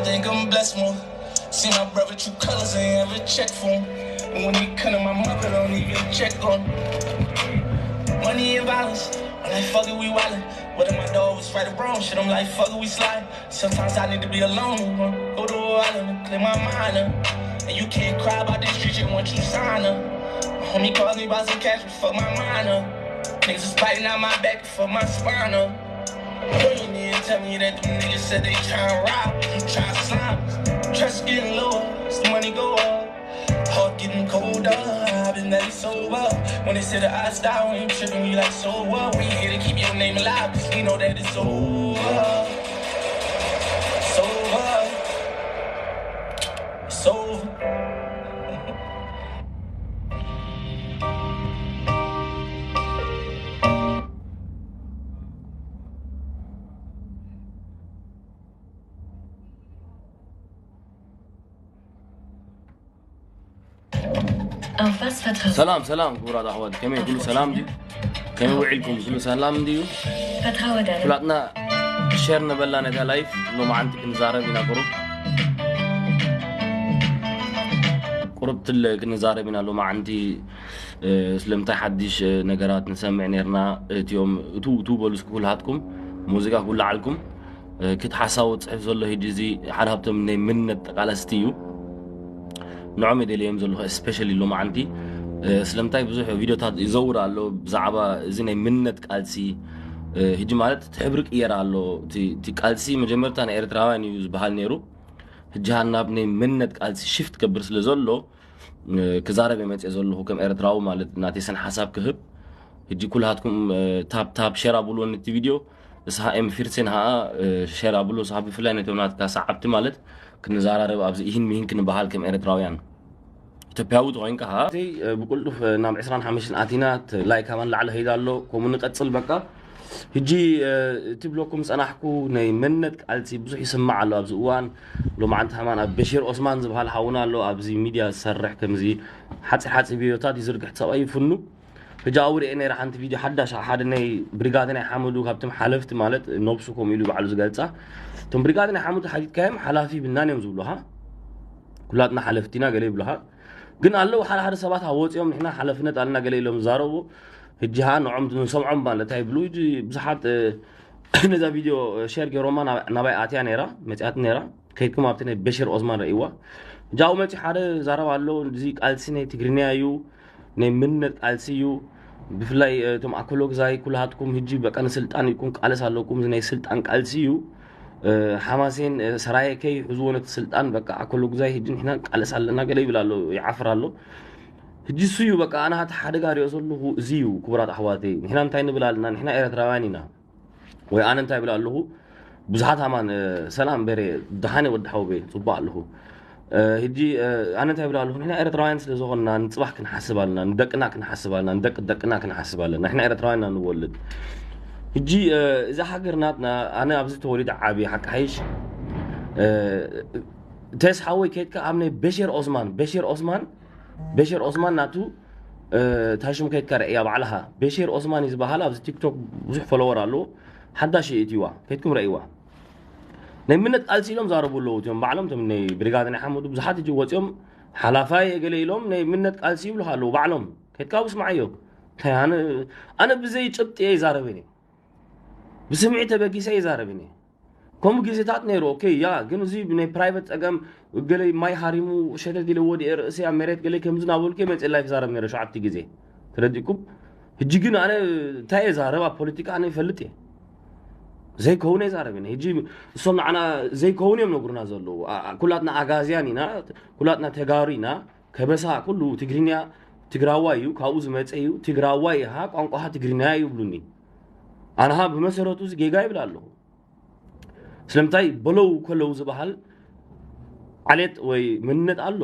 Think I'm blessed more. See my brother true colors, ain't ever check for him. And when he come to my mother, don't even check on him. Money and violence, I'm like, fuck it, we wildin'. Whether my dog was right or wrong, shit, I'm like, fuck it, we slide. Sometimes I need to be alone, go to a island and clear my mind up. And you can't cry about this shit, you want you sign up. My homie calls me about some cash, but fuck my mind up. Niggas is biting out my back, fuck my spine up. You need to tell me that them niggas said they tryna rob, you tryna slime. Trust getting lower as the money go up. Heart getting colder, I've been very sober. When they say the odds die, we ain't tripping, we like, so what? We here to keep your name alive, cause we know that it's over. It's over. It's over. En face, Fatra. ሰላም ሰላም ክቡራት ኣሕዋት፣ ከመይ? ኩሉ ሰላም ድዩ? ከመይ ውዒልኩም? ኩሉ ሰላም ድዩ? Fatra Wadala. ኩላትና ሸር ነበላ ነታ ላይፍ። ሎማዓንቲ ክንዛረብ ኢና ቁሩብ ቁሩብ ትል ክንዛረብ ኢና ሎማዓንቲ። ስለምንታይ ሓድሽ ነገራት ንሰምዕ ነርና? እቲኦም እቱ እቱ በሉ እስኪ ኩልሃትኩም ሙዚቃ ኩላዓልኩም። ክት ሓሳቡ ፅሕፍ ዘሎ ሂጂ እዚ ሓደ ሃብቶም ናይ ምንነት ተቃለስቲ እዩ። ንዖም የደልዮም ዘለኹ ስፔሻሊ ሎማዓንቲ። ስለምንታይ ብዙሕ ቪዲዮታት ይዘውር ኣሎ ብዛዕባ እዚ ናይ ምንነት ቃልሲ። ህጂ ማለት እቲ ሕብሪ ቅየር ኣሎ። እቲ ቃልሲ መጀመርታ ናይ ኤርትራውያን እዩ ዝበሃል ነይሩ። ህጂ ናብ ናይ ምንነት ቃልሲ ሽፍት ከብር ስለ ዘሎ ክዛረብ የመፅእ ዘለኹ ከም ኤርትራዊ ማለት ናተይ ሰን ሓሳብ ክህብ። ህጂ ኩልሃትኩም ታፕ ታፕ ሸር ኣብልዎ ነቲ ቪድዮ። እስሃ ኤም ፊርሴን ሃኣ ሸር ኣብሉ። እስሃ ብፍላይ ነቶም ናትካ ሰዓብቲ ማለት ክንዘራረብ ኣብዚ ኢሂን ሚሂን ክንበሃል ከም ኤርትራውያን። ኢትዮጵያዊ ተኮይንካ ሃ ብቁልጡፍ ናብ ዕስራን ሓሙሽተን ኣቲና ላይክ ሃባን ላዕሊ ሄዳ ኣሎ። ከምኡ ንቀፅል በቃ። ህጂ እቲ ብለኩም ዝፀናሕኩ ናይ መንነት ቃልሲ ብዙሕ ይስማዕ ኣሎ ኣብዚ እዋን። ሎማዓንቲ ሃማን ኣብ በሽር ኦስማን ዝበሃል ሓውና ኣሎ ኣብዚ ሚድያ ዝሰርሕ ከምዚ ሓፂር ሓፂር ቪድዮታት ይዝርግሕ ሰብኣይ ይፍኑ። ህጂ ኣብኡ ርኤ ነይረ ሓንቲ ቪድዮ ሓዳሽ ሓደ ናይ ብሪጋድ ናይ ሓመዱ ካብቶም ሓለፍቲ ማለት ነብሱ ከምኡ ኢሉ ባዕሉ ዝገልፃ። እቶም ብሪጋድ ናይ ሓመዱ ሓቲትካዮም ሓላፊ ብናን እዮም ዝብሉኻ። ኩላትና ሓለፍቲና ገለ ይብሉኻ። ግን ኣለዉ ሓደ ሓደ ሰባት ኣወፂኦም ንሕና ሓለፍነት ኣለና ገለ ኢሎም ዝዛረቡ። ህጂ ሃ ንዖም ንሰምዖም ማለት ኣይብሉ። ህጂ ብዙሓት ነዛ ቪድዮ ሸር ገይሮማ ናባይ ኣትያ ነይራ መፅያት ነይራ። ከይድኩም ኣብቲ ናይ በሽር ኦዝማን ረእይዋ። ጃው መፂ ሓደ ዛረብ ኣሎ። እዚ ቃልሲ ናይ ትግርኛ እዩ፣ ናይ ምንነት ቃልሲ እዩ። ብፍላይ እቶም ኣኮሎግዛይ ኩልሃትኩም ህጂ በቃ ንስልጣን ኢልኩም ቃለስ ኣለኩም። እዚ ናይ ስልጣን ቃልሲ እዩ። ሓማሴን ሰራየ ከይ ሕዝዎ ነቲ ስልጣን በቃ ኣኮሎግዛይ ህጂ ንሕና ቃለስ ኣለና ገለ ይብል ኣሎ፣ ይዓፍር ኣሎ። ህጂ እሱ እዩ በቃ ኣነ ሃቲ ሓደጋ ሪኦ ዘለኹ እዚ እዩ። ክቡራት ኣሕዋተይ ንሕና እንታይ ንብል ኣለና? ንሕና ኤረትራውያን ኢና። ወይ ኣነ እንታይ ይብል ኣለኹ? ብዙሓት ኣማን ሰላም በሬ ደሓነ ወዲ ሓውቤ ጽቡቅ ኣለኹ። ህጂ ኣነ እንታይ ይብል ኣለኹ? ንሕና ኤረትራውያን ስለ ዝኾንና ንጽባሕ ክንሓስብ ኣለና፣ ንደቅና ክንሓስብ ኣለና፣ ንደቂ ደቅና ክንሓስብ ኣለና። ንሕና ኤረትራውያን ኢና ንወልድ። ህጂ እዛ ሃገር ናትና ኣነ ኣብዚ ተወሊደ ዓብየ ሓቂ ሓይሽ ተስ ሓወይ ከይድካ ኣብ ናይ በሽር ኦስማን በሽር ኦስማን በሽር ኦስማን ናቱ ታሽም ከይድካ ርእያ ባዕልኻ። በሽር ኦስማን እዩ ዝበሃል ኣብዚ ቲክቶክ ብዙሕ ፎሎወር ኣለዎ። ሓዳሽ እትዋ ከይድኩም ረእይዋ። ናይ ምነት ቃልሲ ኢሎም ዛረቡ ኣለዉ እቲኦም ባዕሎም እቶም ናይ ብሪጋድ ናይ ሓመዱ ብዙሓት እጅ ወፂኦም ሓላፋይ ገለ ኢሎም ናይ ምነት ቃልሲ ይብሉኻ ኣለዉ ባዕሎም። ከይድካ ውስማዓዮ። ኣነ ብዘይ ጭብጢ እየ ይዛረብን እየ ብስምዒ ተበጊሰ ይዛረብን እየ። ከምኡ ግዜታት ነይሩ ኦኬ ያ ግን እዚ ናይ ፕራይቨት ፀገም ገለ ማይ ሃሪሙ ሸተት ኢለ ወዲኤ ርእሲ ኣብ መሬት ገለ ከምዚ ናበልኩ መፅእ ላይፍ ዛረብ ነይረ ሸዓተ ግዜ ተረዲእኩም። ህጂ ግን ኣነ እንታይ እየ ዛረብ ኣብ ፖለቲካ ኣነ ይፈልጥ እየ ዘይከውን እየ ዛረብ እየ። ህጂ እሶም ንዓና ዘይከውን እዮም ነግሩና ዘለዉ። ኩላትና ኣጋዝያን ኢና፣ ኩላትና ተጋሩ ኢና። ከበሳ ኩሉ ትግርኛ ትግራዋይ እዩ፣ ካብኡ ዝመፀ እዩ። ትግራዋይ ኢኻ ቋንቋኻ ትግርኛ ይብሉኒ። ኣነኻ ብመሰረቱ እዚ ጌጋ ይብል ኣለኹ። ስለምንታይ በለው ከለው ዝበሃል ዓሌት ወይ መንነት ኣሎ።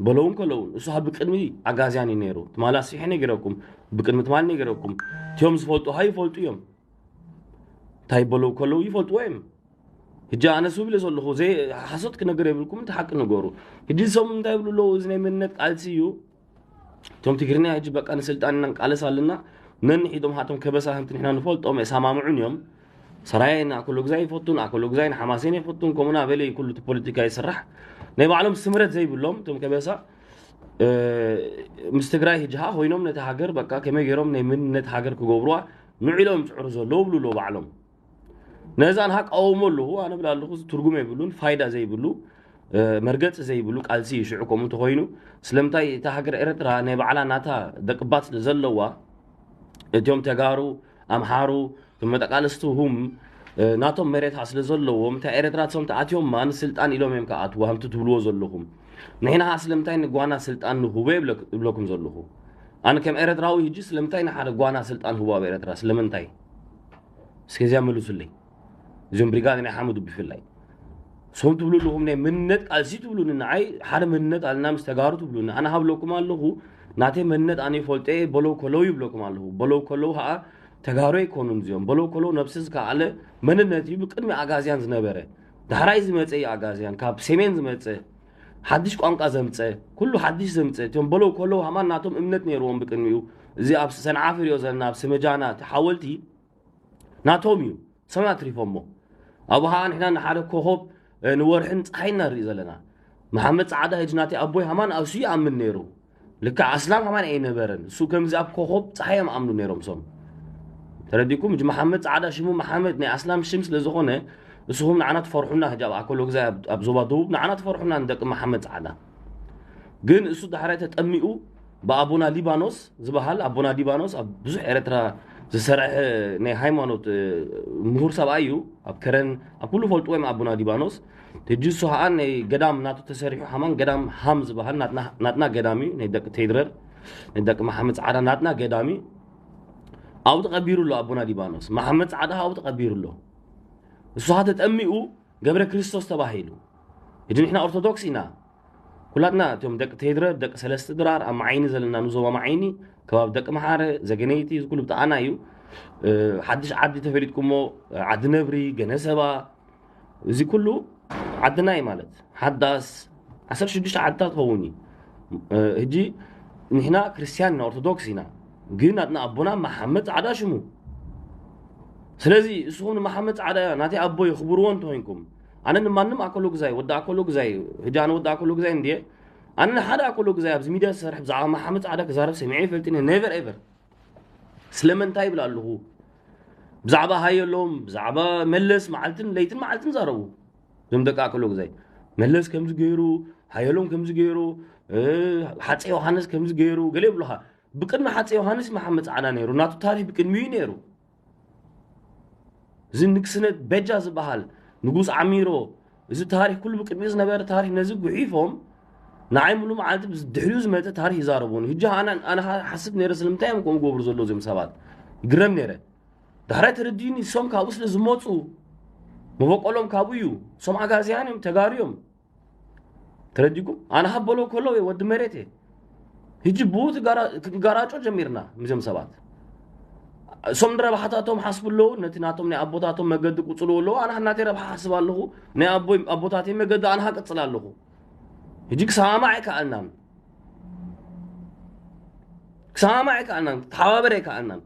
በለውን ከለውን እሱ ብቅድሚ ኣጋዝያን እዩ ነይሩ። ትማሊ ኣስፊሐ ነጊረኩም፣ ብቅድሚ ትማሊ ነጊረኩም። እቲኦም ዝፈልጡ ሃ ይፈልጡ እዮም። እንታይ በለው ከለው ይፈልጥዎ እዮም። ህጂ ኣነ ሱብ ኢለ ዘለኹ ዘይ ሓሶት ክነገር የብልኩም፣ እቲ ሓቂ ንገሩ። ህጂ ሰም እንታይ ይብሉ ኣለዉ? እዚ ናይ መንነት ቃልሲ እዩ። እቶም ትግርኛ ህጂ በቃ ንስልጣን ኢና ንቃለስ ኣለና። ነንሒዶም ሃቶም ከበሳ ከምቲ ንሕና ንፈልጦም የሳማምዑን እዮም። ሰራየን ኣኮሎግዛይ ይፈቱን ኣኮሎግዛይን ሓማሴን ይፈቱን ከምኡና በለ ኩሉ እቲ ፖለቲካ ይስራሕ። ናይ ባዕሎም ስምረት ዘይብሎም እቶም ከበሳ ምስ ትግራይ ህጂ ኮይኖም ነቲ ሃገር በቃ ከመይ ገይሮም ናይ መንነት ሃገር ክገብሩዋ ንዒሎም ይፅዕሩ ዘለዉ ብሉ ኣለዉ ባዕሎም። ነዛ ንሃቃወሞ ኣለኹ ኣነ ብላ ኣለኹ ትርጉም የብሉን ፋይዳ ዘይብሉ መርገፂ ዘይብሉ ቃልሲ እዩ። ሽዑ ከምኡ እንተኮይኑ ስለምንታይ እታ ሃገር ኤርትራ ናይ ባዕላ ናታ ደቅባት ስለ ዘለዋ እቲኦም ተጋሩ ኣምሓሩ መጠቃለስቲ ሁም ናቶም መሬት ስለ ዘለዎም እታ ኤርትራ ሶም ተኣትዮማ ንስልጣን ኢሎም እዮም ከኣትዋ ከምቲ ትብልዎ ዘለኹም። ንሕና ስለምንታይ ንጓና ስልጣን ንህቦ ይብለኩም ዘለኹ። ኣነ ከም ኤርትራዊ ህጂ ስለምንታይ ንሓደ ጓና ስልጣን ህቦ ኣብ ኤርትራ ስለምንታይ? እስከዚያ መልሱለይ። እዚኦም ብሪጋድ ናይ ሓመዱ ብፍላይ ሶም ትብሉ ኣለኹም ናይ መንነት ቃልሲ ትብሉኒ ንዓይ ሓደ መንነት ኣለና ምስ ተጋሩ ትብሉኒ ኣነ ሃብለኩም ኣለኹ። ናተይ መንነት ኣነ ይፈልጦ እየ በለው ከለው ይብለኩም ኣለኹ። በለው ከለው ከዓ ተጋሩ ኣይኮኑን እዚኦም በለው ከለው ነብሲ ዝከኣለ መንነት እዩ ብቅድሚ ኣጋዝያን ዝነበረ። ዳሕራይ ዝመፀ እዩ ኣጋዝያን ካብ ሰሜን ዝመፀ ሓድሽ ቋንቋ ዘምፀ ኩሉ ሓድሽ ዘምፀ እቶም በለው ከለው ሃማን ናቶም እምነት ነይርዎም ብቅድሚኡ። እዚ ኣብ ሰንዓፈ ሪኦ ዘለና ኣብ ስመጃና እቲ ሓወልቲ ናቶም እዩ። ሰማይ ኣትሪፎሞ ኣብኡ ከዓ ንሕና ንሓደ ኮኾብ ንወርሕን ፀሓይ እናንርኢ ዘለና። መሓመድ ፀዓዳ ህጂ ናተይ ኣቦይ ሃማን ኣብሱ ይኣምን ነይሩ። ልክዕ ኣስላም ሃማን ኣይነበረን እሱ ከምዚ ኣብ ኮኾብ ፀሓይ እዮም ኣምኑ ነይሮም ሶም። ተረዲኩም እ መሓመድ ፀዓዳ ሽሙ መሓመድ ናይ ኣስላም ሽም ስለ ዝኾነ እስኹም ንዓና ትፈርሑና ህጂ ኣብ ኣኮሎግዛይ ኣብ ዞባ ደቡብ ንዓና ትፈርሑና ንደቂ መሓመድ ፀዓዳ። ግን እሱ ዳሕራይ ተጠሚኡ ብኣቦና ሊባኖስ ዝበሃል ኣቦና ሊባኖስ ኣብ ብዙሕ ኤርትራ ዝሰርሐ ናይ ሃይማኖት ምሁር ሰብኣይ እዩ። ኣብ ከረን ኣብ ኩሉ ፈልጥዎ እዮም ኣቦና ሊባኖስ። ሕጂ እሱ ከዓ ናይ ገዳም ናቱ ተሰሪሑ ሃማን ገዳም ሃም ዝበሃል ናትና ገዳም እዩ ናይ ደቂ ቴድረር ናይ ደቂ መሓመድ ፃዕዳ ናትና ገዳም እዩ። ኣብኡ ተቐቢሩ ኣሎ ኣቦና ሊባኖስ መሓመድ ፃዕዳ ኣብኡ ተቐቢሩ ኣሎ። እሱ ከዓ ተጠሚኡ ገብረ ክርስቶስ ተባሂሉ። ሕጂ ንሕና ኦርቶዶክስ ኢና ኩላትና እቶም ደቂ ቴድረ ደቂ ሰለስተ ድራር ኣብ መዓይኒ ዘለና ንዞባ መዓይኒ ከባቢ ደቂ መሓረ ዘገነይቲ እዚ ኩሉ ብጣዕና እዩ። ሓድሽ ዓዲ ተፈሊጥኩሞ ዓዲ ነብሪ ገነሰባ እዚ ኩሉ ዓድና እዩ ማለት ሓዳስ ዓሰርተ ሽዱሽተ ዓድታት ትኸውን እዩ። ሕጂ ንሕና ክርስትያን ኢና ኦርቶዶክስ ኢና ግን ኣትና ኣቦና መሓመድ ፃዕዳ ሽሙ። ስለዚ እስኹም ንመሓመድ ፃዕዳ ናተይ ኣቦ የኽብርዎ እንተኮይንኩም ኣነ ንማንም ኣኮሎ ግዛይ ወዲ ኣኮሎ ግዛይ እዩ። ሕጂ ኣነ ወዲ ኣኮሎ ግዛይ እንድየ ኣነ ንሓደ ኣኮሎ ግዛይ ኣብዚ ሚድያ ዝሰርሕ ብዛዕባ መሓመድ ፃዕዳ ክዛረብ ሰሚዐ ይፈልጥን ነቨር ኤቨር። ስለምንታይ ይብል ኣለኹ ብዛዕባ ሃየሎም ብዛዕባ መለስ መዓልትን ለይትን መዓልትን ዛረቡ። እዞም ደቂ ኣኮሎ ግዛይ መለስ ከምዚ ገይሩ ሃየሎም ከምዚ ገይሩ ሓፀ ዮሃንስ ከምዚ ገይሩ ገለ ይብሉኻ። ብቅድሚ ሓፀ ዮሃንስ መሓመድ ፃዕዳ ነይሩ ናቱ ታሪክ ብቅድሚኡ ነይሩ። እዚ ንግስነት በጃ ዝበሃል ንጉስ ዓሚሮ እዚ ታሪክ ኩሉ ብቅድሚኡ ዝነበረ ታሪክ ነዚ ጉሒፎም ንዓይ ሙሉ መዓልቲ ድሕሪኡ ዝመፀ ታሪክ ይዛረቡን ህጂ ኣነ ሓስብ ነረ ስለምንታይ እዮም ከምኡ ገብሩ ዘሎ እዚኦም ሰባት ይግረም ነረ። ዳሕራይ ተረዲኡኒ እሶም ካብኡ ስለ ዝመፁ መበቆሎም ካብኡ እዩ። እሶም ኣጋዝያን እዮም ተጋሩ እዮም። ተረዲኩም ኣነ ሃበሎ ከሎ እየ ወዲ መሬት እየ። ህጂ ብኡ ትጋራ- ክትጋራጮ ጀሚርና ምስዞም ሰባት እሶም ንረብሓታቶም ሓስቡ ኣለዉ ነቲ ናቶም ናይ ኣቦታቶም መገዲ ቁፅሉ ኣለዉ ኣነ ናተይ ረብሓ ሓስብ ኣለኹ። ናይ ኣቦይ ኣቦታተይ መገዲ ኣነ ሃቅፅል ኣለኹ። ህጂ ክሰማማዕ ኣይከኣልናን ክሰማማዕ ኣይከኣልናን ክትሓባበር ኣይከኣልናን።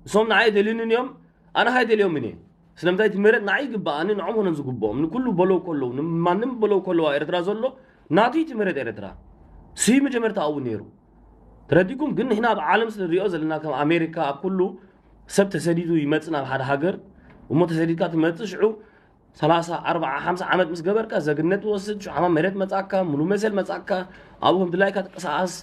እሶም ንዓይ ኣይደልዩንን እዮም ኣነ ሃይደልዮምን እየ። ስለምንታይ እቲ መሬት ንዓይ ይግባኣኒ ንዖም ሆነን ዝግብኦም ንኩሉ በለው ከለዉ ንማንም በለው ከለዋ ኤርትራ ዘሎ ናቱ እቲ መሬት ኤርትራ ስዩ መጀመርታ ኣብኡ ነይሩ። ተረዲኩም ግን ንሕና ኣብ ዓለም ስለ ንሪኦ ዘለና ከም ኣሜሪካ ኣብ ኩሉ ሰብ ተሰዲዱ ይመጽእ ናብ ሓደ ሃገር እሞ ተሰዲድካ ትመጽእ ሽዑ ሰላሳ ኣርባዓ ሓምሳ ዓመት ምስ ገበርካ ዘግነት ትወስድ ሽሓማ መሬት መጻካ ሙሉ መሰል መጻካ ኣብኡ ከም ድላይካ ትንቀሳቀስ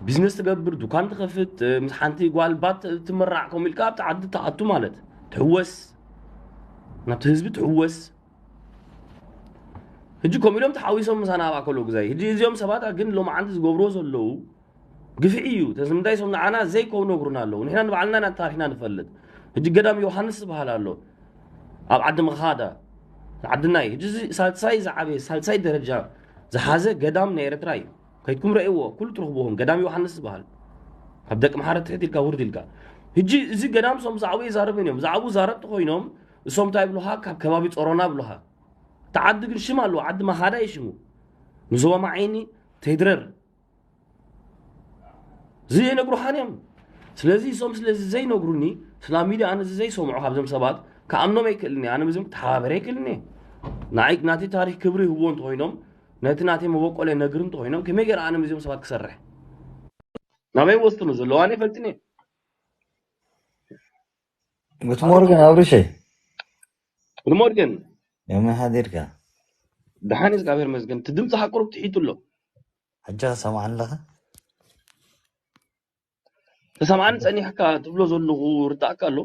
ቢዝነስ ትገብር ዱካን ትኸፍት ምስ ሓንቲ ጓል ባት ትምራዕ ከምኡ ኢልካ ኣብቲ ዓዲ ትኣቱ ማለት ትሕወስ ናብቲ ህዝቢ ትሕወስ። ሕጂ ከምኡ ኢሎም ተሓዊሶም ምሳና ኣብ ኣኮሎ ግዛይ ሕጂ እዚኦም ሰባት ግን ሎማዓንቲ ዝገብርዎ ዘለዉ ግፍዒ እዩ። ተስምንታይ ሶም ንዓና ዘይከው ነግሩና ኣለዉ ንሕና ንባዕልና ኢና ታሪክና ንፈልጥ። ሕጂ ገዳም ዮሃንስ ዝበሃል ኣሎ ኣብ ዓዲ መኻዳ ዓድናይ ሕጂ እዚ ሳልሳይ ዝዓበየ ሳልሳይ ደረጃ ዝሓዘ ገዳም ናይ ኤርትራ እዩ። ከይድኩም ረእይዎ ኩሉ ትረኽብዎም ገዳም ዮሃንስ ዝበሃል ካብ ደቂ መሓረት ትሕት ኢልካ ውርድ ኢልካ። ሕጂ እዚ ገዳም ሶም ብዛዕቡ ይዛረብን እዮም ብዛዕቡ ዛረብቲ ኮይኖም እሶም እንታይ ብሉካ ካብ ከባቢ ጾሮና ብሉካ። እቲ ዓዲ ግን ሽም ኣለዎ ዓዲ መኻዳ እዩ ሽሙ። ንዞባ መዓይኒ ቴድረር እዚ የነግሩኻን እዮም። ስለዚ እሶም ስለዚ ዘይነግሩኒ ስላ ሚድያ ኣነ እዚ ዘይሰምዑ ካብዞም ሰባት ክኣምኖም ኣይክእልን እየ። ኣነ ምስዚኦም ክተሓባበር ኣይክእልን እየ። ንዓይ ናተይ ታሪኽ ክብሪ ይህብዎ እንተኾይኖም፣ ነቲ ናተይ መበቆል ነግር እንተኾይኖም፣ ከመይ ገይረ ኣነ ምስዚኦም ሰባት ክሰርሕ? ናበይ ወስኑ ዘለዉ ኣነ ይፈልጥን እየ። ጉድ ሞርገን ኣብርሸይ። ጉድ ሞርገን። ከመይ ሓዲርካ? ደሓን እየ፣ እግዚኣብሔር ይመስገን። እቲ ድምፂ ሓቁሩብ ትሒቱ ኣሎ። ሕጂ ሰማዕ ኣለኻ? ተሰማዕኒ ጸኒሕካ ትብሎ ዘለኹ ርዳእካ ኣሎ።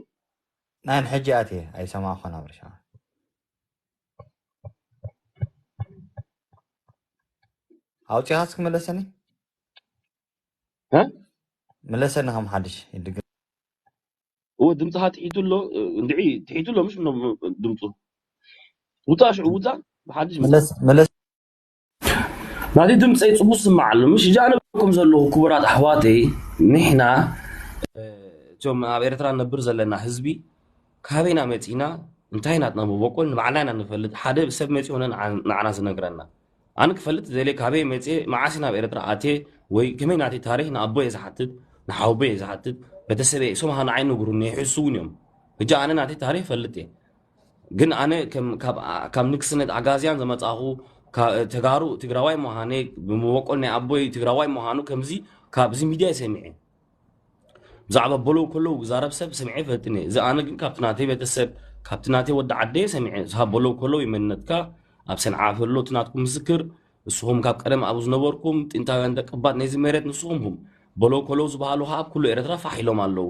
ናይ ሕጂ ኣትየ ኣይሰማዕኩን ኣብርሻ። ኣውፂኻስ ክመለሰኒ? እ? መለሰኒ ከም ሓድሽ ይድግም። እወ፣ ድምፅኻ ትሒቱ ኣሎ። እንድዒ ትሒቱ ኣሎ፣ ምሽ ምኖ ድምፁ። ውፃእ፣ ሽዑ ውፃእ፣ ብሓድሽ መለስ። መለስ። ናተይ ድምፀይ ፅቡቅ ዝስማዕ ኣሎ። ምሽ እጃ ኣነ በኩም ዘለኹ ክቡራት ኣሕዋተይ፣ ንሕና፣ እ፣ እቶም ኣብ ኤርትራ ንነብር ዘለና ህዝቢ፣ ካበይና መፂና፣ እንታይ ናትና መበቆል ንባዕልና ኢና ንፈልጥ። ሓደ ሰብ መፂኡ ሆነ ንዓ-፣ ንዓና ዝነግረና። ኣነ ክፈልጥ ደልየ ካበይ መፅየ፣ መዓስ ናብ ኤርትራ ኣትየ፣ ወይ ከመይ ናተይ ታሪኽ ንኣቦየ ዝሓትት፣ ንሓውቦየ ዝሓትት፣ ቤተሰበይ፣ እሶም ኸዓ ንዓይ ነግሩኒ፣ ይሕስውን እዮም። ሕጂ ኣነ ናተይ ታሪኽ ፈልጥ እየ። ግን ኣነ ከም፣ ካብ፣ ካብ ንግስነት ኣጋዝያን ዝመጻኹ፣ ካ-፣ ተጋሩ ትግራዋይ ምዃነይ፣ ብመበቆል ናይ ኣቦይ ትግራዋይ ምዃኑ ከምዚ ካብዚ ሚድያ ሰሚዐ። ብዛዕባ በለው ከለው ዝዛረብ ሰብ ሰሚዐ ይፈልጥን እየ። እዚ ኣነ ግን ካብቲ ናተይ ቤተሰብ፣ ካብቲ ናተይ ወዲ ዓደየ ሰሚዐ። እዛ በለው ከለው እዩ መንነትካ፣ ኣብ ሰንዓ ኣሎ እቲ ናትኩም ምስክር፣ ንስኹም ካብ ቀደም ኣብኡ ዝነበርኩም ጥንታውያን ደቂ ባት ናይዚ መሬት ንስኹም ሁም። በለው ከለው ዝበሃሉ ኸዓ ኣብ ኩሉ ኤርትራ ፋሕ ኢሎም ኣለዉ።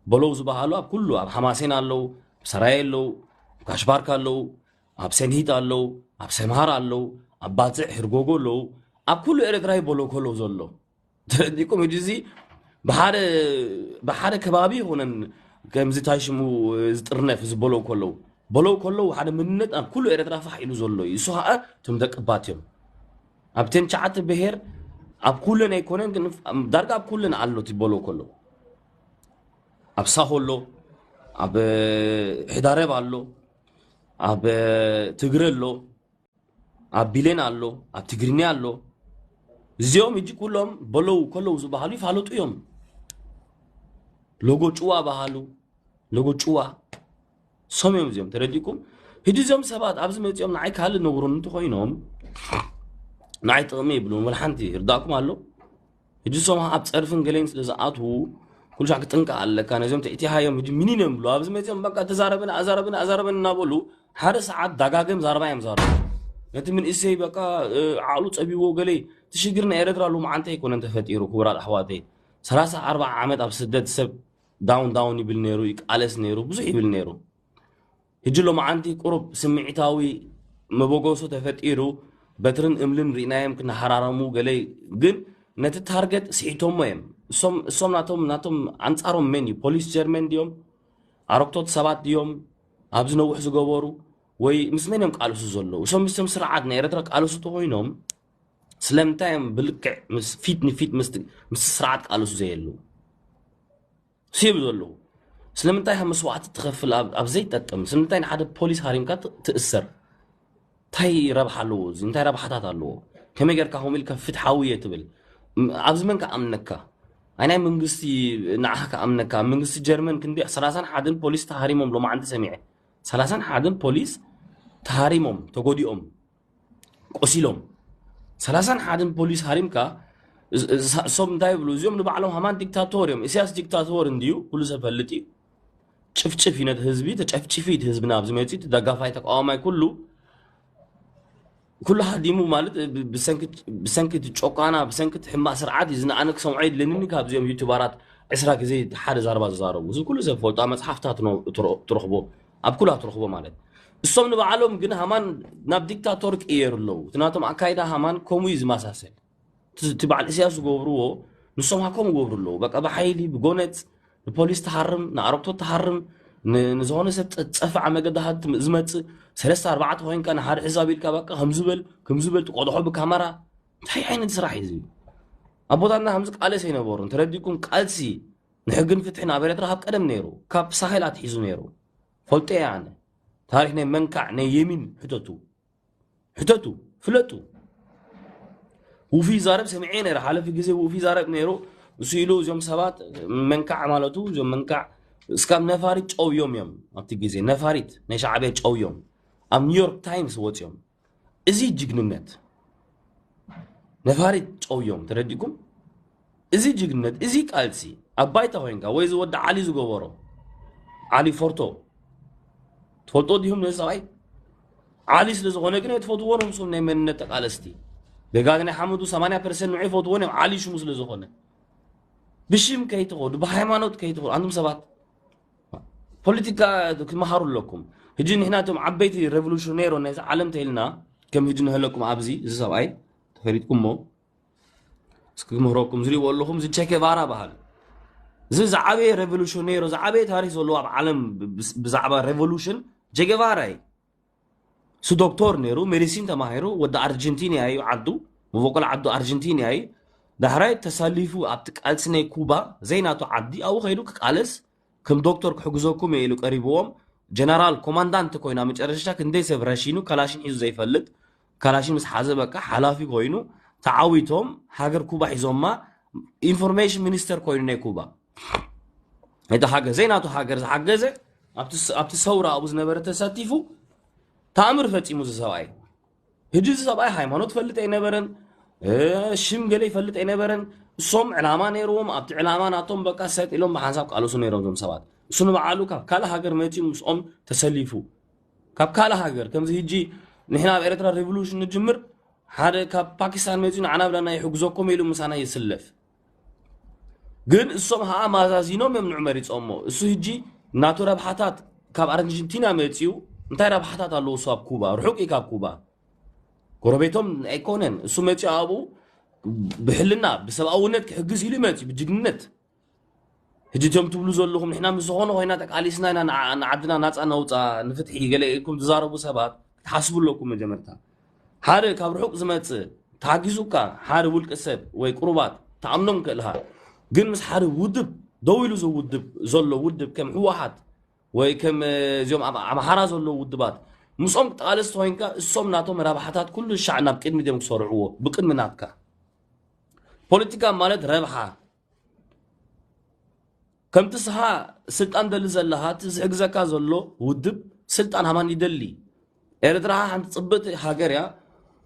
በለው ዝበሃሉ ኣብ ኩሉ፣ ኣብ ሓማሴን ኣለዉ፣ ኣብ ሰራየ ኣለዉ፣ ኣብ ካሽባርካ ኣለዉ፣ ኣብ ሰንሂት ኣለዉ፣ ኣብ ሰምሃር ኣለዉ፣ ኣብ ባጽዕ ህርጎጎ ኣለዉ። ኣብ ኩሉ ኤርትራ እዩ በለው ከለው ዘሎ። ተረዲእኩም? ሕጂ እዚ ብሓደ፣ ብሓደ ከባቢ ይኹነን ከምዚ ታይ ሽሙ ዝጥርነፍ እዚ በለው ከለው። በለው ከለው ሓደ መንነት ኣብ ኩሉ ኤርትራ ፋሕ ኢሉ ዘሎ እዩ። እሱ ኸዓ እቶም ደቂ ባት እዮም። ኣብ ተን ትሽዓተ ብሄር ኣብ ኩለን ኣይኮነን፣ ግን ዳርጋ ኣብ ኩለን ኣሎ እቲ በለው ከለው። ኣብ ሳሆ ኣሎ፣ ኣብ ሕዳረብ ኣሎ፣ ኣብ ትግረ ኣሎ፣ ኣብ ቢሌን ኣሎ፣ ኣብ ትግርኛ ኣሎ። እዚኦም ሕጂ ኩሎም በለው ከለው ዝበሃሉ ይፋለጡ እዮም። ሎጎ ጭዋ በሃሉ፣ ሎጎ ጭዋ ሶም እዮም እዚኦም። ተረዲእኩም? ሕጂ እዚኦም ሰባት ኣብዚ መፂኦም ንዓይ ካልእ ነግሩን እንተኾይኖም ንዓይ ጥቕሚ ይብሉን ወላ ሓንቲ ይርዳእኩም ኣሎ። ሕጂ እሶም ኣብ ፀርፍን ገሌን ስለ ዝኣትዉ ኩሉ ሻዕ ክጥንቀቕ ኣለካ። ነዚኦም ትዕቲሃዮም ሕጂ ሚኒን እዮም ብሉ። ኣብዚ መፂኦም በቃ ተዛረብን ኣዛረብን ኣዛረብን እናበሉ ሓደ ሰዓት ዳጋገም ዛረባ እዮም ዛረቡ። ነቲ መንእሰይ በቃ፣ እ፣ ዓቕሉ ጸቢዎ ገለ። እቲ ሽግር ናይ ኤርትራ ሎማዓንቲ ኣይኮነን ተፈጢሩ፣ ክቡራት ኣሕዋተይ። ሰላሳ ኣርባዓ ዓመት ኣብ ስደት ሰብ ዳውን ዳውን ይብል ነይሩ፣ ይቃለስ ነይሩ፣ ብዙሕ ይብል ነይሩ። ሕጂ ሎማዓንቲ ቁሩብ ስምዒታዊ መበገሶ ተፈጢሩ፣ በትርን እምልን ርኢናዮም ክነሃራረሙ ገለ፣ ግን ነቲ ታርገት ስሒቶሞ እዮም። እሶም፣ እሶም ናቶም፣ ናቶም ኣንጻሮም መን እዩ? ፖሊስ ጀርመን ድዮም? ኣረግቶት ሰባት ድዮም ኣብዚ ነዊሕ ዝገበሩ? ወይ ምስ መን እዮም ቃልሱ ዘለዉ? እሶም ምስቶም ስርዓት ናይ ኤርትራ ቃልሱ ተኾይኖም ስለምንታይ እዮም ብልክዕ ምስ ፊት ንፊት ምስ፣ ምስ ስርዓት ቃልሱ ዘየለዉ? ሲብ ዘለዉ ስለምንታይ ከም መስዋዕቲ ትኸፍል ኣብ፣ ኣብ ዘይጠቅም? ስለምንታይ ንሓደ ፖሊስ ሃሪምካ ት-፣ ትእሰር? እንታይ ረብሓ ኣለዎ? እዚ እንታይ ረብሓታት ኣለዎ? ከመይ ጌርካ ከምኡ ኢልካ ፍትሓዊ እየ ትብል? ም-፣ ኣብዚ መን ክኣምነካ? ኣይ ናይ መንግስቲ ንዓኻ ክኣምነካ? ኣብ መንግስቲ ጀርመን ክንዲ ሰላሳን ሓደን ፖሊስ ተሃሪሞም ሎማዓንቲ ሰሚዐ። ሰላሳን ሓደን ፖሊስ ተሃሪሞም፣ ተጎዲኦም፣ ቆሲሎም። ሰላሳን ሓደን ፖሊስ ሃሪምካ፣ እዝ-፣ እዝ-፣ እሶም እንታይ ይብሉ? እዚኦም ንባዕሎም ሃማን ዲክታቶር እዮም። ኢሳያስ ዲክታቶር እንድዩ፣ ኩሉ ሰብ ፈልጥ እዩ። ጭፍጭፍ እዩ ነቲ ህዝቢ፣ ተጨፍጭፍ እዩ እቲ ህዝቢ ናብዚ መፂኡ፣ እቲ ደጋፋይ ተቃዋማይ ኩሉ፣ ኩሉ ሃዲሙ ማለት ብ-፣ ብሰንኪ፣ ብሰንኪ እቲ ጮቃና፣ ብሰንኪ እቲ ሕማቅ ስርዓት እዩ ዝነኣነ ክሰምዖ የድልየኒ ካብዚኦም ዩቱበራት ዕስራ ግዜ ሓደ ዛረባ ዝዛረቡ። እዚ ኩሉ ሰብ ፈልጦ፣ ኣብ መፅሓፍታት ትነ-፣ ትረ-፣ ትረኽቦ፣ ኣብ ኩላ ትረኽቦ ማለት። እሶም ንባዕሎም ግን ሃማን ናብ ዲክታቶር ቅየሩ ኣለዉ። እቲ ናቶም ኣካይዳ ሃማን ከምኡ እዩ ዝመሳሰል። እቲ፣ እቲ በዓል ኢሳያስ ዝገብርዎ ንሶም ሃ ከምኡ ይገብሩ ኣለዉ። በቃ ብሓይሊ፣ ብጎነጽ፣ ንፖሊስ ትሃርም፣ ንኣረግቶት ትሃርም፣ ን-፣ ንዝኾነ ሰብ ጸ-፣ ጸፍዓ መገዲ ሃ-፣ ትም-፣ ዝመጽእ፣ ሰለስተ ኣርባዕተ ኮይንካ ንሓደ ሕዛብ ኢልካ በቃ ከምዚ በል፣ ከምዚ በል፣ ትቆድሖ ብካመራ። እንታይ ዓይነት ስራሕ እዩ እዚ? ኣቦታትና ከምዚ ቃለስ ኣይነበሩን። ተረዲእኩም? ቃልሲ ንሕግን ፍትሕን ኣብ ኤርትራ ካብ ቀደም ነይሩ። ካብ ሳሄል ኣትሒዙ ነይሩ። ፈልጦ እየ ኣነ። ታሪኽ ናይ መንካዕ፣ ናይ የሚን ሕተቱ። ሕተቱ፣ ፍለጡ። ውፉይ ይዛረብ ሰሚዐ ነይረ። ሓለፊ ግዜ ውፉይ ይዛረብ ነይሩ። እሱ ኢሉ እዞም ሰባት መንካዕ ማለቱ፣ እዞም መንካዕ እስካብ ነፋሪት ጨውዮም እዮም። ኣብቲ ግዜ ነፋሪት ናይ ሻዕብያ ጨውዮም ኣብ ኒውዮርክ ታይምስ ወፅዮም። እዚ ጅግንነት ነፋሪት ጨውዮም። ተረዲኩም? እዚ ጅግንነት፣ እዚ ቃልሲ ኣብ ባይታ ኮይንካ ወይ ዝወዲ ዓሊ ዝገበሮ፣ ዓሊ ፎርቶ ትፈልጦ ዲኹም? ነዚ ሰብኣይ ዓሊ ስለ ዝኾነ ግን ትፈትዎ ንሱም ናይ መንነት ተቃለስቲ። ደጋግ ናይ ሓመዱ ሰማንያ ፐርሰንት ንዑ ይፈትዎ እዮም፣ ዓሊ ሽሙ ስለ ዝኾነ። ብሽም ከይትኸዱ፣ ብሃይማኖት ከይትኸዱ፣ ኣንቱም ሰባት ፖለቲካ ክትመሃሩ ኣለኩም። ሕጂ ንሕና እቶም ዓበይቲ ሬቮሉሽኔሮ ናይዚ ዓለም ተይልና፣ ከም ሕጂ ንህለኩም ኣብዚ፣ እዚ ሰብኣይ ተፈሊጥኩሞ፣ እስኪ ክምህረኩም ዝሪእዎ ኣለኹም፣ እዚ ቼኬቫራ በሃል። እዚ ዝዓበየ ሬቮሉሽኔሮ፣ ዝዓበየ ታሪክ ዘለዎ ኣብ ዓለም ብ-፣ ብስ-፣ ብዛዕባ ሬቮሉሽን ቼጌቫራ እዩ። እሱ ዶክተር ነይሩ፣ ሜዲሲን ተማሂሩ፣ ወዲ ኣርጀንቲና እዩ ዓዱ፣ መበቆል ዓዱ ኣርጀንቲና እዩ። ዳሕራይ ተሰሊፉ ኣብቲ ቃልሲ ናይ ኩባ፣ ዘይናቱ ዓዲ ኣብኡ ከይዱ ክቃለስ፣ ከም ዶክተር ክሕግዘኩም እየ ኢሉ ቀሪብዎም። ጀነራል ኮማንዳንት ኮይና መጨረሻ ክንደይ ሰብ ረሺኑ፣ ካላሽን ሒዙ ዘይፈልጥ፣ ካላሽን ምስ ሓዘ በቃ ሓላፊ ኮይኑ፣ ተዓዊቶም ሃገር ኩባ ሒዞማ፣ ኢንፎርሜሽን ሚኒስተር ኮይኑ ናይ ኩባ። እቲ ሓገዘ፣ ናቱ ሃገር ዝሓገዘ፣ ኣብቲ ስ-፣ ኣብቲ ሰውራ ኣብኡ ዝነበረ ተሳቲፉ፣ ተኣምር ፈጺሙ እዚ ሰብኣይ። ሕጂ እዚ ሰብኣይ ሃይማኖት ፈልጥ ኣይነበረን፣ እ፣ ሽም ገለ ይፈልጥ ኣይነበረን። እሶም ዕላማ ነይርዎም፣ ኣብቲ ዕላማ ናቶም በቃ ሰጥ ኢሎም ብሓንሳብ ቃለሱ ነይሮም እዞም ሰባት። እሱ ንባዕሉ ካብ ካልእ ሃገር መጺኡ ምስኦም ተሰሊፉ። ካብ ካልእ ሃገር፣ ከምዚ ሕጂ ንሕና ኣብ ኤርትራ ሬቮሉሽን ንጅምር፣ ሓደ ካብ ፓኪስታን መጺኡ ንዓና ብለና ይሕግዘኩም ኢሉ ምሳና ይስለፍ። ግን እሶም ኸኣ ማዛዚኖም እዮም ንዑ መሪጾሞ። እሱ ሕጂ ናቱ ረብሓታት ካብ ኣርጀንቲና መጺኡ፣ እንታይ ረብሓታት ኣለዎ እሱ ኣብ ኩባ? ርሑቅ እዩ ካብ ኩባ። ጎረቤቶም ኣይኮነን። እሱ መጺኡ ኣብኡ ብሕልና፣ ብሰብኣውነት ክሕግዝ ኢሉ መጺኡ፣ ብጅግንነት። ሕጂ እቶም ትብሉ ዘለኹም፣ ንሕና ምስ ዝኾነ ኮይና ተቃሊስና ኢና ንዓ-፣ ንዓድና ናጻ ነውጻ፣ ንፍትሒ ገለ ኢልኩም ትዛረቡ ሰባት፣ ክትሓስቡ ኣለኩም መጀመርታ። ሓደ ካብ ርሑቅ ዝመጽእ፣ ተሓጊዙካ፣ ሓደ ውልቀ ሰብ ወይ ቅሩባት፣ ትኣምኖም ክእልኻ። ግን ምስ ሓደ ውድብ፣ ደው ኢሉ ዘውድብ፣ ዘሎ ውድብ፣ ከም ህወሓት ወይ ከም፣ እ፣ እዚኦም ኣብ ኣምሓራ ዘለዉ ውድባት፣ ምስኦም ክትቃለስ ተኾይንካ፣ እሶም ናቶም ረብሓታት ኩሉ ሻዕ ናብ ቅድሚት እዮም ክሰርዕዎ፣ ብቅድሚ ናትካ። ፖለቲካ ማለት ረብሓ። ከምቲ ስኻ ስልጣን ደሊ ዘለኻ፣ እቲ ዝሕግዘካ ዘሎ ውድብ ስልጣን ሃማን ይደሊ። ኤርትራ ሓንቲ ጽብቕቲ ሃገር እያ።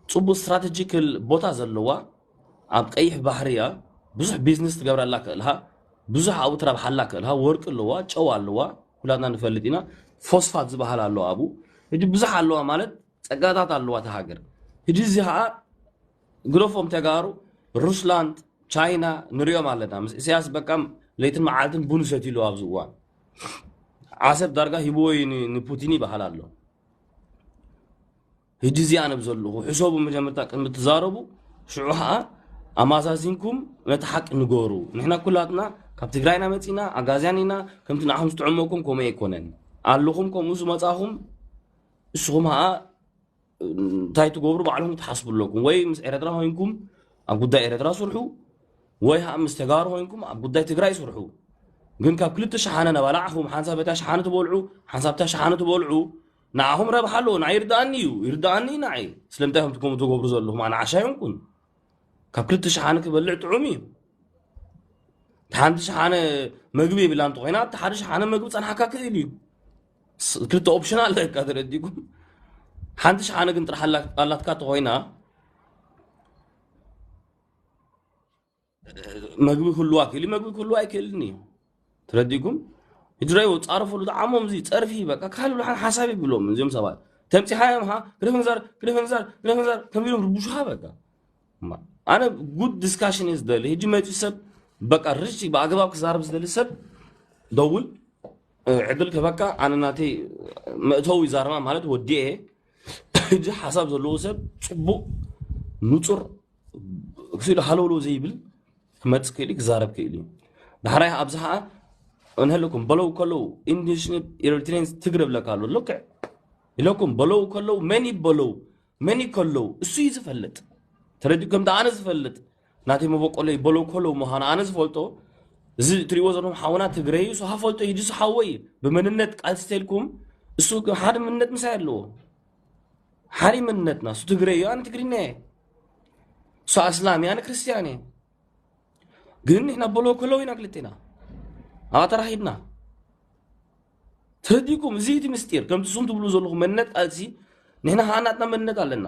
ጽቡቕ ስትራቴጂካል ቦታ ዘለዋ፣ ኣብ ቀይሕ ባሕሪ እያ። ብዙሕ ቢዝነስ ትገብረላ ክእልኻ፣ ብዙሕ ኣብኡ ትረብሓላ ክእልኻ። ወርቂ ኣለዋ፣ ጨው ኣለዋ፣ ኩላትና ንፈልጥ ኢና። ፎስፋት ዝበሃል ኣለዋ ኣብኡ። ሕጂ ብዙሕ ኣለዋ ማለት ጸጋታት ኣለዋ እታ ሃገር። ሕጂ እዚ ኸኣ ግደፎም ተጋሩ፣ ሩስላንድ፣ ቻይና ንሪኦም ኣለና። ምስ ኢሳያስ በቃ ለይትን መዓልትን ቡን ይሰትዩ ኣለዉ ኣብዚ እዋን። ዓሰብ ዳርጋ ሂብዎ እዩ ን-፣ ንፑቲን ይበሃል ኣሎ። ሕጂ እዚኣ ነብ ዘለኹ ሕሰቡ መጀመርታ ቅድሚ ትዛረቡ፣ ሽዑ ኸኣ ኣማዛዚንኩም ነቲ ሓቂ ንገሩ። ንሕና ኩላትና ካብ ትግራይና መጺና፣ ኣጋዝያን ኢና፣ ከምቲ ንዓኹም ዝጥዕመኩም ከምኡ ኣይኮነን። ኣለኹም ከምኡ ዝመጻኹም፣ እስኹም ኸኣ እንታይ ትገብሩ ባዕልኹም ክትሓስቡ ኣለኩም። ወይ ምስ ኤረትራ ኮይንኩም ኣብ ጉዳይ ኤረትራ ስርሑ፣ ወይ ኸኣ ምስ ተጋሩ ኮይንኩም ኣብ ጉዳይ ትግራይ ስርሑ። ግን ካብ ክልተ ሸሓነ ናባላዕኹም፣ ሓንሳብ በታ ሸሓነ ትበልዑ፣ ሓንሳብ እታ ሸሓነ ትበልዑ፣ ንዓኹም ረብሓ ኣለዎ። ንዓይ ይርድኣኒ እዩ፣ ይርድኣኒ እዩ ንዓይ። ስለምንታይ ከም ትኮኑ ትገብሩ ዘለኹም፣ ኣነ ዓሻ ይኹንኩን። ካብ ክልተ ሸሓነ ክበልዕ ጥዑም እዩ። ሓንቲ ሸሓነ መግቢ የብላ እንተኾይና፣ ኣብቲ ሓደ ሸሓነ መግቢ ጸንሓካ ክእል እዩ። ስ-፣ ክልተ ኦፕሽን ኣለካ፣ ተረዲእኩም? ሓንቲ ሸሓነ ግን ጥራሕ ኣላ-፣ ኣላትካ እንተኾይና፣ መግቢ ክህልዋ ክእል እዩ፣ መግቢ ክህልዋ ኣይክእልን እዩ። ተረዲእኩም? ሕጂ ራእይዎ፣ ጻረፉሉ፣ ዝዓሞም እዚ ጸርፊ፣ በቃ፣ ካልእ ብሎ ሓን ሓሳብ ይብሎም እዚኦም ሰባት። ተምጺኻዮም፣ ሃ፣ ክደፈንዛር፣ ክደፈንዛር፣ ክደፈንዛር፣ ከም ኢሎም ርቡሽኻ፣ በቃ። እማ፣ ኣነ ጉድ ዲስካሽን እየ ዝደሊ። ሕጂ መጺኡ ሰብ፣ በቃ፣ ርጭ ብኣገባብ ክዛረብ ዝደሊ ሰብ፣ ደውል፣ እ፣ ዕድል ክህበካ፣ ኣነ ናተይ መእተዊ ዛረባ ማለት ወዲኤ። ሕጂ ሓሳብ ዘለዎ ሰብ፣ ጽቡቕ፣ ንጹር፣ ክስኢሉ ሃለውለው ዘይብል፣ ክመጽእ ክእል እዩ፣ ክዛረብ ክእል እዩ። ዳሕራይ ኣብዚ ኸኣ እንሀለኩም በለው ከለው፣ ኢንዲጂነስ ኤሪትሪያንስ ትግረ ብለካ ኣሎ። ልክዕ ኢለኩም በለው ከለው፣ መን ይበለው፣ መን ይከለው፣ እሱ እዩ ዝፈልጥ። ተረዲእኩም? ከምቲ ኣነ ዝፈልጥ፣ ናተይ መበቆለይ በለው ከለው ምዃኑ ኣነ ዝፈልጦ፣ እዚ እትሪእዎ ዘለኹም ሓውና ትግረ እዩ፣ እሱ ሃፈልጦ እዩ፣ እሱ ሓወይ እዩ። ብመንነት ቃልሲ ተልኩም፣ እሱ ሓደ መንነት ምሳይ ኣለዎ። ሓደ መንነትና፣ እሱ ትግረ እዩ፣ ኣነ ትግርኛ እየ። እሱ ኣስላም እዩ፣ ኣነ ክርስትያን እየ። ግን ንሕና በሎ ከለው ኢና ክልቴና። ኣብኣ ተራኺብና። ተረዲኩም፣ እዚ እቲ ምስጢር። ከምቲ ስም ትብሉ ዘለኹም መንነት ቃልሲ፣ ንሕና ኸዓ ናትና መንነት ኣለና።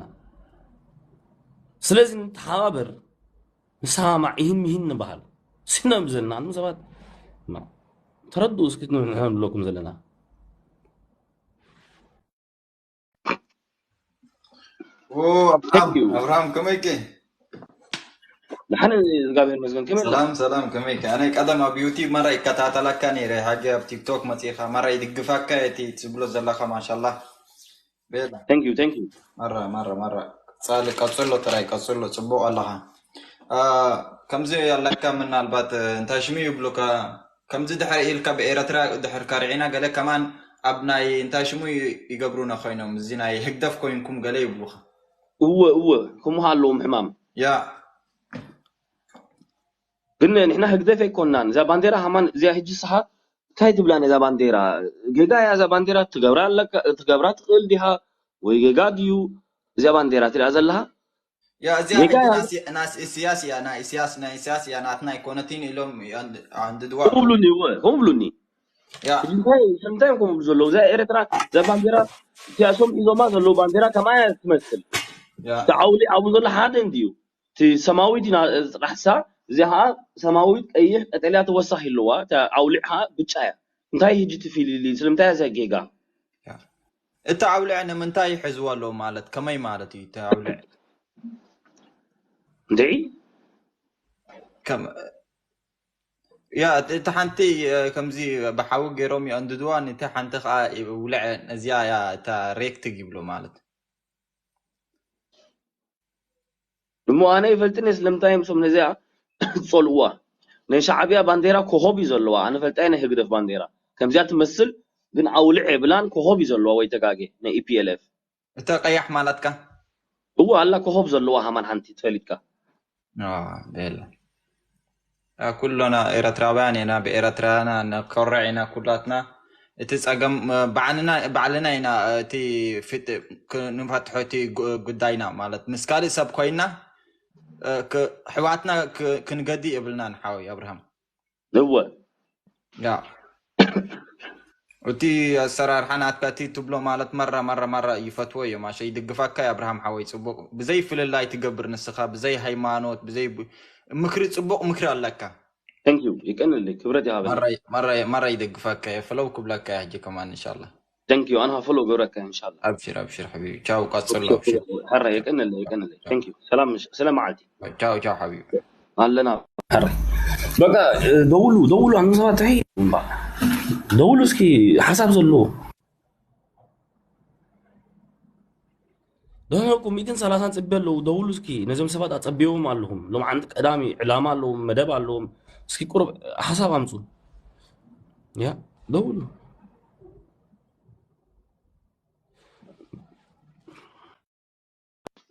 ስለዚ ንተሓባበር፣ ንሰማማዕ፣ ይህን ምሂን ንበሃል። ስነ ብዘና፣ ኣንቱም ሰባት፣ ማ-፣ ተረድኡ እስኪ ንሕና ንብለኩም ዘለና። ኦ፣ ኣብርሃም፣ Thank you። ኣብርሃም፣ ከመይከ? ደሓን፣ እግዚኣብሔር ይመስገን። ከመይ ኣለኻ? ሰላም፣ ሰላም፣ ከመይከ? ኣነ ቀደም ኣብ ዩቲብ መራ ይከታተለካ ነይረ፣ ሐጂ ኣብ ቲክቶክ መጺኻ መራ ይድግፋካ እቲ ትብሎ ዘለኻ፣ ማሻላ። ቤላ። Thank you, thank you። መራ፣ መራ፣ መራ። ቀጻሊ፣ ቀጽሎ ጥራይ፣ ቀጽሎ፣ ጽቡቕ ኣለኻ። አ፣ ከምዚ ኣለካ፣ ምናልባት፣ እ፣ እንታይ ሽሙ ይብሉካ፣ ከምዚ ድሕር ኢልካ ብኤረትራ ድሕር ካርዒና ገለ ከማን ኣብ ናይ እንታይ ሽሙ ይ-፣ ይገብሩና ኮይኖም፣ እዚ ናይ ህግደፍ ኮይንኩም ገለ ይብሉኻ። እወ፣ እወ፣ ከምኡ ኣለዎም ሕማም። ያ። ግን ንሕና ህግደፍ ኣይኮንናን። እዛ ባንዴራ ሃማን እዚኣ ሕጂ ስሓ እንታይ ትብላ ነዛ ባንዴራ? ጌጋ እያ እዛ ባንዴራ። ትገብራ ኣለካ፣ ትገብራ ትኽእል ዲኻ? ወይ ጌጋ ድዩ? እዚኣ ባንዴራ ትሪኣ ዘለኻ? ያ፣ እዚኣ ጌጋ ሕጂ እያ። ናስ-፣ ናስ ኢስያስ እያ፣ ናይ ኢስያስ፣ ናይ ኢስያስ እያ፣ ናትና ኣይኮነትን ኢሎም ያን-፣ ኣንድድዋ። ከምኡ ብሉኒ፣ እወ፣ ከምኡ ብሉኒ። ያ። ሕጂ እንታይ፣ እንታይ እዮም ከምኡ ብሉ ዘለዉ? እዛ ኤረትራ፣ እዛ ባንዴራ፣ ኢስያሶም ሒዞማ ዘለዉ ባንዴራ ከማያ ትመስል። ያ። እቲ ዓውሊ ዓቡ ዘሎ ሓደ እንድዩ። እቲ ሰማዊት ኢና፣ ጥራሕ እሳ፣ እዚኣ ኸዓ ሰማዊት፣ ቀይሕ፣ ቀጠልያ ተወሳኺ ኣለዋ። እታ ዓውሊዕ ኸዓ ብጫ እያ። እንታይ ሕጂ ትፊልሊ? ስለምንታይ እያ እዛ ጌጋ? ያ። እቲ ዓውሊዕ ንምንታይ ይሕዝዋ ኣለዉ ማለት? ከመይ ማለት እዩ እቲ ዓውሊዕ? እንድዒ? ከም፣ ያ፣ እቲ፣ እቲ ሓንቲ፣ እ፣ ከምዚ ብሓዊ ገይሮም ይኣንድድዋ፣ ነቲ ሓንቲ ኸዓ ይውልዐ፣ ነዚኣ እያ እታ ሬክትግ ይብሉ ማለት። እሞ ኣነ ይፈልጥን እየ ስለምንታይ እዮም እሶም ነዚኣ ዝጸልእዋ። ናይ ሻዕብያ ባንዴራ ኮኾብ እዩ ዘለዋ። ኣነ ፈልጣ ናይ ህግደፍ ባንዴራ። ከምዚኣ ትመስል ግን ዓውልዕ የብላን፣ ኮኾብ እዩ ዘለዋ ወይ ተጋጌ ናይ ኢ ፒ ኤል ኤፍ። እተ ቀያሕ ማለትካ? እወ ኣላ ኮኾብ ዘለዋ ሃማን ሓንቲ ትፈሊጥካ። አ፣ ቤላ። አ፣ ኩሎና ኤረትራውያን ኢና፣ ብኤረትራና ንኮርዕ ኢና ኩላትና። እቲ ጸገም፣ እ፣ ባዕልና፣ ባዕልና ኢና፣ እ፣ እቲ ፍት-፣ ክ-፣ ንፈትሖ እቲ ጉ-፣ ጉዳይና ማለት ምስ ካልእ ሰብ ኮይና፣ እ፣ ክ-፣ ኣሕዋትና ክ-፣ ክንገዲ የብልናን ሓወይ ኣብርሃም። እወ። ያ። እቲ ኣሰራርሓ ናትካ እቲ ትብሎ ማለት መራ፣ መራ፣ መራ ይፈትዎ እየ ማሸ፣ ይድግፋካ እየ ኣብርሃም ሓወይ፣ ጽቡቕ። ብዘይ ፍልላይ ትገብር ንስኻ፣ ብዘይ ሃይማኖት፣ ብዘይ ብ-፣ ምክሪ፣ ጽቡቕ ምክሪ ኣለካ። Thank you፣ የቀንልይ፣ ክብረት ይሃበኒ። መራ፣ መራ፣ መራ ይደግፋካ እየ፣ ፈለው ክብለካ እየ ሕጂ ከማን ኢንሻላህ። Thank you፣ ኣነ ኸዓ ፈለው ገብረካ ኢንሻላህ። ኣብሽር፣ ኣብሽር ሓቢቢ፣ ቻው፣ ቀጽሎ፣ ኣብሽር። ሕረ፣ የቀንልይ፣ የቀንልይ። Thank you። ሰላም ምሽ-፣ ሰላም መዓልቲ። ቻው፣ ቻው ሓቢቢ። ኣለና። ሕረ። በቃ፣ እ፣ ደውሉ፣ ደውሉ፣ ኣንቱም ሰባት፣ ተይ፣ እምባ። ደውሉ እስኪ፣ ሓሳብ ዘለዎ። ደህነኩም፣ ሚእትን ሰላሳን ጽበ ኣለዉ፣ ደውሉ እስኪ። ነዞም ሰባት ኣጸብዎም ኣለኹም። ሎምዓንቲ ቀዳሚ ዕላማ ኣለዎም፣ መደብ ኣለዎም። እስኪ ቁሩብ ሓሳብ ኣምጹ። ያ፣ ደውሉ።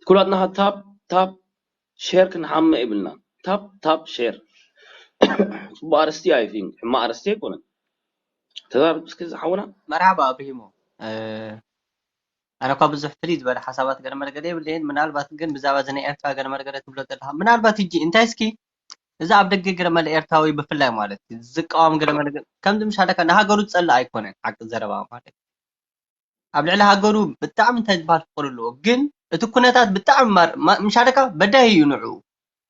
ኩላትና ታፕ ታፕ ሼር ክንሓምእ የብልናን። ታፕ ታፕ ሼር። ጽቡቕ ኣርእስቲ፣ I think፣ ሕማቕ ኣርእስቲ ኣይኮነን። ተዛረብ እስኪ ዝሓውና። መርሓባ ኣብሪሂሞ። እ፣ ኣነ እኳ ብዙሕ ፍልይ ዝበለ ሓሳባት ገለ መለ ገለ የብለይን። ምናልባት ግን ብዛዕባ እዚ ናይ ኤርትራ ገለ መለ ገለ ትብሎ ዘለኻ፣ ምናልባት ሕጂ እንታይ እስኪ እዚ ኣብ ደገ ገለ መለ ኤርትራዊ ብፍላይ ማለት እዩ ዝቃወም ገለ መለ ገለ ከምዚ ምሽ ኣለካ ንሃገሩ ዝጸልእ ኣይኮነን፣ ሓቂ ዘረባ ማለት እዩ። ኣብ ልዕሊ ሃገሩ ብጣዕሚ እንታይ ዝበሃል ፍቕሪ ኣለዎ፣ ግን እቲ ኩነታት ብጣዕሚ ማር-፣ ማ-፣ ምሽ ኣለካ በዳሂ እዩ ንዕኡ።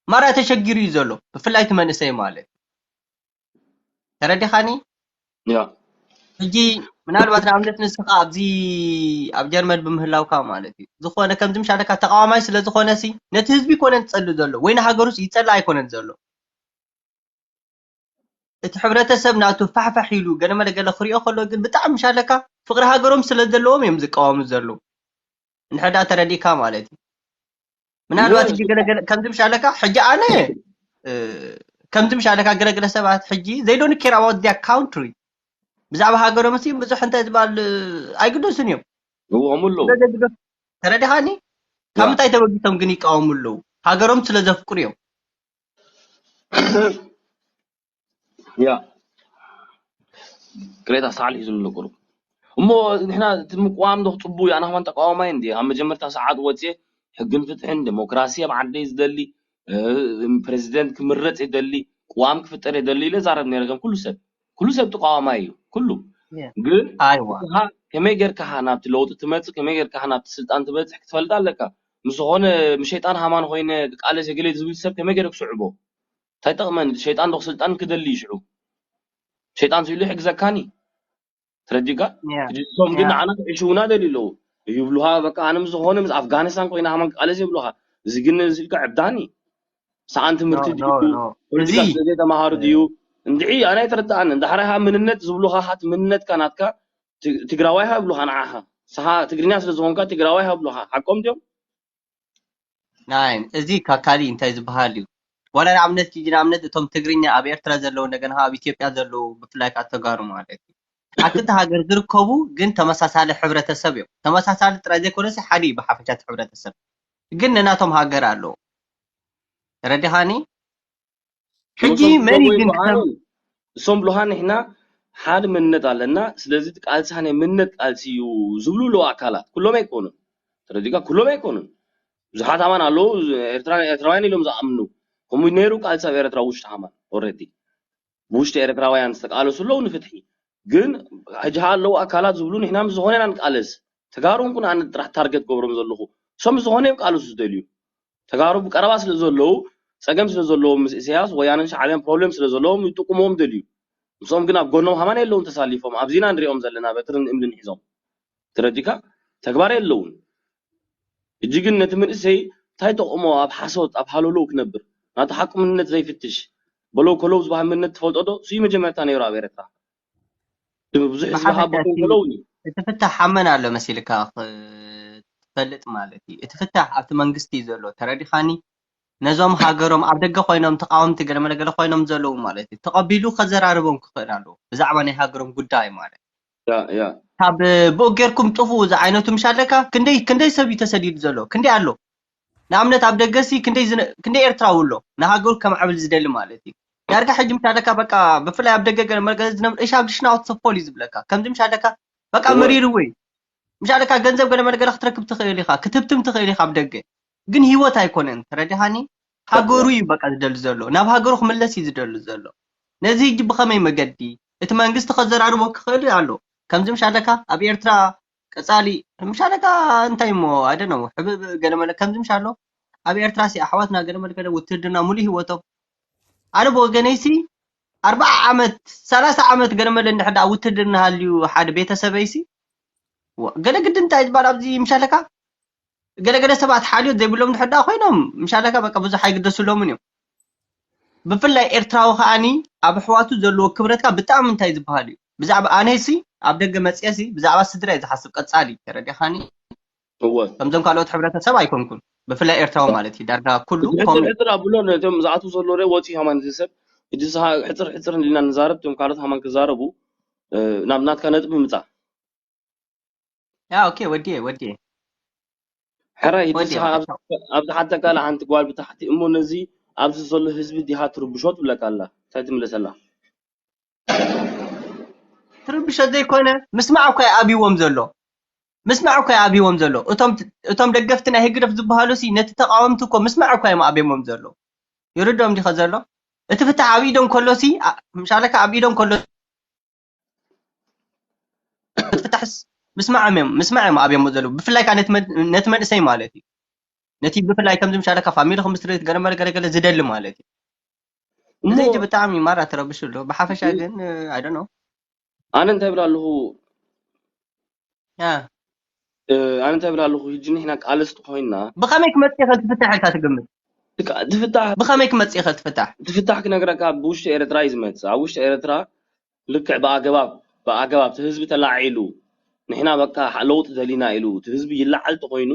ማራ ተሸጊሩ እዩ ዘሎ፣ ብፍላይ እቲ መንእሰይ ማለት እዩ። ተረዲኻኒ? ያ። ሕጂ ምናልባት ንኣብነት ንስኻ ኣብዚ ኣብ ጀርመን ብምህላውካ ማለት እዩ። ዝኾነ ከምዚ ምሽ ኣለካ ተቃዋማይ ስለ ዝኾነ ሲ ነቲ ህዝቢ ይኮነን ዝጸልእ ዘሎ ወይ ንሃገሩስ ይጸልእ ኣይኮነን ዘሎ። እቲ ሕብረተሰብ ናቱ ፋሕፋሕ ኢሉ ገለ መለ ገለ ክሪኦ ከሎ ግን ብጣዕሚ ምሽ ኣለካ ፍቅሪ ሃገሮም ስለ ዘለዎም እዮም ዝቃወሙ ዘለዉ። እንድሕር ደኣ ተረዲእካ ማለት እዩ። ምናልባት እወ። ሕጂ ገለ ገለ ከምዚ ምሽ ኣለካ ሕጂ ኣነ፣ እ፣ ከምዚ ምሽ ኣለካ ገለ ገለ ሰባት ሕጂ they don't care about their country። ብዛዕባ ሃገሮም እሲ ብዙሕ እንታይ ዝበሃል፣ እ፣ ኣይግደሱን እዮም። እዎም ኣለዉ። ስለ ዘግደሱ ተረዲኻኒ? ካብ ያ። ምንታይ ተበጊሶም ግን ይቃወሙ ኣለዉ? ሃገሮም ስለ ዘፍቅሩ እዮም። ያ። ቅሬታ ሳዕል ሒዙ ኣሎ ቁሩብ። እሞ ንሕና እቲ ምቅዋም ዶ ክጽቡ እዩ? ኣነ ከማን ተቃዋማይ እንድየ። ኣብ መጀመርታ ሰዓት ወጽየ ሕግን ፍትሕን ዴሞክራሲ ኣብ ዓደይ ዝደሊ፣ እ፣ ፕረዚደንት ክምረጽ ይደሊ፣ ቅዋም ክፍጠር ይደሊ ኢለ ዛረብ ነይረ ከም ኩሉ ሰብ። ኩሉ ሰብ ተቃዋማይ እዩ። ኩሉ። ግን ኣይዋ ከመይ ጌርካ ናብቲ ለውጢ ትመፅእ፣ ከመይ ጌርካ ናብቲ ስልጣን ትበፅሕ ክትፈልጥ ኣለካ። ምስ ዝኾነ ምስ ሸይጣን ሃማን ኮይነ ክቃለስ የገለ ዝብል ሰብ ከመይ ገይረ ክስዕቦ? እንታይ ጠቕመኒ? ሸይጣን ዶ ስልጣን ክደሊ እዩ ሽዑ? ሸይጣን ስኢሉ ይሕግዘካኒ። ተረዲካ? ሕጂ እሶም ግን ንዓና ክዕሽውና ደልዩ ኣለዉ። ይብሉሃ በቃ ኣነ ምስ ዝኾነ ምስ ኣፍጋኒስታን ኮይነ ሃማን ክቃለስ ይብሉኻ። እዚ ግን እዚ ኢልካ ዕብዳኒ። ሰኣን ትምህርቲ ድዩ? ፖለቲካ ስለ ዘይተማሃሩ ድዩ? እንድዒ ኣነ ኣይተረድኣንን። ዳሕራይ ሃ ምንነት ዝብሉኻ ሃት ምንነትካ ናትካ ት- ትግራዋይ ሃ ይብሉኻ ንዓኻ። ሰሃ ትግርኛ ስለ ዝኾንካ ትግራዋይ ሃ ይብሉኻ። ሓቆም ድዮም? ናይ እዚ ካካሊ እንታይ ዝበሃል እዩ? ዋላ ንኣብነት ኪጂ ንኣብነት እቶም ትግርኛ ኣብ ኤርትራ ዘለዉ እንደገና ኣብ ኢትዮጵያ ዘለዉ ብፍላይ ከዓ ተጋሩ ማለት እዩ ኣብ ክልተ ሃገር ዝርከቡ ግን ተመሳሳሊ ሕብረተሰብ እዮም። ተመሳሳሊ ጥራይ ዘይኮነስ ሓደ እዩ ብሓፈሻ እቲ ሕብረተሰብ ግን ነናቶም ሃገር ኣለዉ። ተረዲኻኒ? ሕጂ መን እዩ ግን ክሰም እሶም ብሉሃ ንሕና ሓደ መንነት ኣለና፣ ስለዚ እቲ ቃልሲ ናይ መንነት ቃልሲ እዩ ዝብሉ ኣለዉ ኣካላት። ኩሎም ኣይኮኑን። ተረዲካ? ኩሎም ኣይኮኑን። ብዙሓት ኣማን ኣለዉ፣ ኤርትራ ኤርትራውያን ኢሎም ዝኣምኑ። ከምኡ ነይሩ ቃልሲ ኣብ ኤርትራ ውሽጢ ሃማን ኦልሬዲ ብውሽጢ ኤርትራውያን ዝተቃለሱ ኣለዉ ንፍትሒ። ግን ሕጂ ኣለዉ ኣካላት ዝብሉ ንሕና ምስ ዝኾነ ኢና ንቃለስ። ተጋሩ እንኩን ኣነ ጥራሕ ታርጌት ገብሮም ዘለኹ። እሶም ምስ ዝኾነ እዮም ቃለሱ ዝደልዩ። ተጋሩ ብቀረባ ስለ ዘለዉ ጸገም ስለ ዘለዎም ምስ ኢሳያስ ወያነን ሻዕብያን ፕሮብሌም ስለ ዘለዎም ይጥቁምዎም ደልዩ። ምስኦም ግን ኣብ ጎኖም ሃማን የለውን ተሳሊፎም። ኣብዚና ንሪኦም ዘለና በትርን እምንን ሒዞም። ተረዲካ? ተግባር የለውን። ሕጂ ግን ነቲ መንእሰይ እንታይ ጠቕሞ ኣብ ሓሶት ኣብ ሃለሎ ክነብር ናቱ ሓቂ ምንነት ዘይፍትሽ በለው ከለው ዝበሃል ምንነት ትፈልጦ ዶ? እሱ መጀመርታ ነይሩ ኣብ ኤረትራ ብዙሕ ህዝቢ ካብ ብሓፈሻ እቲ ከለውኒ እቲ ፍታሕ ሓመን ኣሎ መሲልካ ክትፈልጥ ማለት እዩ። እቲ ፍታሕ ኣብቲ መንግስቲ እዩ ዘሎ። ተረዲኻኒ? ነዞም ሃገሮም ኣብ ደገ ኮይኖም ተቃወምቲ ገለ መለ ገለ ኮይኖም ዘለዉ ማለት እዩ ተቐቢሉ ከዘራርቦም ክኽእል ኣለዎ ብዛዕባ ናይ ሃገሮም ጉዳይ ማለት እዩ። ያ ያ ካብ ብኡ ጌርኩም ጥፉ ዝዓይነቱ ምሽ ኣለካ ክንደይ ክንደይ ሰብ እዩ ተሰዲዱ ዘሎ ክንደይ ኣሎ ንኣብነት ኣብ ደገሲ ክንደይ ዝነ- ክንደይ ኤርትራዊ ኣሎ ንሃገሩ ከማዕብል ዝደሊ ማለት እዩ ዳርጋ ሕጂ ምሽ ኣለካ በቃ ብፍላይ ኣብ ደገ ገለ መለ ገለ ዝነብር እሻ ብድሽናወት ሰፎል እዩ ዝብለካ ከምዚ ምሽ ኣለካ በቃ እወ። መሪርዎ እዩ ምሽ ኣለካ ገንዘብ ገለ መለ ገለ ክትረክብ ትኽእል ኢኻ ክትህብትም ትኽእል ኢኻ ኣብ ደገ ግን ህይወት ኣይኮነን ተረዲኻኒ ሃገሩ እዩ በቃ ዝደሊ ዘሎ ናብ ሃገሩ ክምለስ እዩ ዝደሊ ዘሎ ነዚ ህጂ ብኸመይ መገዲ እቲ መንግስቲ ከዘራርቦ ክኽእል ኣሎ ከምዚ ምሽ ኣለካ ኣብ ኤርትራ ቀጻሊ ምሽ ኣለካ እንታይ እሞ ኣደነው ሕብብ ገለመለ ከምዚ ምሽ ኣሎ ኣብ ኤርትራ ሲ ኣሕዋትና ገለመለ ገለ ውትድርና ሙሉ ህይወቶም ኣነ ብወገነይሲ ኣርባዓ ዓመት ሰላሳ ዓመት ገለመለ እንድሕር ደኣ ውትድርና ሃልዩ ሓደ ቤተሰበይሲ ወ- ገለ ግዲ እንታይ ዝበሃል ኣብዚ ምሽ ኣለካ ገለገለ ሰባት ሓልዮት ዘይብሎም እንድሕር ደኣ ኮይኖም ምሽ ኣለካ በቃ ብዙሕ ኣይግደስሎምን እዮም ብፍላይ ኤርትራዊ ከዓኒ ኣብ ኣሕዋቱ ዘለዎ ክብረትካ ብጣዕሚ እንታይ ዝበሃል እዩ ብዛዕባ ኣነሲ ኣብ ደገ መፅኤሲ ብዛዕባ ስድራ እየ ዝሓስብ ቀፃሊ ተረዲኻኒ እወ ከምዞም ካልኦት ሕብረተሰብ ኣይኮንኩን ብፍላይ ኤርትራዊ ማለት እዩ ዳርጋ ኩሉ ሕፅር ኮመን ሕፅር ኣብሎ ነቶም ዝኣትዉ ዘሎ ረ ወፂ ሃማን እዚ ሰብ ሕጂ ስኻ ሕፅር ሕፅር እንዲልና ንዛረብ እቶም ካልኦት ሃማን ክዛረቡ እ፣ ናብ ናትካ ነጥቢ ምፃ ያ ኦኬ ወዲየ ወዲየ ሕራይ ሕጂ ወዲየ ስኻ ኣብ- ኣብ ዝሓተካ ሓንቲ ጓል ብታሕቲ እሞ ነዚ ኣብዚ ዘሎ ህዝቢ ዲሃ ትርብሾ ትብለካ ኣላ እንታይ ትምለሰላ ትርብሾ ዘይኮነ ምስማዕ እኳ ይኣብዎም ዘሎ ምስማዕ እኳ ይኣብዎም ዘሎ እቶም እቶም ደገፍቲ ናይ ህግደፍ ዝበሃሉ ሲ ነቲ ተቃወምቲ እኮ ምስማዕ እኳ እዮም ኣብዮሞም ዘሎ ይርድኦም ዲኸ ዘሎ እቲ ፍታሕ ኣብ ኢዶም ከሎ ሲ ኣ- ምሻለካ ኣብ ኢዶም ከሎ እቲ ፍታሕስ ምስማዕ እዮም ምስማዕ እዮም ኣብዮሞ ዘለዉ ብፍላይ ከዓ ነቲ መን- ነቲ መንእሰይ ማለት እዩ ነቲ ብፍላይ ከምዚ ምሻለካ ፋሚሊ ክምስርት ገለመለ ገለገለ ዝደሊ ማለት እዩ እዚ እሞ ሕጂ ብጣዕሚ ማራ ተረብሹ ኣሎ ብሓፈሻ ግን ኣይደኖ ኣነ እንታይ ብል ኣለኹ ኣነ እንታይ ብል ኣለኹ ሕጂ ንሕና ቃለስቲ ኮይና ብኸመይ ክመፅእ ይኽእል ትፍታሕ ኢልካ ትግምት ትፍታሕ ብኸመይ ክመፅእ ይኽእል ትፍታሕ ትፍታሕ ክነግረካ ብውሽጢ ኤርትራ እዩ ዝመፅእ ኣብ ውሽጢ ኤርትራ ልክዕ ብኣገባብ ብኣገባብ እቲ ህዝቢ ተላዒሉ ንሕና በቃ ለውጢ ደሊና ኢሉ እቲ ህዝቢ ይለዓል ተኮይኑ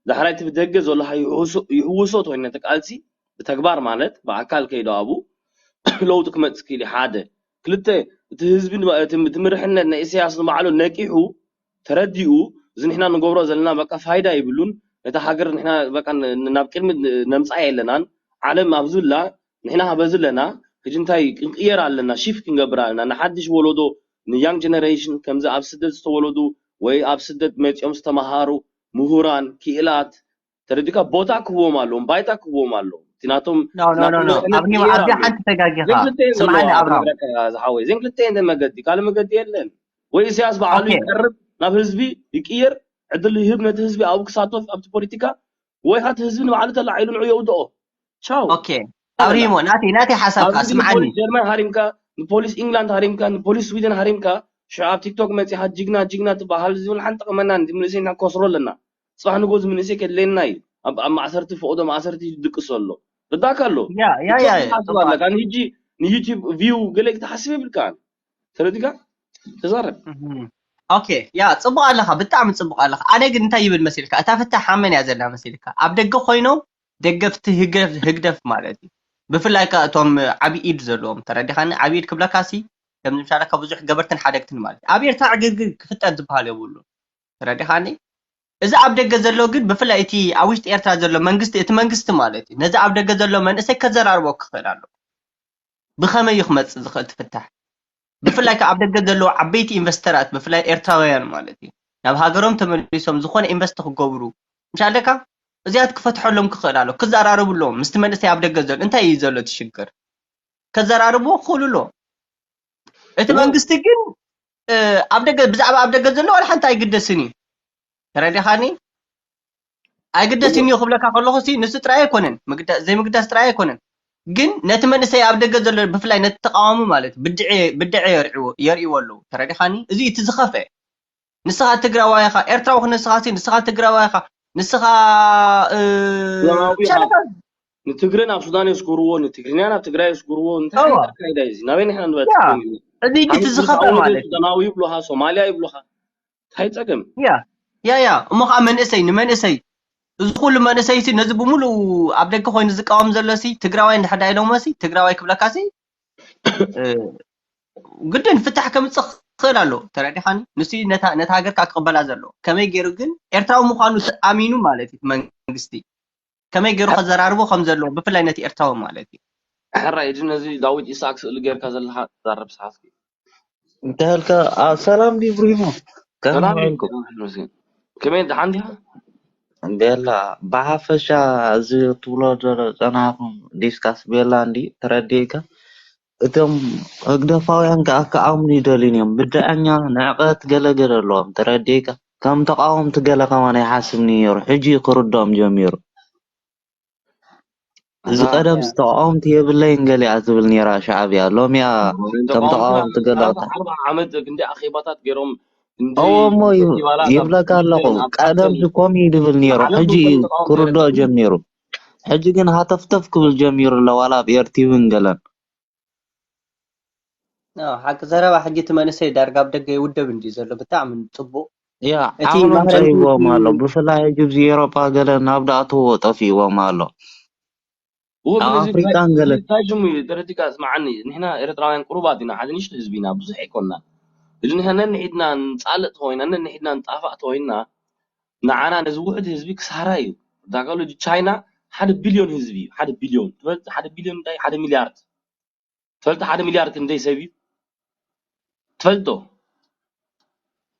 ዳሕራይ እቲ ብደገ ዘሎ ይሕውሶ ተኮይኑ ነቲ ቃልሲ ብተግባር ማለት ብኣካል ከይዱ ኣብኡ ለውጢ ክመፅእ ክኢሉ ሓደ ክልተ እቲ ህዝቢ እቲ ምርሕነት ናይ ኢሳያስ ንባዕሉ ነቂሑ ተረዲኡ እዚ ንሕና ንገብሮ ዘለና በቃ ፋይዳ ይብሉን ነታ ሃገር ንሕና በቃ ናብ ቅድሚ ነምፃ የለናን ዓለም ኣብዝላ ንሕና በዚ ኣለና ሕጂ እንታይ ክንቅየር ኣለና shift ክንገብር ኣለና ንሓድሽ ወለዶ ን young generation ከምዚ ኣብ ስደት ዝተወለዱ ወይ ኣብ ስደት መፂኦም ዝተምሃሩ ምሁራን ክኢላት ተረዲካ ቦታ ክህቦም ኣለዎም ባይታ ክህቦም ኣለዎም እቲ ናቶም ኣብዚ ሓንቲ ተጋጊኻ ስምዓኒ ኣብራም ዝሓወይ ዘን ክልተ እንተ መገዲ ካልእ መገዲ የለን ወይ ኢሳያስ በዓሉ ኦኬ። ይቀርብ ናብ ህዝቢ ይቅየር፣ ዕድል ይህብ ነቲ ህዝቢ ኣብኡ ክሳተፍ ኣብቲ ፖለቲካ፣ ወይ ከኣ እቲ ህዝቢ ንባዕሉ ተላዒሉ ንዑ የውድኦ። ቻው። ኦኬ። ኣብሪሞ ናተይ ናተይ ሓሳብ ኣብዚ ከኣ ግን ስምዓኒ። ንፖሊስ ጀርመን ሃሪምካ፣ ንፖሊስ ኢንግላንድ ሃሪምካ፣ ንፖሊስ ስዊድን ሃሪምካ፣ ሽዑ ኣብ ቲክቶክ መጺኻ ጅግና ጅግና ትበሃል ዝብል ሓንቲ ጠቕመና ንመንእሰይ ንሕና ከስሮ ኣለና። ጽባሕ ንጎ እዚ መንእሰይ ከድለየና እዩ። ኣብ ኣብ ማእሰርቲ ፈቕዶ ማእሰርቲ ድቅስ ኣሎ። ርዳካ ኣሎ። ያ ያ ያ ትሓስብ ኣለካ። ንህጂ ንዩቲዩብ ቪው ገለ ክትሓስብ የብልካን። ተረዲካ? ተዛረብ። እህም። ኦኬ ያ ጽቡቅ ኣለኻ፣ ብጣዕሚ ጽቡቅ ኣለኻ። ኣነ ግን እንታይ ይብል መሲልካ፣ እታ ፍታሕ ሓመን እያ ዘላ መሲልካ። ኣብ ደገ ኮይኖም ደገፍቲ ህግደፍ ህግደፍ ማለት እዩ። ብፍላይ ከኣ እቶም ዓቢ ኢድ ዘለዎም ተረዲኻኒ። ዓቢ ኢድ ክብለካ ሲ ከም ምሳሌ ካብ ብዙሕ ገበርትን ሓደግትን ማለት እዩ። ኣብ ኤርትራ ዕግርግር ክፍጠር ዝበሃል የብሉ። ተረዲኻኒ። እዚ ኣብ ደገ ዘሎ ግን ብፍላይ እቲ ኣብ ውሽጢ ኤርትራ ዘሎ መንግስቲ እቲ መንግስቲ ማለት እዩ ነዚ ኣብ ደገ ዘሎ መንእሰይ ከዘራርቦ ክኽእል ኣሎ። ብኸመይ እዩ ክመጽእ ዝኽእል ትፍታሕ? ብፍላይ ከኣ ኣብ ደገ ዘለዉ ዓበይቲ ኢንቨስተራት ብፍላይ ኤርትራውያን ማለት እዩ ናብ ሃገሮም ተመሊሶም ዝኾነ ኢንቨስት ክገብሩ ምሻለካ እዚኣት ክፈትሐሎም ክኽእል ኣሎ ክዘራረቡ ኣለዎም ምስቲ መንእሰይ ኣብ ደገ ዘሎ እንታይ እዩ ዘሎ እቲ ሽግር ከዘራርብዎ ክኽእሉ ኣለዎም እቲ እሞ መንግስቲ ግን እ፣ ኣብ ደገ ብዛዕባ ኣብ ደገ ዘሎ ዋላ ሓንቲ ኣይግደስን እዩ ተረዲኻኒ ኣይግደስን እዩ ክብለካ ከለኹ ሲ ንሱ ጥራይ ኣይኮነን ምግዳ- ዘይምግዳስ ጥራይ ኣይኮነን ግን ነቲ መንእሰይ ኣብ ደገ ዘሎ ብፍላይ ነቲ ተቃዋሚ ማለት እዩ፣ ብድዐ ብድዐ የርዕዎ- የርእዎ ኣለዉ ተረዲኻኒ እዚ እቲ ዝኸፍአ ንስኻ ትግራዋይ ኢኻ ኤርትራዊ ንስኻ ሲ ንስኻ ትግራዋይ ኢኻ ንስኻ እ፣ ሱዳናዊ ኢኻ ሻለካ ንትግረ ናብ ሱዳን የስጉርዎ ንትግርኛ ናብ ትግራይ የስጉርዎ እንታይ እዋ ዓይነት ኣካይዳ እዩ እዚ ናበይ ንሕና ንበጽሕ ያ ኮይና እዚ እቲ ሓንቲ ዝኸፍአ ዝዓወደ ማለት እዩ ሱዳናዊ ይብሉኻ ሶማልያ ይብሉኻ እንታይ ጸገም ያ ያ ያ እሞ ከዓ መንእሰይ ንመንእሰይ እዚ ኩሉ መንእሰይ ሲ ነዚ ብምሉእ ኣብ ደገ ኮይኑ ዝቃወም ዘሎ ሲ ትግራዋይ እንድሕር ዳ ኢሎሞ ሲ ትግራዋይ ክብለካ ሲ እ፣ ግድን ፍታሕ ከምፅእ ክኽእል ኣሎ ተረዲኻኒ ንሱ ነታ ነታ ሃገር ከዓ ክቕበላ ዘለዎ ከመይ ገይሩ ግን ኤርትራዊ ምዃኑ ኣሚኑ ማለት እዩ እቲ መንግስቲ ከመይ ገይሩ ከዘራርቦ ከም ዘለዎ ብፍላይ ነቲ ኤርትራዊ ማለት እዩ ሕራይ እዚ ነዚ ዳዊት ኢሳቅ ስእሊ ጌርካ ዘለካ ትዛረብ ሰሓስኪ እንተልካ ኣብ ሰላም ዲብሪሞ ከመይ ሰላም እዩ ኮንኩም ይመስገን ከመይ ደሓን ዲኻ ቤላ ብሓፈሻ እዚ ትብሎ ዘሎ ጸናሕኩም ዲስካስ ቤላ እንዲ ተረዲእካ እቶም ህግደፋውያን ከዓ ክኣምኑ ይደልዩን እዮም ብድዐኛ ንዕቀት ገለገለ ኣለዎም ተረዲእካ ከም ተቃወምቲ ገለ ከማን ይሓስብ ነይሩ ሕጂ ክርድኦም ጀሚሩ እዚ ኣታ ቀደም ዝተቃወምቲ የብለይን ገሊኣ ትብል ነይራ ሻዕብያ ሎሚያ ከም ተቃወምቲ ተቃወምቲ ገለ ኣርባ ዓመት ክንዲ ኣኼባታት ገይሮም ክንዲ እዎ እሞ ፌስቲቫላት ኣብ ይብለካ ኣለኹ ሆቴልን ኣብ ቀደም ካፌን ሲ ኮም እዩ ድብል ነይሩ ዓለም ሕጂ ብሙሉ እዩ ተቃወምቲ ክርድኦ የረድኡ ጀሚሩ ሕጂ ግን ሃተፍተፍ ክብል ጀሚሩ ኣሎ ዋላ ኣብ ኤርቲቪን ገለን ኣዎ፣ ሓቂ ዘረባ ሕጂ እቲ መንእሰይ ዳርጋ ኣብ ደገ ይውደብ እንድዩ ዘሎ ብጣዕሚ ጽቡቕ ያ እቲ ዓቕሎም ማህረምቲ ጸይዎም ኣሎ ብፍላይ ሕጂ ኣብዚ ኤሮጳ ገለ ናብ ዳእትዎ ጠፊእዎም ኣሎ እዎ ኣብ ግን እዚ ኣፍሪቃን ገለ እንታይ ሽሙ እዩ ተረዲካ ስማዓኒ ንሕና ኤርትራውያን ቁሩባት ኢና ሓደ ንሽቶ ህዝቢ ኢና ብዙሕ ኣይኮንና እዚ ንሕና ነንሒድና ንጻልእ ተኮይና ነንሒድና ንጣፋእ ተኮይና ንዓና ነዚ ውሕድ ህዝቢ ክሳራ እዩ ዳካሉ ቻይና ሓደ ቢልዮን ህዝቢ እዩ ሓደ ቢልዮን ትፈልጥ ሓደ ቢልዮን እንታይ ሓደ ሚልያርድ ትፈልጥ ሓደ ሚልያርድ ክንደይ ሰብ እዩ ትፈልጦ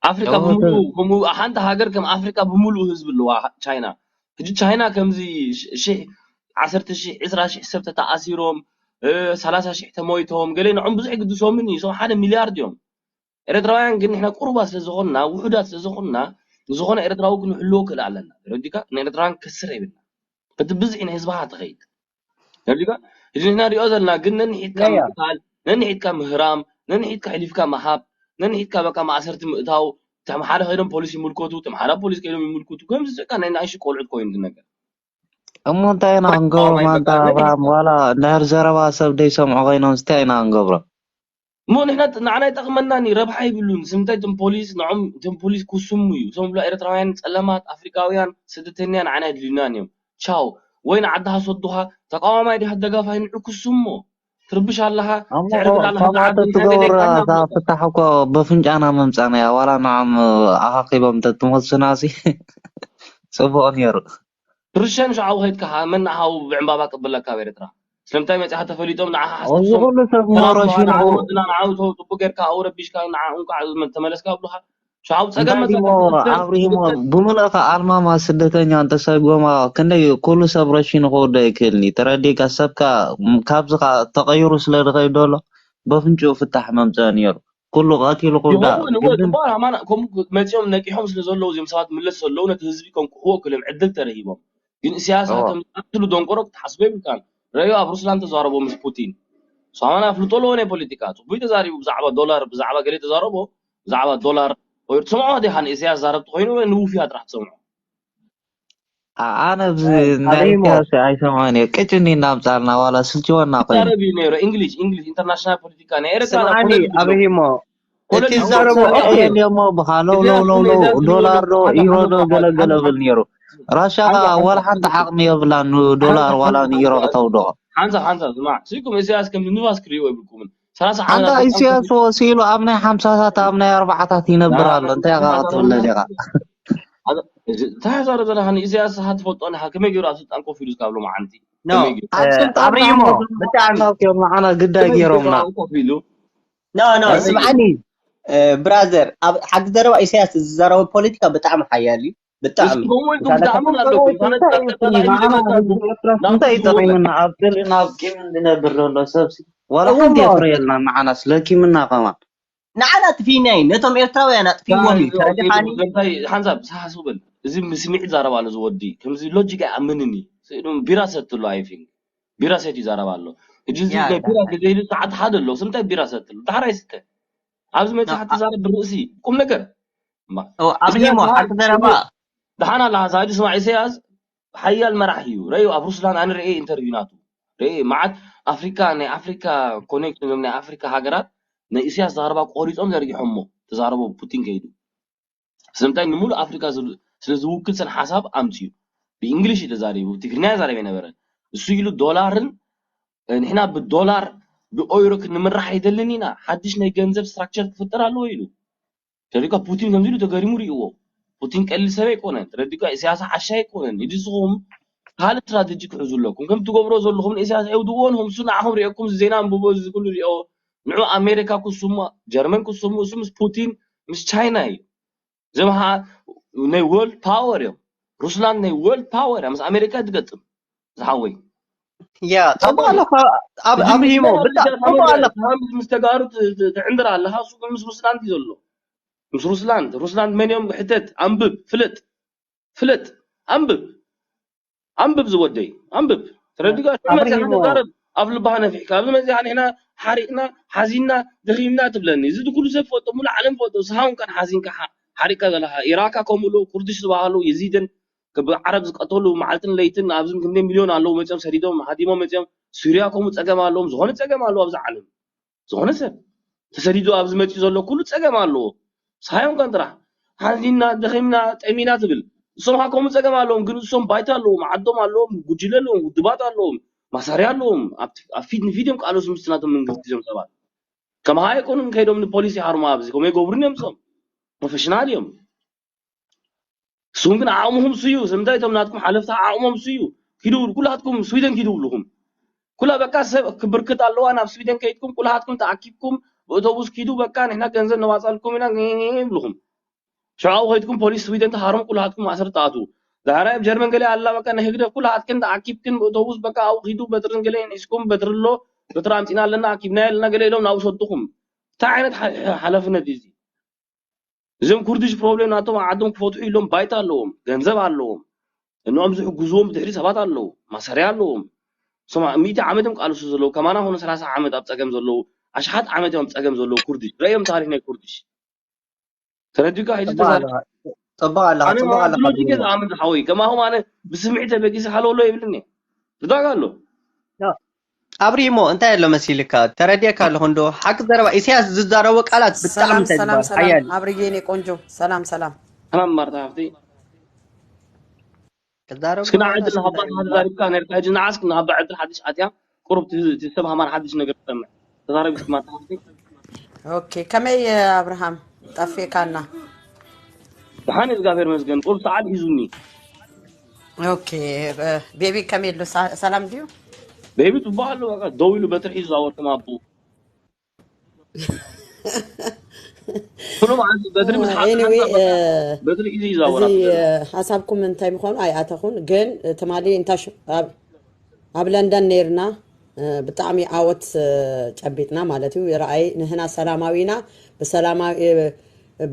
ኣፍሪካ ብምሉኡ ከምኡ ሓንቲ ሃገር ከም ኣፍሪካ ብምሉኡ ህዝቢ ኣለዋ ቻይና ሕጂ ቻይና ከምዚ ሽሕ ዓሰርተ ሽሕ ዕስራ ሽሕ ሰብ ተተኣሲሮም ሰላሳ ሽሕ ተሞይቶም ገለ ንዖም ብዙሕ ግድሶምን እዩ ሶም ሓደ ሚልያርድ እዮም ኤርትራውያን ግን ንሕና ቁሩባት ስለዝኾንና ውሑዳት ስለዝኾንና ንዝኾነ ኤርትራዊ ክንሕልዎ ክእል ኣለና ረዲካ ንኤርትራውያን ከስር የብልና በቲ ብዝሒ ንህዝብኻ ትኸይድ ረዲካ እዚ ንሕና ንሪኦ ዘለና ግን ነንሒትካ ምቅታል ነንሒትካ ምህራም ነንሒትካ ሕሊፍካ ምሃብ ነንሒትካ በቃ ማእሰርቲ ምእታው ተምሓረ ከይዶም ፖሊስ ይምልከቱ ተምሓራ ፖሊስ ከይዶም ይምልከቱ ከምዚ በቃ ናይ ንኣሽቱ ቆልዑት ኮይኑ ዝነገር እሞ እንታይ ኢና ወይ ክንገብሮ ተቃዋማይ ማንታ በቃ ኣብርሃም ነንሒትካ ዋላ እንድሕር ዘረባ ሰብ ደይሰምዑ ኮይኖም እንታይ ኢና ክንገብሮ እሞ ንሕና ንዓና ይጠቕመናን እዩ ረብሓ ይብሉን ስምንታይ እቶም ፖሊስ ንዖም እቶም ፖሊስ ክስሙ እዩ እዞም ብሎ ኤርትራውያን ጸለማት ኣፍሪካውያን ስደተኛን ንዓና የድልዩናን እዮም ቻው ወይ ንዓድኻ ሰዱኻ ተቃዋማይ ዲኻ ደጋፋይ ንዑ ክስሞ ትርብሽ ኣለኻ እሞ ትዕርብድ ኣለኻ ከምኣቶ ንዓዲ እንታይ ትገብሮ ደሊካ እታ እናብለካ ፍታሕ እኮ በፍንጫና መምፃእናያ ዋላ ንዖም ኣኻኺቦም ተትመልሱናሲ ፅቡቅ ነይሩ ርሸን ሸዓው ከይድካ መን ንዓኻ ብዕምባባ ቅብለካ ኣብ ኤርትራ ስለምንታይ መጺኻ ተፈሊጦም ንዓኻ እዚ ሓስቶም ኩሉ ሰብ ሰላም ሞረሽ ተባሃላ ይነብሩ ወድና ንዓው ተው ጽቡቅ ጌርካ ኣው ረቢሽካ ንዓ እንኳዕ ተመለስካ ብሉኻ ሸዓው ጸገም እንታይ ዲሞ መጸካ ኣብሪሂሞ ብምልእኻ ኣልማማ ስደተኛ እንተሰጎማ ክንደይ ኩሉ ሰብ ረሺኑ ክወዶ ይክእልኒ ተረዲእካ ሰብካ ካብዚ ከዓ ተቀይሩ ስለ ዝኸይድ ዘሎ በፍንጭኡ ፍታሕ መምፀእ ነይሩ ኩሉ ቀቲሉ ኩዳ ይኸውን እወ። ጽቡቕ ኣማና ከምኡ መጺኦም ነቂሖም ስለ ዘለዉ እዚኦም ሰባት ምለስ ዘለዉ ነቲ ህዝቢ ከንቅሕዎ ክልም ዕድል ተረሂቦም። ግን ኢሳያስ ከም ዝኣክሉ ደንቆሮ ክትሓስቦ የብልካን። ረዮ ኣብ ሩስላን ተዛረቦ ምስ ፑቲን። ኣማና ኣፍልጦ ኣለዎ ናይ ፖለቲካ። ጽቡይ ተዛሪቡ ብዛዕባ ዶላር ብዛዕባ ገለ ተዛረቦ ብዛዕባ ዶላር ወይ ትሰምዖ ዲኻ ንኢሳያስ ዛረብ ተኾይኑ ወይ ንውፍያ ጥራሕ ትሰምዖ። ኣነ ኣብዚ ናይ ኢሳያስ ኣይሰምዖን እየ። ቅጭኒ እናምጻልና ዋላ ስልችወና ኮይኑ ዛረብ እዩ ነይሩ። እንግሊሽ እንግሊሽ ኢንተርናሽናል ፖለቲካ ናይ ኤርትራ ስምዓኒ ኣብሂሞ እቲ ዝዛረቦ ኦኬ እሞ ብኻለው ለው ለው ለው ዶላር ዶ ኢሮ ዶ ገለገለ ብል ነይሩ። ራሻ ከኣ ዋላ ሓንቲ ዓቕሚ የብላን ንዶላር ዋላ ንኢሮ ክተውድቖ። ሓንሳብ ሓንሳብ ስማዕ ስኢኩም ኢሳያስ ከም ንፋስ ክርእይዎ የብልኩምን። ሰላሳ ዓመት ኣንታ ኣብ ኢሳያስ ወሲሉ ኣብ ናይ ሓምሳታት ኣብ ናይ ኣርባዓታት ይነብር ኣሎ። እንታይ ኢኻ ክትብለኒ ኢኻ? እታ ዛረብ ዘለኻ ንኢሳያስ ሃ ትፈልጦ ንኻ ከመይ ገይሩ ኣብ ስልጣን ኮፍ ኢሉ እስካብ ሎማዓንቲ ኖ ከመይ ገይሩ ኣብ ስልጣን ኣብሪሞ ተዓሚቶም ብጣዕሚ እዮም ንዓና ግዳይ ገይሮምና። ኮፍ ኢሉ ኖ ኖ ስምዓኒ ብራዘር ኣብ ሓቂ ዘረባ ኢሳያስ ዝዛረቦ ፖለቲካ ብጣዕሚ ሓያል እዩ ብጣዕሚ ከምኡ ኢልኩም ክትኣምኑ ኣለኩም። እንታይ እዩ ጠቒምና ኣብ ጥልእን ኣብ ቂምን ዝነብር ዘሎ ሰብ ሲ? ዋላ ሓንቲ የፍርየልና ንዓናስ ለኪምና ከማን። ንዓና ኣጥፊእና እዩ ነቶም ኤርትራውያን ኣጥፊእዎም እዩ ተረዲኻኒ እንታይ ሓንሳብ ሰሓሱ በል። እዚ ምስምዒት ዛረባ ኣሎ ዝወዲ ከምዚ ሎጂክ ኣይኣምንን እዩ። ስኢኑ ቢራ ሰትሎ ኣይ ቲንክ ቢራ ሰት ይዛረብ ኣሎ። ሕጂ እዚ ያ፣ ናይ ያ። ቢራ ግዜ ኢሉ ሰዓት ሓደ ኣሎ ስምታይ ቢራ ሰትሎ ዳሕራይ ስተ ኣብዚ መጽሓፍ ትዛረብ ብርእሲ ቁም ነገር እማ ኣብሪሞ ሓቂ ዘረባ ደሓን ኣላ ዛዲ ስማዕ ኢሳያስ ሓያል መራሒ እዩ። ረዩ ኣብ ሩስላን ኣነ ርኤ ኢንተርቪው ናቱ ርኤ መዓት ኣፍሪካ ናይ ኣፍሪካ ኮኔክሽን ናይ ኣፍሪካ ሃገራት ናይ ኢሳያስ ዛረባ ቆሪጾም ዘርጊሖሞ ተዛረቦ ፑቲን ከይዱ ስለምንታይ ንሙሉእ ኣፍሪካ ስለ ዝውክል ሰን ሓሳብ ኣምፅዩ ብእንግሊሽ እዩ ተዛሪቡ ትግርኛ ይዛረብ የነበረ እሱ ኢሉ ዶላርን ንሕና ብዶላር ብኦይሮ ክንምራሕ ኣይደልን ኢና ሓድሽ ናይ ገንዘብ ስትራክቸር ክፍጠር ኣለዎ ኢሉ ተሪካ ፑቲን ከምዚ ኢሉ ተገሪሙ ርእዎ ፑቲን ቀሊል ሰብ ኣይኮነን ተረዲካ ኢሳያስ ዓሻ ኣይኮነን ንድስኹም ካልእ ስትራቴጂ ክሕዙ ኣለኩም ከም ትገብሮ ዘለኹም ንኢሳያስ ኣይውድዎን ሆምሱ ንዓኹም ሪኦኩም ዜና ኣንብቦ እዚ ኩሉ ሪኦ ንዑ ኣሜሪካ ክስሙ ጀርመን ክስሙ እሱ ምስ ፑቲን ምስ ቻይና እዩ ዘምሃ ናይ ወርልድ ፓወር እዮም ሩስላንድ ናይ ወርልድ ፓወር እያ ምስ ኣሜሪካ ትገጥም ዝሓወይ ያ ጽቡቅ ኣለካ ኣብ ኣብ ሂሞ ብጣ ጽቡቅ ኣለካ ምስ ተጋሩ ትዕንድር ኣለካ እሱ ግን ምስ ሩስላንድ እዩ ዘሎ ምስ ሩስላንድ ሩስላንድ መን እዮም ሕተት ኣንብብ ፍለጥ ፍለጥ ኣንብብ ኣንብብ ዝወደይ ኣንብብ ተረዲጋ ሽመት ኣምሪሞ። ሓንዛረብ ኣብ ልባኻ ነፊሕካ ኣብዚ መዚኻ ንሕና ሓሪቅና ሓዚንና ደኺምና ትብለኒ እዚ ኩሉ ሰብ ፈልጦ ሙሉ ዓለም ፈልጦ ስሃውን ካን ሓዚንካ ሓ- ሓሪቅካ ዘለካ ኢራካ ከምኡ ኣለዉ ኩርድሽ ዝበሃሉ የዚደን ዓረብ ዝቀተሉ መዓልትን ለይትን ኣብዚ ክንደይ ሚልዮን ኣለዉ መፅኦም ሰዲዶም ሃዲሞም መፅኦም ሱርያ ከምኡ ፀገም ኣለዎም ዝኾነ ፀገም ኣለዎ ኣብዚ ዓለም ዝኾነ ሰብ ተሰዲዱ ኣብዚ መፂኡ ዘሎ ኩሉ ፀገም ኣለዎ ሳዮም ከን ጥራሕ ሓዚና ደኺምና ጠሚና ትብል እሶም ካ ከምኡ ፀገም ኣለዎም ግን እሶም ባይታ ኣለዎም ዓዶም ኣለዎም ጉጅለ ኣለዎም ውድባት ኣለዎም ማሳርያ ኣለዎም ኣብ ፊት ንፊት እዮም ቃለሱ ምስቲ ናቶም መንግስቲ እዞም ሰባት ከማሃ ኣይኮኑን ከይዶም ንፖሊስ ይሃርሙ ኣብዚ ከምኡ ይገብሩን እዮም እሶም ፕሮፌሽናል እዮም እሱም ግን ዓቕምኹም ስዩ ስለምንታይ እቶም ናትኩም ሓለፍቲ ዓቕሞም ስዩ ኪዱ ኩላትኩም ስዊደን ኪዱ ብልኹም ኩላ በቃ ሰብ ክብርክት ኣለዋ ናብ ስዊደን ከይድኩም ኩላትኩም ተኣኪብኩም ብእቶቡስ ኪዱ በቃ ንሕና ገንዘብ ነዋፃልኩም ኢና ይብልኹም ሽዑ ከይድኩም ፖሊስ ስዊደን ተሃሮም ኩላትኩም ማእሰር ተኣትዉ ዛህራይ ኣብ ጀርመን ገለ ኣላ በቃ ናይ ህግደፍ ኩላትክን ተኣኪብክን ብእቶቡስ በቃ ኣብኡ ኪዱ በትርን ገለ ንሒዝኩም በትሪ ኣሎ በትሪ ኣምፂና ኣለና ኣኪብና ኣለና ገለ ኢሎም ናብኡ ሰድኹም እንታይ ዓይነት ሓ- ሓላፍነት እዩ እዚ እዞም ኩርድሽ ፕሮብሌም ናቶም ዓዶም ክፈትሑ ኢሎም ባይታ ኣለዎም ገንዘብ ኣለዎም እኖኦም ዝሕግዝዎም ብድሕሪ ሰባት ኣለዉ ማሰርያ ኣለዎም ሶማ ሚእቲ ዓመት እዮም ቃልሱ ዘለዉ ከማና ኾነ ሰላሳ ዓመት ኣብ ፀገም ዘለዉ ኣሽሓት ዓመት እዮም ኣብ ፀገም ዘለዉ ኩርድሽ ረእዮም ታሪክ ናይ ኩርድሽ ተረዲካ ሕጂ ተዛር ጽቡቅ ኣለካ ኣነ ጽቡቅ ኣለካ ሎጂክ ዝኣምን ዝሓወይ ከማኹም ኣነ ብስምዒት ተበጊሰ ሃለወሎ ይብልኒ ርዳጋ ኣሎ ኣብሪሞ እንታይ ኣሎ መሲልካ ተረዲእካ ኣለኹ እንዶ ሓቂ ዘረባ ኢሳያስ ዝዛረቦ ቃላት ብጣዕሚ ሰላም ሰላም ተግባር ሰላም ሓያል ኣብርዬ እኔ ቆንጆ ሰላም ሰላም ሰላም ማርታ ሃፍቲ ክዛረብ እስኪ ንዓ ዕድል ንሃባ ተዛሪብካ ነርካ ሕጂ ንዓ እስኪ ንሃባ ዕድል ሓድሽ ኣትያ ቁሩብ እቲ ሰብ ሃማን ሓድሽ ነገር ትሰምዕ ተዛረቢ እስኪ ማርታ ሃፍቲ ኦኬ ከመይ ኣብርሃም ጠፊእካና ብሓን እግዚኣብሔር መስገን ቁሩብ ሰዓል ሒዙኒ ኦኬ ቤቢ ከመይ ኣሎ ሰላም ድዩ ቤቢ ጽቡቅ ኣሎ በቃ ደው ኢሉ በትሪ ሒዙ ዝዛወር ከም ኣቦ ኩሉ መዓልቲ በትሪ ምስ ሓ- ኤኒዌይ ሓንሳብ በትሪ ሒዙ ይዛወር እዚ ኣብቲ ገዛ። ሓሳብኩም እንታይ ምዃኑ ኣይኣተኹን ግን ትማሊ እንታ ሽ- ኣብ- ኣብ ለንደን ነይርና ብጣዕሚ ዓወት ጨቢጥና ማለት እዩ። ርኣይ ንህና ሰላማዊና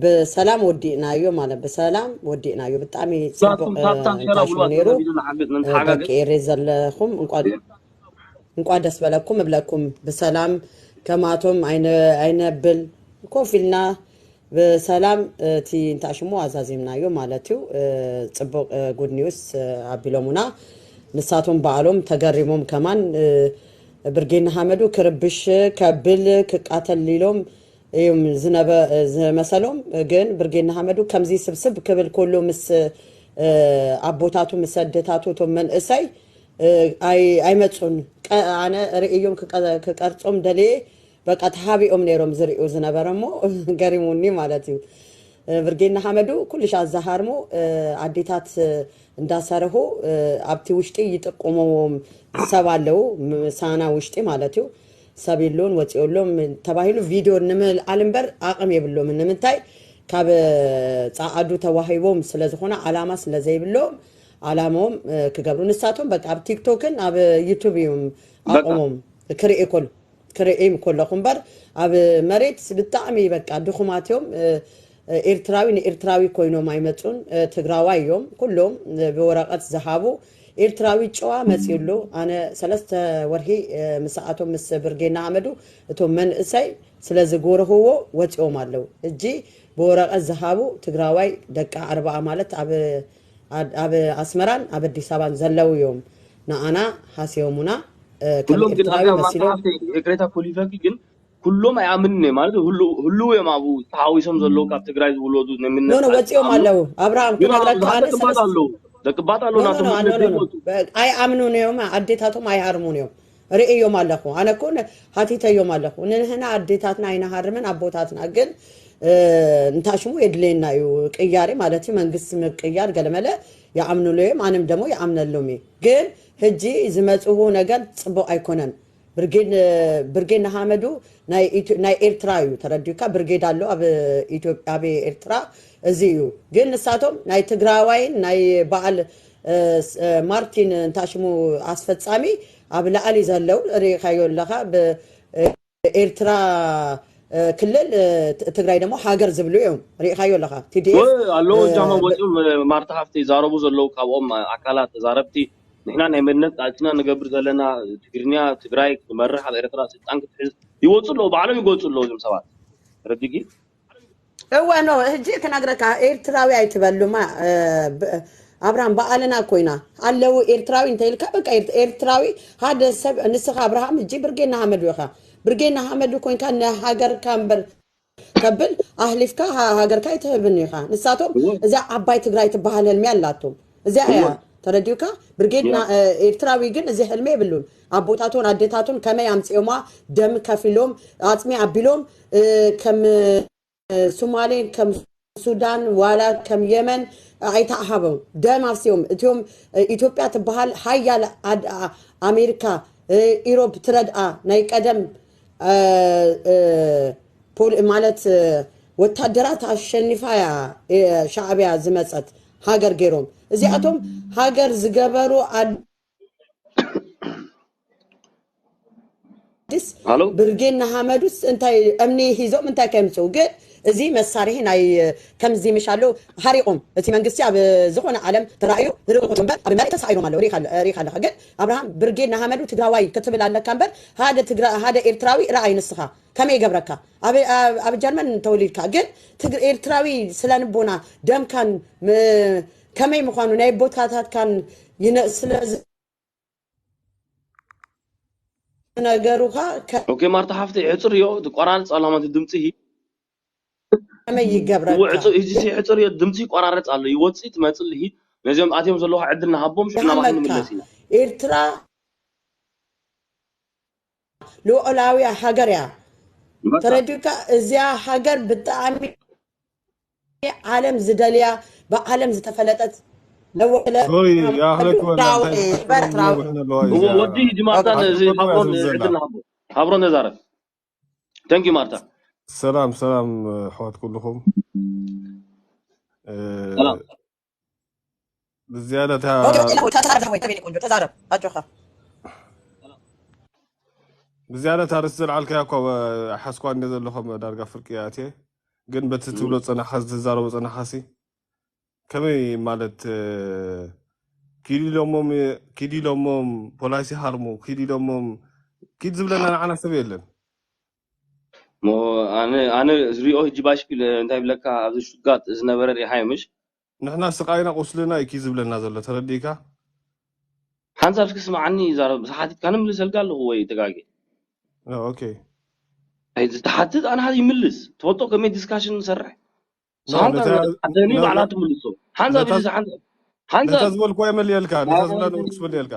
ብሰላም ወዲእናዮ ማለት ብሰላም ወዲእናዮ። ብጣዕሚ ፅቡቅ ታሽሙ ነይሩ። ደቂ ኤሬ ዘለኹም እንቋ ደስ በለኩም እብለኩም። ብሰላም ከማቶም ኣይነብል ኮፍ ኢልና ብሰላም እቲ እንታሽሙ ኣዛዚምናዮ ማለት እዩ። ፅቡቅ ጉድ ኒውስ ኣቢሎሙና። ንሳቶም በዓሎም ተገሪሞም ከማን ብርጌድ ንሓመዱ ክርብሽ ከብል ክቃተል ኢሎም እዮም ዝመሰሎም። ግን ብርጌድ ንሓመዱ ከምዚ ስብስብ ክብል ከሎ ምስ ኣቦታቱ ምስ ኣደታቱ እቶም መንእሰይ ኣይመፁን። ኣነ ርእዮም ክቀርፆም ደልየ በቃ ተሓቢኦም ነይሮም ዝርእዩ ዝነበረ እሞ ገሪሙኒ ማለት እዩ። ብርጌድ ንሓመዱ ኩሉ ሻዕ ዝሃርሙ ኣዴታት እንዳሰርሑ ኣብቲ ውሽጢ ይጥቁምዎም ሰብ ኣለዉ። ምሳና ውሽጢ ማለት እዩ። ሰብ የለውን ወፂኦሎም ተባሂሉ ቪድዮ ንምልዓል እምበር ኣቕም የብሎምን። ንምንታይ? ካብ ፀዓዱ ተዋሂቦም ስለዝኾነ ዓላማ ስለዘይብሎም ዓላማዎም ክገብሩ ንሳቶም በቃ ኣብ ቲክቶክን ኣብ ዩቱብ እዮም ኣቕሞም ክርኢ ከሎ ክርእዮም ከለኹ እምበር ኣብ መሬት ብጣዕሚ በቃ ድኹማት እዮም። ኤርትራዊ ንኤርትራዊ ኮይኖም ኣይመፁን። ትግራዋይ እዮም ኩሎም ብወረቐት ዝሃቡ። ኤርትራዊ ጨዋ መፂኡ ኣሎ። ኣነ ሰለስተ ወርሒ ምስኣቶም ምስ ብርጌድ ንሓመዱ እቶም መንእሰይ ስለዝጎረህዎ ወፂኦም ኣለዉ። እጂ ብወረቐት ዝሃቡ ትግራዋይ ደቂ ኣርባኣ ማለት ኣብ ኣብ ኣስመራን ኣብ ኣዲስ ኣበባን ዘለዉ እዮም። ንኣና ሃስዮሙና ከም ኩሎም ግን ኤርትራዊ ኣብዚኣ መሲሎም ማርታ ሃፍተይ ይቅሬታ ኮሊፈኪ ግን ኩሎም ኣይኣምንን እዮም ማለት ህልው እዮም ኣብኡ ተሓዊሶም ዘለዉ ካብ ትግራይ ዝውለዱ ንምነት ኖ ኖ ወፂኦም ኣለዉ። ኣብርሃም ግን ክነግረካ ኣብዚ ኣነ ደቅባት ሰለስተ ኣለዉ ደቅባት ኣለዉ ኖ ኖ ናቶም ኖ ኖ ኖ ኖ። ኣይኣምኑን እዮም። ኣዴታቶም ኣይሃርሙን እዮም። ርእዮም ኣለኹ ኣነ እኮ ሃቲተዮም ኣለኹ። ንህና ኣዴታትና ኣይንሃርምን ኣቦታትና ግን እንታሽሙ የድልየና እዩ ቅያሬ ማለት እዩ መንግስቲ ምቅያር ገለመለ ይኣምኑሉ እዮም። ኣንም ደሞ ይኣምነሎም እዩ። ግን ህጂ ዝመፅዎ ነገር ፅቡቅ ኣይኮነን። ብርጌድ ንሓመዱ ናይ ኤርትራ እዩ ተረዲካ። ብርጌድ ኣሎ ኣብ ኤርትራ እዚ እዩ። ግን ንሳቶም ናይ ትግራዋይን ናይ በዓል ማርቲን እንታሽሙ ኣስፈፃሚ ኣብ ላዕሊ ዘለው ርኢኻዮ ኣለኻ። ኤርትራ ክልል ትግራይ ደሞ ሃገር ዝብሉ እዮም። ርኢኻዮ ኣለኻ። ቲዲኤፍ ኣለዎ ጃማ ወፂኦም ማርታ ሃፍቲ ይዛረቡ ዘለዉ ካብኦም ኣካላት ተዛረብቲ ንሕና ናይ መንነት ቃልስና ንገብር ዘለና ትግርኛ ትግራይ ክትመርሕ ኣብ ኤርትራ ስልጣን ክትሕዝ ይወፁ ኣለዉ። ባዕሎም ይጎፁ ኣለዉ እዞም ሰባት ረዲጊ እወ ኖ ህጂ ክነግረካ ኤርትራዊ ኣይትበሉማ። ኣብራም በዓልና ኮይና ኣለዉ ኤርትራዊ እንተይልካ በቃ ኤርትራዊ ሓደ ሰብ ንስኻ ኣብርሃም እጂ ብርጌና ሃመዱ ኢኻ። ብርጌና ሃመዱ ኮይንካ ንሃገርካ እምበር ከብል ኣህሊፍካ ሃገርካ ኣይትህብን ኢኻ። ንሳቶም እዛ ዓባይ ትግራይ ትበሃል ህልሚ ኣላቶም። እዚኣ እያ ተረዲኡካ። ብርጌድ ኤርትራዊ ግን እዚ ህልሚ የብሉን። ኣቦታቶን ኣዴታቶን ከመይ ኣምፅኦማ ደም ከፊሎም ኣፅሚ ኣቢሎም ከም ሱማሌ ከም ሱዳን ዋላ ከም የመን ኣይተኣሃበው ደም ኣፍሲዮም እቲዮም ኢትዮጵያ ትበሃል ሃያል ኣሜሪካ ኢሮብ ትረድኣ ናይ ቀደም ማለት ወታደራት ኣሸኒፋ ያ ሻዕብያ ዝመፀት ሃገር ገይሮም እዚኣቶም ሃገር ዝገበሩ ድስ ብርጌን ንሃመዱስ እንታይ እምኒ ሂዞም እንታይ ከምፅኡ ግን እዚ መሳርሒ ናይ ከምዚ ምሽ ኣለዉ ሃሪቆም እቲ መንግስቲ ኣብ ዝኾነ ዓለም ተራእዩ ንርቁት እምበር ኣብ መሬት ተሳኢኖም ኣለዉ ሪኢኻ ኣለኻ ግን ኣብርሃም ብርጌድ ንሃመዱ ትግራዋይ ክትብል ኣለካ እምበር ሓደ ኤርትራዊ ረኣይ ንስኻ ከመይ ይገብረካ ኣብ ጀርመን ተወሊድካ ግን ኤርትራዊ ስለ ንቦና ደምካን ከመይ ምዃኑ ናይ ቦታታትካን ስለ ነገሩኻ ኦኬ ማርታ ሓፍተይ ሕፅር እዮ ትቆራርፅ ኣላ ማለት ድምፂ ከመይ ይገብረካ ሕፅር እዮ ድምፂ ይቆራረፅ ኣሎ ይወፅእ ትመፅእ ልሂድ ነዚኦም ኣትዮም ዘለኹ ዕድል ንሃቦም ሽዑ ናባኹም ንመለስ ኢና ኤርትራ ልዑላውያ ሃገር እያ ተረዲካ እዚያ ሃገር ብጣዕሚ ዓለም ዝደልያ ብዓለም ዝተፈለጠት ለወለ ሶሪ ያህለክ ወላ እንታይ ወዲ ጅማታ ነዚ ሃብሮን ዕድል ሃቦ ሃብሮን ተዛረብ ተንኪ ማርታ ሰላም ሰላም ኣሕዋት ኩልኹም ብዝያዳ እታ ተዛረብ ኣጆኻ ብዝያዳ ታርስ ዘልዓልካያ እኳ ሓስኳ እንደ ዘለኹም ዳርጋ ፍርቂ እያ እትየ። ግን በቲ ትብሎ ጸናኻ፣ ዝትዛረቦ ጸናኻሲ ከመይ ማለት፣ እ፣ ኪድ ኢሎሞም፣ ኪድ ኢሎሞም፣ ፖላይሲ ሃርሙ፣ ኪድ ኢሎሞም፣ ኪድ ዝብለና ንዓና ሰብ የለን። ሞ ኣነ ኣነ ዝሪኦ ህጂ ባሽኪል እንታይ ይብለካ ኣብዚ ሹጋት ዝነበረ ሪሃዮ ምሽ ንሕና ስቃይና ቁስልና እዩ ኪድ ዝብለና ዘሎ፣ ተረዲእካ? ሓንሳብ እስኪ ስምዓኒ ይዛረብ። ዝሓቲትካ ንምልሰልካ ኣለኹ ወይ ተጋጌ? ኦ፣ ኦኬ። ኣይ፣ ዝተሓትት ኣነ ይምልስ። ትፈልጦ ከመይ ዲስካሽን ንሰርሕ? ኖ፣ ሳንታ ነታ፣ ኣተኒ ነ-፣ ባዕላ ትምልሶ። ሓንሳብ ነታ፣ ኢሉ ሓንሳብ። ሓንሳብ። ነታ ዝበልኩ እየ መልየልካ፣ ነታ ዝበላ ንጉስ መልየልካ።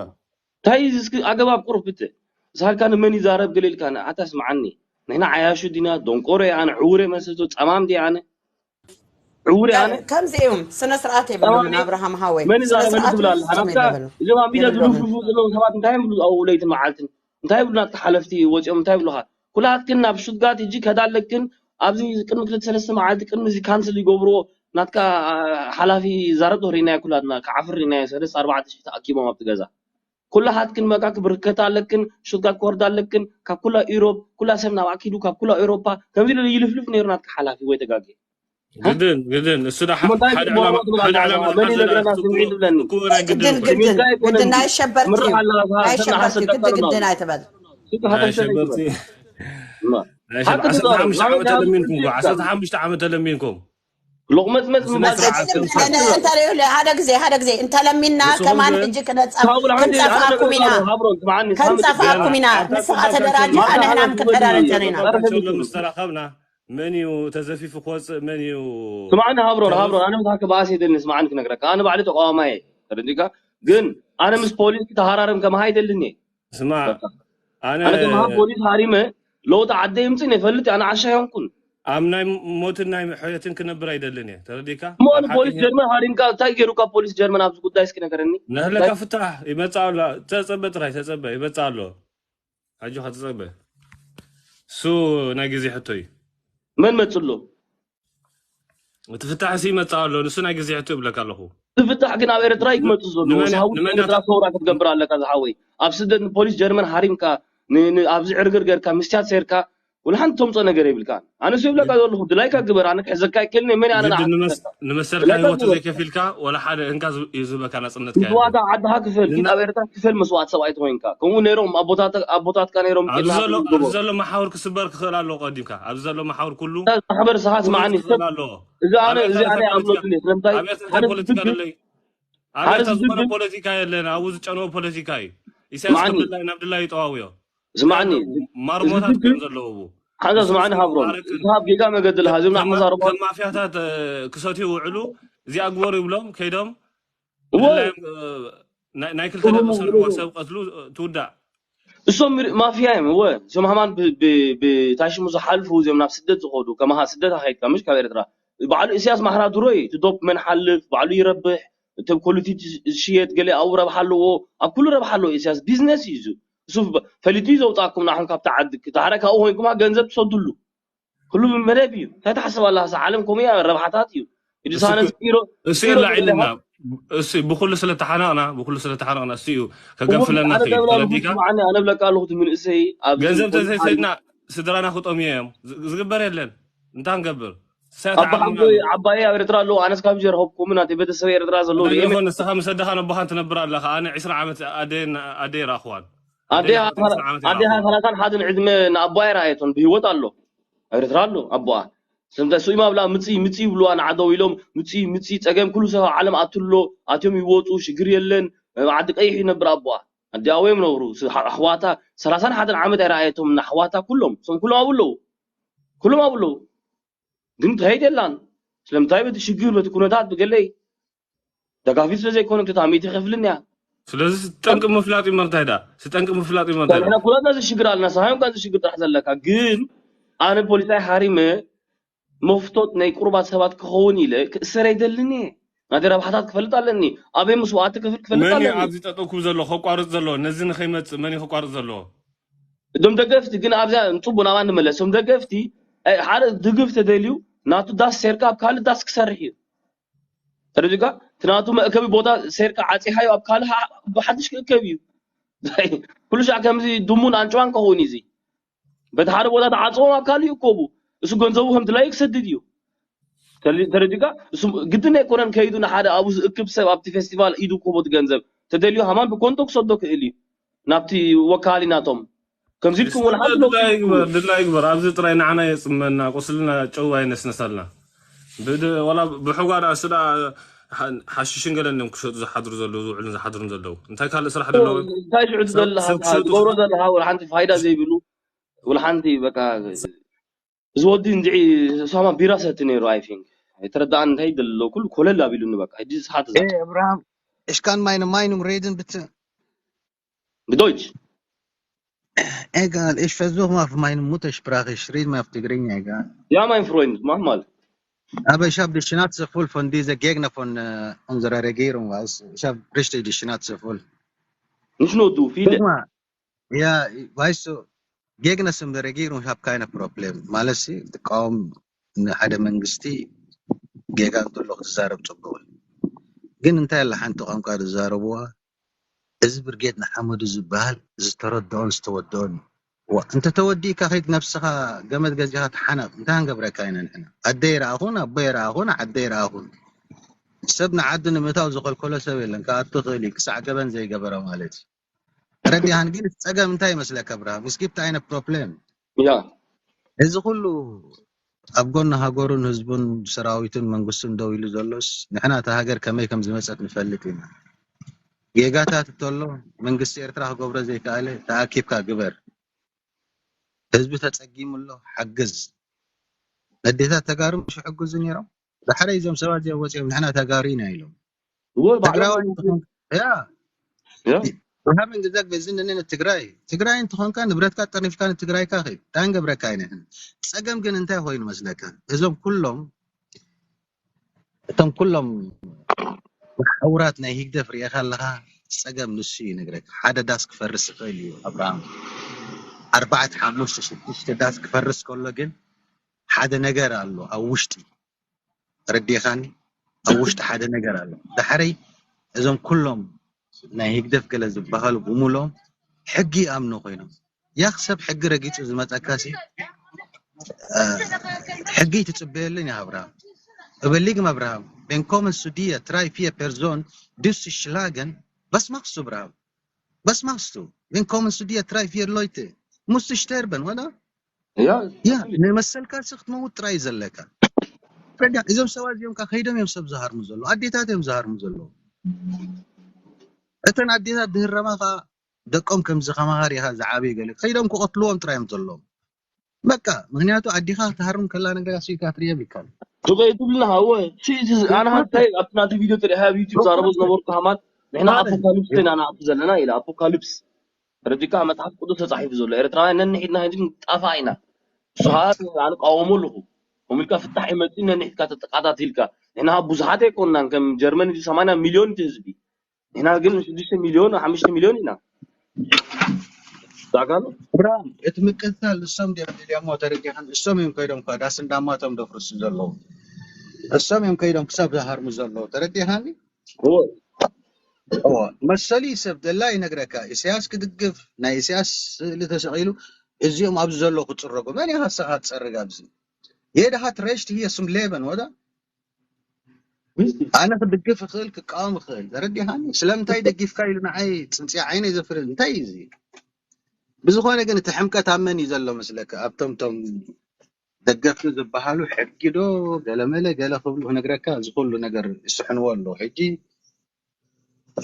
እንታይ እዚ እስኪ ኣገባብ ቁሩብ ብተ-፣ ሳልካ ንመን ይዛረብ ገለ ኢልካ፣ ኣታ ስምዓኒ። ንሕና ዓያሹ ዲና፣ ደንቆሮ እየ ኣነ፣ ዕውር እየ መስልቶ፣ ጸማም ድየ ኣነ? ዕውር እየ ኣነ? ከምዚ እዮም፣ ስነ ስርዓት የብሉን፣ ጸማም ድየ? ኣብርሃም ሃወይ። መን ስነ ይዛረበሉ ስርዓት ትብል ኣለኻ? ፍጹም ናትካ የብሉን። እዞም ኣብ ሚድያ የብሎምን። ዝልፍልፉ ዘለዉ ሰባት እንታይ ይብሉ ኣብኡ ለይትን መዓልትን? እንታይ ይብሉ ናትካ ሓለፍቲ ወፂኦም እንታይ ይብሉኻ? ኩላትክን ናብ ሹትጋት ሕጂ ከዳ ኣለክን ኣብዚ ቅድሚ ክልተ ሰለስተ መዓልቲ ቅድሚ እዚ ካንስል ይገብርዎ ናትካ፣ አ፣ ሓላፊ ዛረብ ዶ ርኢናዮ ኩላትና ክዓፍር ርኢናዮ ሰለስተ ኣርባዕተ ሽሕ ተኣኪቦም ኣብቲ ገዛ። ኩላሃትክን በቃ ክብርከታ ኣለክን ሹትጋት ክወርዳ ኣለክን ካብ ኩላ ኢሮብ ኩላ ሰብ ናብ ኣኪዱ ካብ ኩላ ኤውሮፓ ከምዚ ኢሉ ይልፍልፍ ነይሩ ናትካ ሓላፊ ወይ ተጋጌ። ግድን፣ ግድን። እሱ ዳ እሞ እንታይ ሓደ ጽቡቕ ዕላማ፣ ትብል ሓደ ኣለኻ? ዕላማ መን ዝሓዘ ዳ ይነግረና እሱ ስምዒት እኮ፣ ዝብለኒ? እኮ ናይ ግድን፣ ግድን ግድን፣ ስምዒት እንታይ ግድን፣ ኣይኮነን። ናይ ሸበርቲ ምርቕ እዩ። ኣለኻ፣ ናይ ሸበርቲ፣ ሓሰት ግዲ፣ እንዳትብለና። ግዲ ናይ ትበል። ስምዒት ናይ ሓሰት ሸበርቲ። ኣይኮነን። እማ። ናይ ሸበርቲ። ሓቂ ዓሰርተ ሓሙሽተ ትዛረብ። ዓመት ተለሚንኩም እኮ፣ ዓሰርተ ሓሙሽተ ዓመት ተለሚንኩም። ሎቕመጽመጽ ስነ ምባል ስርዓት ዘይኮነን። ተምሳል። እንተ-፣ እንተ-፣ ሓደ ግዜ፣ ሓደ ግዜ፣ እንተለሚንና ንስኹም ከማን ግን ሕጂ ክነጻ-፣ ካብኡ ንሓንቲ ክንጸፋኣኩም ኢና። ሃብሮን፣ ስምዓኒ፣ ሳሚ፣ ክንጸፋኣኩም ኢና። ኣታ ንስኻ ጽቡቕ ተደራጅኻ፣ ማታ ንሕና ሓላፊ ክንተዳረጀን ኢና። ማታ ሓላፊ ምስ ተራኸብና፣ መን እዩ ተዘፊፉ ክወፅእ፣ መን እዩ ስምዓኒ ሃብሮን፣ ተዘፊ-? ሃብሮን፣ ኣነ ምሳኻ ክበኣስ የደልኒ፣ ስምዓኒ ክነግረካ። ኣነ ባዕሊ ተቃዋማይ እየ፣ ተረዲእካ? ግን ኣነ ምስ ፖሊስ ክተሃራረም ከማሃ ኣይደልን እየ። ስማ፣ በቃ። ኣነ ኣነ ከማሃ ፖሊስ ሃሪመ ለውጢ ዓደ ይምፅእ እየ፣ ፈልጥ፣ ኣነ ዓሻ ኣይኮንኩን። ኣብ ናይ ሞትን ናይ ሕየትን ክነብር ኣይደልን እየ፣ ተረዲእካ? እሞ ኣብ ንፖሊስ ሓቂ ጀርመን ሃሪምካ እንታይ ገይሩካ ፖሊስ ጀርመን ኣብዚ ጉዳይ እስኪ ነገረኒ? ንህለካ እንታይ? ፍታሕ ይመጽእ ኣሎ። ተጸበ ጥራይ፣ ተጸበ፣ ይመጽእ ኣሎ። ኣጆኻ ተጸበ። እሱ ናይ ግዜ ሕቶ እዩ። መን መጽእ ኣሎ? እቲ ፍታሕ እሱ ይመጽእ ኣሎ፣ ንሱ ናይ ግዜ ሕቶ ይብለካ ኣለኹ። እቲ ፍታሕ ግን ኣብ ኤርትራ እዩ ክመጽእ ዘሎ። ንመን-፣ ንመን-፣ ንመን-፣ ኤርትራ ሰውራ ክትገብር ኣለካ ዝሓወይ። ኣብ ስደት ንፖሊስ ጀርመን ሃሪምካ፣ ን-፣ ን-፣ ኣብዚ ዕርግር ጌርካ፣ ምስትያት ሴርካ፣ ወላ ሓንቲ ተምጾ ነገር የብልካን። ኣነ እሱ ይብለካ ዘለኹ፣ ድላይካ ግበር፣ ኣነ ክሕዘካ ኣይክእልን እየ፣ መን እየ ኣነ ግድን ንዓኻ ንመስ-፣ ክሕዘካ? ንመሰልካ ድላይካ ህይወት ግበር። ዘይከፊልካ፣ ወላ ሓደ እንካ ዝ-፣ እዩ ዝህበካ ናጽነትካ የለን። መስዋእታ ዓድኻ ክፈል፣ ኪድ ንና-፣ ኣብ ኤርትራ ክፈል መስዋእቲ ሰብኣይ ተኾይንካ። ከምኡ ነይሮም ኣቦታት-፣ ኣቦታትካ ነይሮም ኣብዚ ጌርና ዘሎ፣ ኣብዚ ዝገብሩ። ዘሎ መሓውር ክስበር ክኽእል ኣለዎ ቀዲምካ። ኣብዚ ዘሎ መሓውር ኩሉ ማሕበር ስኻ ስምዓኒ፣ ክኽእል ኣለዎ። እዚ ኣነ፣ ኣብ እዚ ኤርትራ ኣነ እንታይ ፖለቲካ፣ ኣይኣምነሉን እየ። ስለምንታይ? ኣብ ኤርትራ ሓደ እንታይ ፖለቲካ ዝግግር፣ ኣለይ? ኣብ ሓደ ኤርትራ ዝኾነ ዝግግር ፖለቲካ የለን። ኣብኡ ዝጨነወ ፖለቲካ እዩ። ኢሳያስ ስምዓኒ። ከም ድላይ ናብ ድላይ ይጠዋውዮ። ስምዓኒ። ማርሞታት እዚ እዮም ዘለዉ። ሓንሳብ ስምዓኒ ሃብሮም። ማረክን እዚ ሃብ ጌጋ መገዲ ኣለካ። እዚኦም ከም፣ ንዓኻ ዛረቡ ከም ማፍያታት፣ እ፣ ክሰትዩ ውዕሉ፣ እዚኣ ግበሩ ይብሎም፣ ከይዶም እወ። ድላዮም፣ እ፣ ናይ፣ ናይ ክልተ እወ፣ ደቂ እወ፣ ሰልዋ እወ። ሰብ ቀትሉ፣ እ፣ ትውዳእ። እሶም ምር-፣ ማፍያ እዮም፣ እወ። እሶም ሃማን ብ-፣ ብ-፣ ብታይ ሽሙ ዝሓልፉ፣ እዚኦም ናብ ስደት ዝኸዱ፣ ከማኻ ስደት ኣኸይድካ፣ ምሽ ካብ ኤርትራ። በዓሉ ኢሳያስ ማሕራ ድሮ እዩ፣ እቲ ዶፕ መን ሓልፍ፣ በዓሉ ይረብሕ፣ እቲ ኮሊቲ ዝሽየጥ፣ ገለ ኣብኡ ረብሓ ኣለዎ፣ ኣብ ኩሉ ረብሓ ኣለዎ ኢሳያስ፣ ቢዝነስ እዩ እሱ። እሱ ፈ-፣ ፈሊጡ እዩ ዘውጻእኩም ንዓኹም ካብቲ ዓዲ። እቲ ሓደ ካብኡ ኮይንኩማ ገንዘብ ትሰዱሉ። ኩሉ ብመደብ እዩ። እንታይ ትሓስብ ኣለኻ? እዛ ዓለም ከምኡ እያ፣ ረብሓታት እዩ። ኢድሳነ እሱ እኮ፣ ፂሮ፣ እሱ ፂሮ የላዒልና። ዝብለካ እሱ ብኩሉ ስለ ተሓናቕና፣ ብኩሉ ስለ ተሓናቕና እሱ እዩ እሞ ከገንፍለና ኣነ ክኢል። ደብላ ተረዲእካ? ስምዓኒ፣ ኣነ ብለካ ኣለኹ፣ እቲ መንእሰይ ኣብ ገንዘብ ስፖርት ተዘይሰድና ስድራና ክጠምዩ እዮም። ዝ-፣ ዝግበር የለን። እንታይ ንገብር? ሳያት ኣባ ዓብዱና ዓቦይ፣ ኣሎ። ዓባየ ኣብ ኤርትራ ኣለዉ። ኣነስ ካብ ጀርሆብኩም ናተይ ቤተሰብ ኤርትራ ዘለዉ እንታይ ርኤ ይኹን፣ ንስኻ ምስ ኣደኻን ኣቦኻን ትነብር ኣለኻ። ኣነ ዕስራ ዓመት ኣደን፣ ኣደይ ረኣኽዋን። ኣዴኻ ኣደይ ናት ዕስራ ዓመት ኣዴኻ ይረኣኽዋ። ሰላሳን ሓደን ዕድመ ንኣቦኣ ኣይረኣየቶን፣ ብህይወት ኣሎ። ኣብ ኤርትራ ኣሎ ኣቦኣ። ስምታ ሱይ ማብላ ምጺ፣ ምጺ ይብሉዋ ንዓ ደው ኢሎም፣ ምጺ፣ ምጺ፣ ጸገም ኩሉ ሰብ ኣብ ዓለም ኣትሎ፣ ኣትዮም ይወጹ፣ ሽግር የለን። ኣብ ዓዲ ቀይሕ ይነብር ኣቦኣ። ኣዲኣ ወይ ነብሩ፣ ስ-፣ ኣሕዋታ ሰላሳን ሓደን ዓመት ኣይረኣየቶም፣ ንኣሕዋታ ኩሎም፣ እሶም ኩሎም ኣብኡ ኣለዉ። ኩሎም ኣብኡ ኣለዉ። ግን ትኸይድ የላን። ስለምንታይ በቲ ሽግር፣ በቲ ኩነታት ብገለይ ደጋፊት ስለ ዘይኮነ፣ እቲ ታሚቲ ከፍልን እያ። ስለዚ ጠንቂ ምፍላጥ እዩ መርታይ ዳ። እቲ ጠንቂ ምፍላጥ እዩ መርታይ ዳ። ንሕና ኩላትና እዚ ሽግር ኣለና። ሰሃዮም ከ እዚ ሽግር ጥራሕ ዘለካ። ግን ኣነ ፖሊሳይ ሃሪመ መፍቶት ናይ ቁሩባት ሰባት ክኸውን ኢለ ክእሰር ኣይደልን እየ። ናተይ ረብሓታት ክፈልጥ ኣለኒ። ኣበይ መስዋዕቲ ክፍል ክፈልጥ መን እዩ ኣለኒ። ኣብዚ ጠጠው ክብል ዘሎ፣ ከቋርጽ ዘለዎ? ነዚ ንኸይመጽእ መን እዩ ከቋርጽ ዘለዎ? እዞም ደገፍቲ ግን ኣብዚኣ ንጽቡ ናባ ንመለስ። እዞም ደገፍቲ፣ እ፣ ሓደ ድግፍ ተደልዩ ናቱ ዳስ ሴርካ ኣብ ካልእ ዳስ ክሰርሕ እዩ። ተረዲእካ? እቲ ናቱ መእከቢ ቦታ ሴርካ ዓጺኻዮ ኣብ ካልእ ሓ-፣ ብሓድሽ ክእከብ እዩ። ኩሉ ሻዕ ከምዚ ድሙን ኣንጭዋን ከኸውን እዩ እዚ። በቲ ሓደ ቦታ ተዓፅቦም ኣብ ካልእ ይእከቡ። እሱ ገንዘቡ ከም ድላዩ ክሰድድ እዩ። ተረዲካ? እሱ ግድን ኣይኮነን ከይዱ ንሓደ ኣብኡ ዝእክብ ሰብ ኣብቲ ፌስቲቫል ኢዱ ክህቦ እቲ ገንዘብ ተደልዩ ሃማን ብኮንቶ ክሰዶ ክእል እዩ ናብቲ ወካሊ ናቶም። ከምዚ ኢልኩም ወላ ሓንቲ ድላይ ግበር ድላይ ግበር። ኣብዚ ጥራይ ንዓና የፅመና፣ ቁስልና ጨው ኣይነስነሳልና። ብድ- ወላ ብሕጓ ዳ ስዳ ሓሽሽን ገለን እዮም ክሸጡ ዝሓድሩ ዘለዉ፣ ዝውዕሉን ዝሓድሩን ዘለዉ። እንታይ ካልእ ስራሕ ደለዎም? እንታይ ሽዑ ትደሊ ሰብ ሃብታ ሸጡ ትገብሮ ዘለካ ወላ ሓንቲ ፋይዳ ዘይብሉ ወላ ሓንቲ በቃ እዚ ወዲ እንድዒ ሳማ ቢራ ሰቲ ነይሩ። I think ኣይተረዳኣን እንታይ ይደሊ ኣለዉ። ኩሉ ኮለል ኣቢሉኒ በቃ ሕጂ ስሓት እዛ Hey, Abraham, ich kann meine Meinung reden, bitte? ብዶይች Egal, ich versuche mal auf meine Muttersprache, ich rede mal auf Tigrinya, egal. Ja, mein Freund, mach mal. Aber ich habe die Schnauze voll von diesen Gegnern von äh, unserer Regierung, weißt du? Ich habe richtig die Schnauze voll. Nicht nur du, Guck viele. Mal, ja, weißt du, Gegner von der Regierung, ich habe keine Probleme. ማለት ሲ ትቃወም ንሓደ መንግስቲ ጌጋ እንተሎ ክትዛረብ ጽቡቕ እዩ። ግን እንታይ ኣላ ሓንቲ ቋንቋ ዝዛረብዋ እዚ ብርጌድ ንሓመዱ ዝበሃል ዝተረድኦን ዝተወደኦን እዩ። ዋ እንተ ተወዲእካ ከይድ ነብስኻ ገመድ ገዚኻ ተሓነቕ እንታይ ክንገብረካ ኢና ንሕና? ኣደይ ረኣኹን ኣቦይ ረኣኹን ዓደይ ረኣኹን ሰብ ንዓዱ ንምእታው ዝኸልከሎ ሰብ የለን። ክኣቱ ክእል እዩ ክሳዕ ገበን ዘይገበረ ማለት እዩ። ረዲሃን ግን እቲ ጸገም እንታይ ይመስለካ ብርሃን? ውስኪ እንታይ ዓይነት ፕሮብሌም ያ እዚ ኩሉ ኣብ ጎኒ ሃገሩን ህዝቡን ሰራዊቱን መንግስቱን ደው ኢሉ ዘሎስ ንሕና እታ ሃገር ከመይ ከም ዝመጸት ንፈልጥ ኢና። ጌጋታት እንተሎ መንግስቲ ኤርትራ ክገብሮ ዘይከኣለ ተኣኪብካ ግበር። ህዝቢ ተጸጊሙ ኣሎ ሓግዝ። ነዴታት ተጋሩ ምሽ ይሕግዙ ነይሮም። ዳሕራይ እዞም ሰባት እዚኦም ወፂኦም ንሕና ተጋሩ ኢና ኢሎም። ወይ ባዕሎም ትግራዋይ እዮም እንትኾን ያ ያ ብርሃን ግዛት በዚ ንንን ትግራይ ትግራይ እንትኾንካ ንብረትካ ጠርኒፍካ ንትግራይካ ኸይድ እንታይ ንገብረካ ኣይንሕን። ፀገም ግን እንታይ ኮይኑ መስለካ? እዞም ኩሎም እቶም ኩሎም መሓውራት ናይ ህግደፍ ርኤኻ ኣለኻ። ፀገም ንሱ እዩ ይነግረካ። ሓደ ዳስ ክፈርስ ይኽእል እዩ ኣብርሃም። ኣርባዕተ ሓሙሽተ ሽዱሽተ ዳስ ክፈርስ ከሎ ግን ሓደ ነገር ኣሎ ኣብ ውሽጢ ረዲኻኒ ኣብ ውሽጢ ሓደ ነገር ኣሎ። ዳሕረይ እዞም ኩሎም ናይ ህግደፍ ገለ ዝበሃሉ ብምሎም ሕጊ ይኣምኑ ኮይኖም ያኽ ሰብ ሕጊ ረጊፁ ዝመፀካሲ ሕጊ ትፅበየልን ይሃብራ እበሊግም ኣብርሃም ben kommen zu dir drei vier Personen du schlagen was machst du Abraham was machst du ben kommen zu dir drei vier Leute musst du sterben oder ያ ያ ንመሰልካ ሲ ክትመውት ጥራይ ዘለካ ረዳ እዞም ሰባት እዚኦም ካ ከይዶም እዮም ሰብ ዝሃርሙ ዘለዉ ኣዴታት እዮም ዝሃርሙ ዘለዉ እተን ኣዴታት ድህረማ ካ ደቆም ከምዚ ከማሃር ኢኻ ዝዓበዩ ገለ ከይዶም ክቐትልዎም ጥራይ እዮም ዘለዎም በቃ ምክንያቱ ኣዴኻ ክትሃርም ከላ ነግረካ ስኢልካ ክትርኢ የብልካን ዱቀይ ትብልና ሃወ ኣነ ሃታይ ኣብቲ ናቲ ቪድዮ ተሪሓ ኣብ ዩቲብ ዛረቦ ዝነበርኩ ሃማን ንሕና ኣፖካሊፕስ ኢና ንኣቱ ዘለና ኢለ ኣፖካሊፕስ ረዲካ መጽሓፍ ቅዱስ ተጻሒፉ ዘሎ ኤርትራውያን ነንሒድና ሕጂ ንጣፋ ኢና ስብሃት ኣነ ቃወሞ ኣለኹ ከምኡ ኢልካ ፍታሕ ይመጽእ ነንሒድካ ተተቃታቲልካ ንሕና ብዙሓት ኣይኮንናን ከም ጀርመን እዚ ሰማንያ ሚልዮን እቲ ህዝቢ ንሕና ግን ሽዱሽተ ሚልዮን ሓሙሽተ ሚልዮን ኢና ዳጋሎ ብርሃን እቲ ምቅታል እሶም ድዮም ደልዮሞ ተረዲኻን እሶም እዮም ከይዶም ኳ ዳስ እንዳማቶም ደፍርሱ ዘለዉ እሶም እዮም ከይዶም ክሳብ ዝሃርሙ ዘለዉ ተረዲኻኒ እዎ እዎ መሰሊ ሰብ ደላ ይነግረካ ኢሳያስ ክድግፍ ናይ ኢሳያስ ስእሊ ተሰቂሉ እዚኦም ኣብዚ ዘለዉ ክፅረጉ መን ኢኻ ንስኻ ትፀርግ ኣብዚ jeder hat recht hier zum leben oder ኣነ ክድግፍ እኽእል ክቃወም እኽእል ተረዲኻኒ ስለምንታይ ደጊፍካ ኢሉ ንዓይ ፅንፅያ ዓይነይ ዘፍርድ እንታይ እዩ እዚ ብዝኾነ ግን እቲ ሕምቀት ኣብ መን እዩ ዘሎ መስለካ ኣብቶም ቶም ደገፍቲ ዝበሃሉ ሕጊ ዶ ገለመለ ገለ ክብሉ ክነግረካ እዚ ኩሉ ነገር ይስሕንዎ ኣለዉ ሕጂ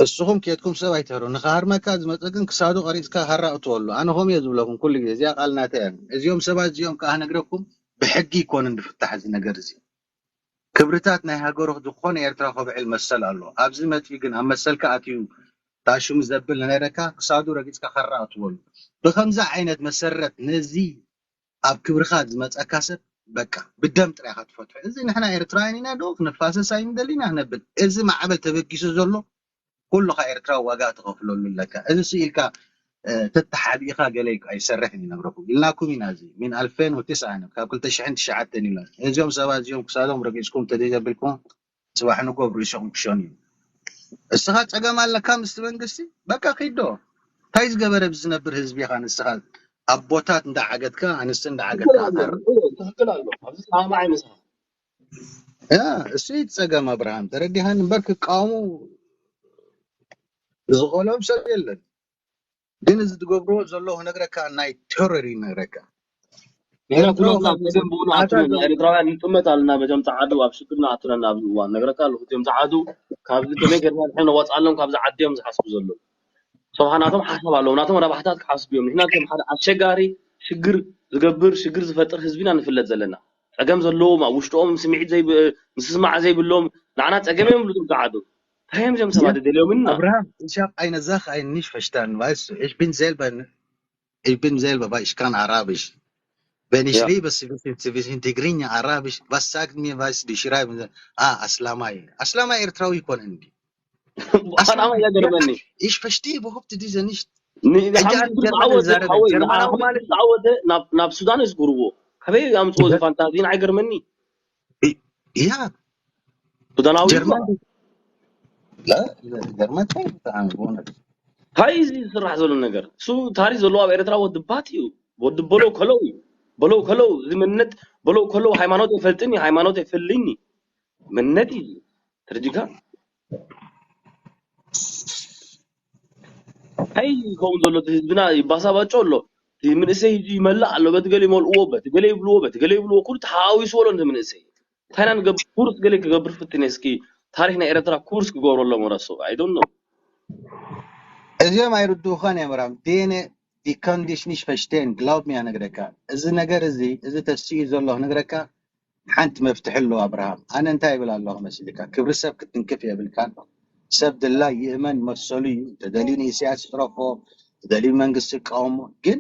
እስኹም ኬድኩም ሰብ ኣይትህሩ ንክሃርመካ ዝመፀ ግን ክሳዱ ቀሪፅካ ሃራ እትወሉ ኣነ ከምኡ እየ ዝብለኩም ኩሉ ግዜ እዚኣ ቃል ናተይ እያ እዚኦም ሰባት እዚኦም ከዓ ነግረኩም ብሕጊ ይኮንን ዝፍታሕ እዚ ነገር እዚ ክብርታት ናይ ሃገሩ ዝኾነ ኤርትራ ከብዕል መሰል ኣሎ ኣብዚ መፅኡ ግን ኣብ መሰልካ ኣትዩ ታሽሙ ዘብል ነረካ ክሳዱ ረጊፅካ ሃራ እትወሉ ብከምዚ ዓይነት መሰረት ነዚ ኣብ ክብርኻ ዝመፀካ ሰብ በቃ ብደም ጥራይ ኢኻ ትፈትሖ እዚ ንሕና ኤርትራውያን ኢና ዶ ክነፋሰስ ኣይንደሊና ነብል እዚ ማዕበል ተበጊሱ ዘሎ ኩሉኻ ኤርትራዊ ዋጋ ትኸፍለሉ ኣለካ እዚ ስኢልካ ተተሓቢእኻ ገለ ኣይሰርሕን ይነግረኩም ኢልናኩም ኢና እዚ ሚን ኣልፌን ወትስዓን ካብ ክልተ ሽሕን ትሽዓተን ኢልና እዚኦም ሰባት እዚኦም ክሳዶም ረጊፅኩም ተዘይዘብልኩም ፅባሕ ንጎ ኣብ ርእሶም ክሸኑ እዩ እስኻ ፀገም ኣለካ ምስቲ መንግስቲ በቃ ኪዶ እንታይ ዝገበረ ብዝነብር ህዝቢ ኢኻ ንስኻ ኣቦታት እንዳዓገትካ ኣንስቲ እንዳዓገትካ ትክክል ኣሎ። እዎ፣ ትክክል ኣሎ። ኣብዚ ሰማማዕ ይመስል። ያ እሱ እዩ ጸገም። ኣብርሃም ተረዲሃን እምበር ክቃወሙ ዝኽእሎም ሰብ የለን። ግን እዚ ዝገብርዎ ዘለዉ ክነግረካ ናይ ቴሮር እዩ ነግረካ። ንሕና ኤርትራዊ ኩላትና ካብ ጸገም ብኡ ኣታ ንኣቱን ገ- ኤርትራውያን ንጥመት ኣለና። በቶም ጸዓዱ ኣብ ሽግር ንኣቱን ኣለና ኣብዚ እዋን ነግረካ ኣለኹ። እቶም ጸዓዱ ካብዚ ከመይ ጌርና ንሕና ነዋጽኣሎም ካብዚ ዓዲ እዮም ዝሓስቡ ዘለዉ። ሰብሓ ናቶም ሓሳብ ኣለዎም፣ ናቶም ረባሕታት ክሓስቡ እዮም። ንሕና ከም ሓደ ኣሸጋሪ ሽግር ዝገብር ሽግር ዝፈጥር ህዝቢ ኢና ንፍለጥ ዘለና። ጸገም ዘለዎም ኣብ ውሽጦም ስምዒት ዘይብ ምስስማዕ ዘይብሎም ንዓና ጸገም እዮም ዝብሉ ጸዓዱ። እንታይ እዮም እዞም ሰባት ደልዮምና? Abraham, ich habe eine Sache ein nicht verstanden, weißt du, ich bin selber, ich bin selber, weil ich kann Arabisch. Wenn ich Ja. Liebe zwischen, zwischen Tigrinya, Arabisch, was sagt mir, was die schreiben, ah, Aslamai. Aslamai ኤርትራዊ ይኮን እንዲ ኣስላማ እያ ገርመኒ። Ich verstehe überhaupt diese nicht. ንሓምድ ጀርመን ዝዓወተ ዛረበ፣ ሓወይ ጀርመናዊ ንሓምድ ማለት ዝዓወተ ናብ ናብ ሱዳን ይዝጉርዎ። ከበይ ኣምጽኦ እዚ ፋንታዚ ንዓይ ገርመኒ። ያ ሱዳናዊ እዩ። ጀርመን ላ ጀርመን ታይ ብጣዕሚ ብእውነት እንታይ እዚ ዝስራሕ ዘሎ ነገር? እሱ ታሪክ ዘለዎ ኣብ ኤርትራ ወዲ ባት እዩ። ወዲ በለው ከለው እዩ። በለው ከለው እዚ መንነት በለው ከለው ሃይማኖት ይፈልጥን እዩ፣ ሃይማኖት ይፈልይን እዩ። መንነት እዩ። ተረዲካ? እንታይ ይኸውን ዘሎ? እቲ ህዝብና ይባሳባጮ ኣሎ። እቲ መንእሰይ ህጂ ይመልእ ኣሎ። በቲ ገለ ይመልእዎ፣ በቲ ገለ ይብልዎ፣ በቲ ገለ ይብልዎ። ኩሉ ተሓዋዊስዎ ኣሎ ነቲ መንእሰይ። እንታይ ኢና ንገብር? ኩርስ ገለ ክገብር ፍትን እስኪ። ታሪክ ናይ ኤርትራ ኩርስ ክገብረሎም ረሱ። I don't know። እዚኦም ኣይርድኡኻን እዮም ራም ዲነ ዲኮንዲሽኒሽ ፈሽቴን ግላውብ ሚያ ነግረካ። እዚ ነገር እዚ እዚ ተስኡ ዘሎ ክነግረካ ሓንቲ መፍትሒ ኣለዎ ኣብርሃም። ኣነ እንታይ ይብል ኣለኹ መሲልካ? ክብሪ ሰብ ክትንክፍ የብልካን። ሰብ ድላይ ይእመን መሰሉ እዩ። ተደልዩ ንኢሳያስ ይስረፎ፣ ተደልዩ መንግስቲ ይቃወሞ። ግን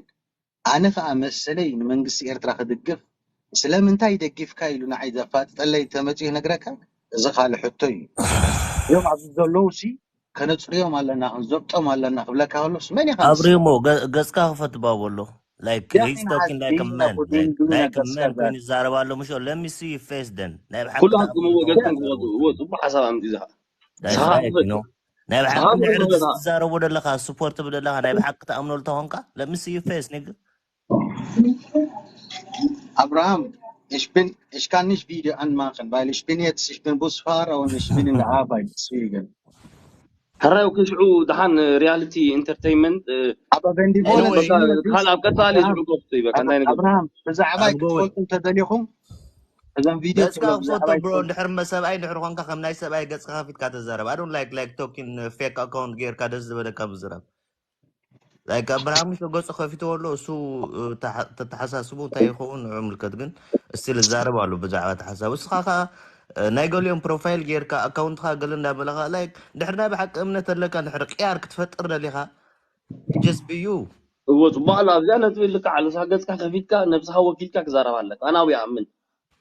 ኣነ ከዓ መሰለይ ንመንግስቲ ኤርትራ ክድግፍ ስለምንታይ ደጊፍካ ኢሉ ንዓይ ዘፋጥጠለይ ተመፅኡ ይነግረካ። እዚ ካልእ ሕቶ እዩ። እዮም ኣብዚ ዘለዉ ሲ ከነፅርዮም ኣለና ክንዘብጦም ኣለና ክብለካ ከሎስ መን ኢኻ ንስኻ? ኣብሪሞ ገ- ገጽካ ክፈት ባቦሎ like ያ he's ኸይን talking like a ሓዚን man ኣቦ ዲን ዱና like a ገጽካ man ጋር ኮይኑ ይዛረብ ኣሎ ምሽ let me see your face then ናይ ብሓቂ ኩሉ ትኣምኖ ሃብትምዎ ተኾንካ ገጽኩም ዘረቡ ክወጽእዎ ጽቡቅ ሓሳብ ኣምጺኡ ዝኻ ናይ ሰሓ ብሓቂ ክፈት ነው ናይ ብሓቂ ሰሓ ድሕሪ ክፈት ድስ ትዛረቡ ዘለኻ ስፖርት ብደለኻ ናይ ብሓቂ ትኣምኖ ተኾንካ let me see your face nigga Abraham, ich bin, ich kann nicht Video anmachen, weil ich bin jetzt, ich bin Busfahrer und ich bin in der Arbeit, deswegen. ሕራይ ክሽዑ ደሓን ሪያሊቲ ኢንተርቴይንመንት Aber wenn die wollen, Anyway, Video ካል dies, ኣብ ቀጻሊ Abraham, ሽዑ ከፍቱ ይበካ እንታይ ነገር Abraham, ብዛዕባ I'm going ክትፈልጡ እንተደሊኹም እዞም ቪድዮ ገጽካ ትብሎ ክፈቶ ብዛዕባ bro እንድሕር መሰብኣይ እንድሕር ኮንካ ከም ናይ ሰብኣይ ገጽካ ከፊትካ ተዛረብ I don't like like talking fake account ጌርካ ደስ ዝበለካ ምዝራብ like ኣብርሃም ምሽ ገጹ ከፊትዎ ኣሎ እሱ ተተሓሳስቡ እንታይ ይኸውን ንዑ ምልከት ግን እስቲል እዛረብ ኣሎ ብዛዕባ ተሓሳቡ እስኻ ከ ናይ ገሊኦም ፕሮፋይል ጌርካ ኣካውንትካ ገለ እንዳበለኻ like ድሕር ናይ ብሓቂ እምነት ኣለካ ድሕር ቅያር ክትፈጥር ደሊኻ just be you እዎ ጽቡቅ ኣሎ ኣብዚኣ ነጥቢ ልክዕ ኣሎ ሳ ገጽካ ከፊትካ ነብስኻ ወኪልካ ክዛረብ ኣለካ ኣና ኣብኣ ኣምን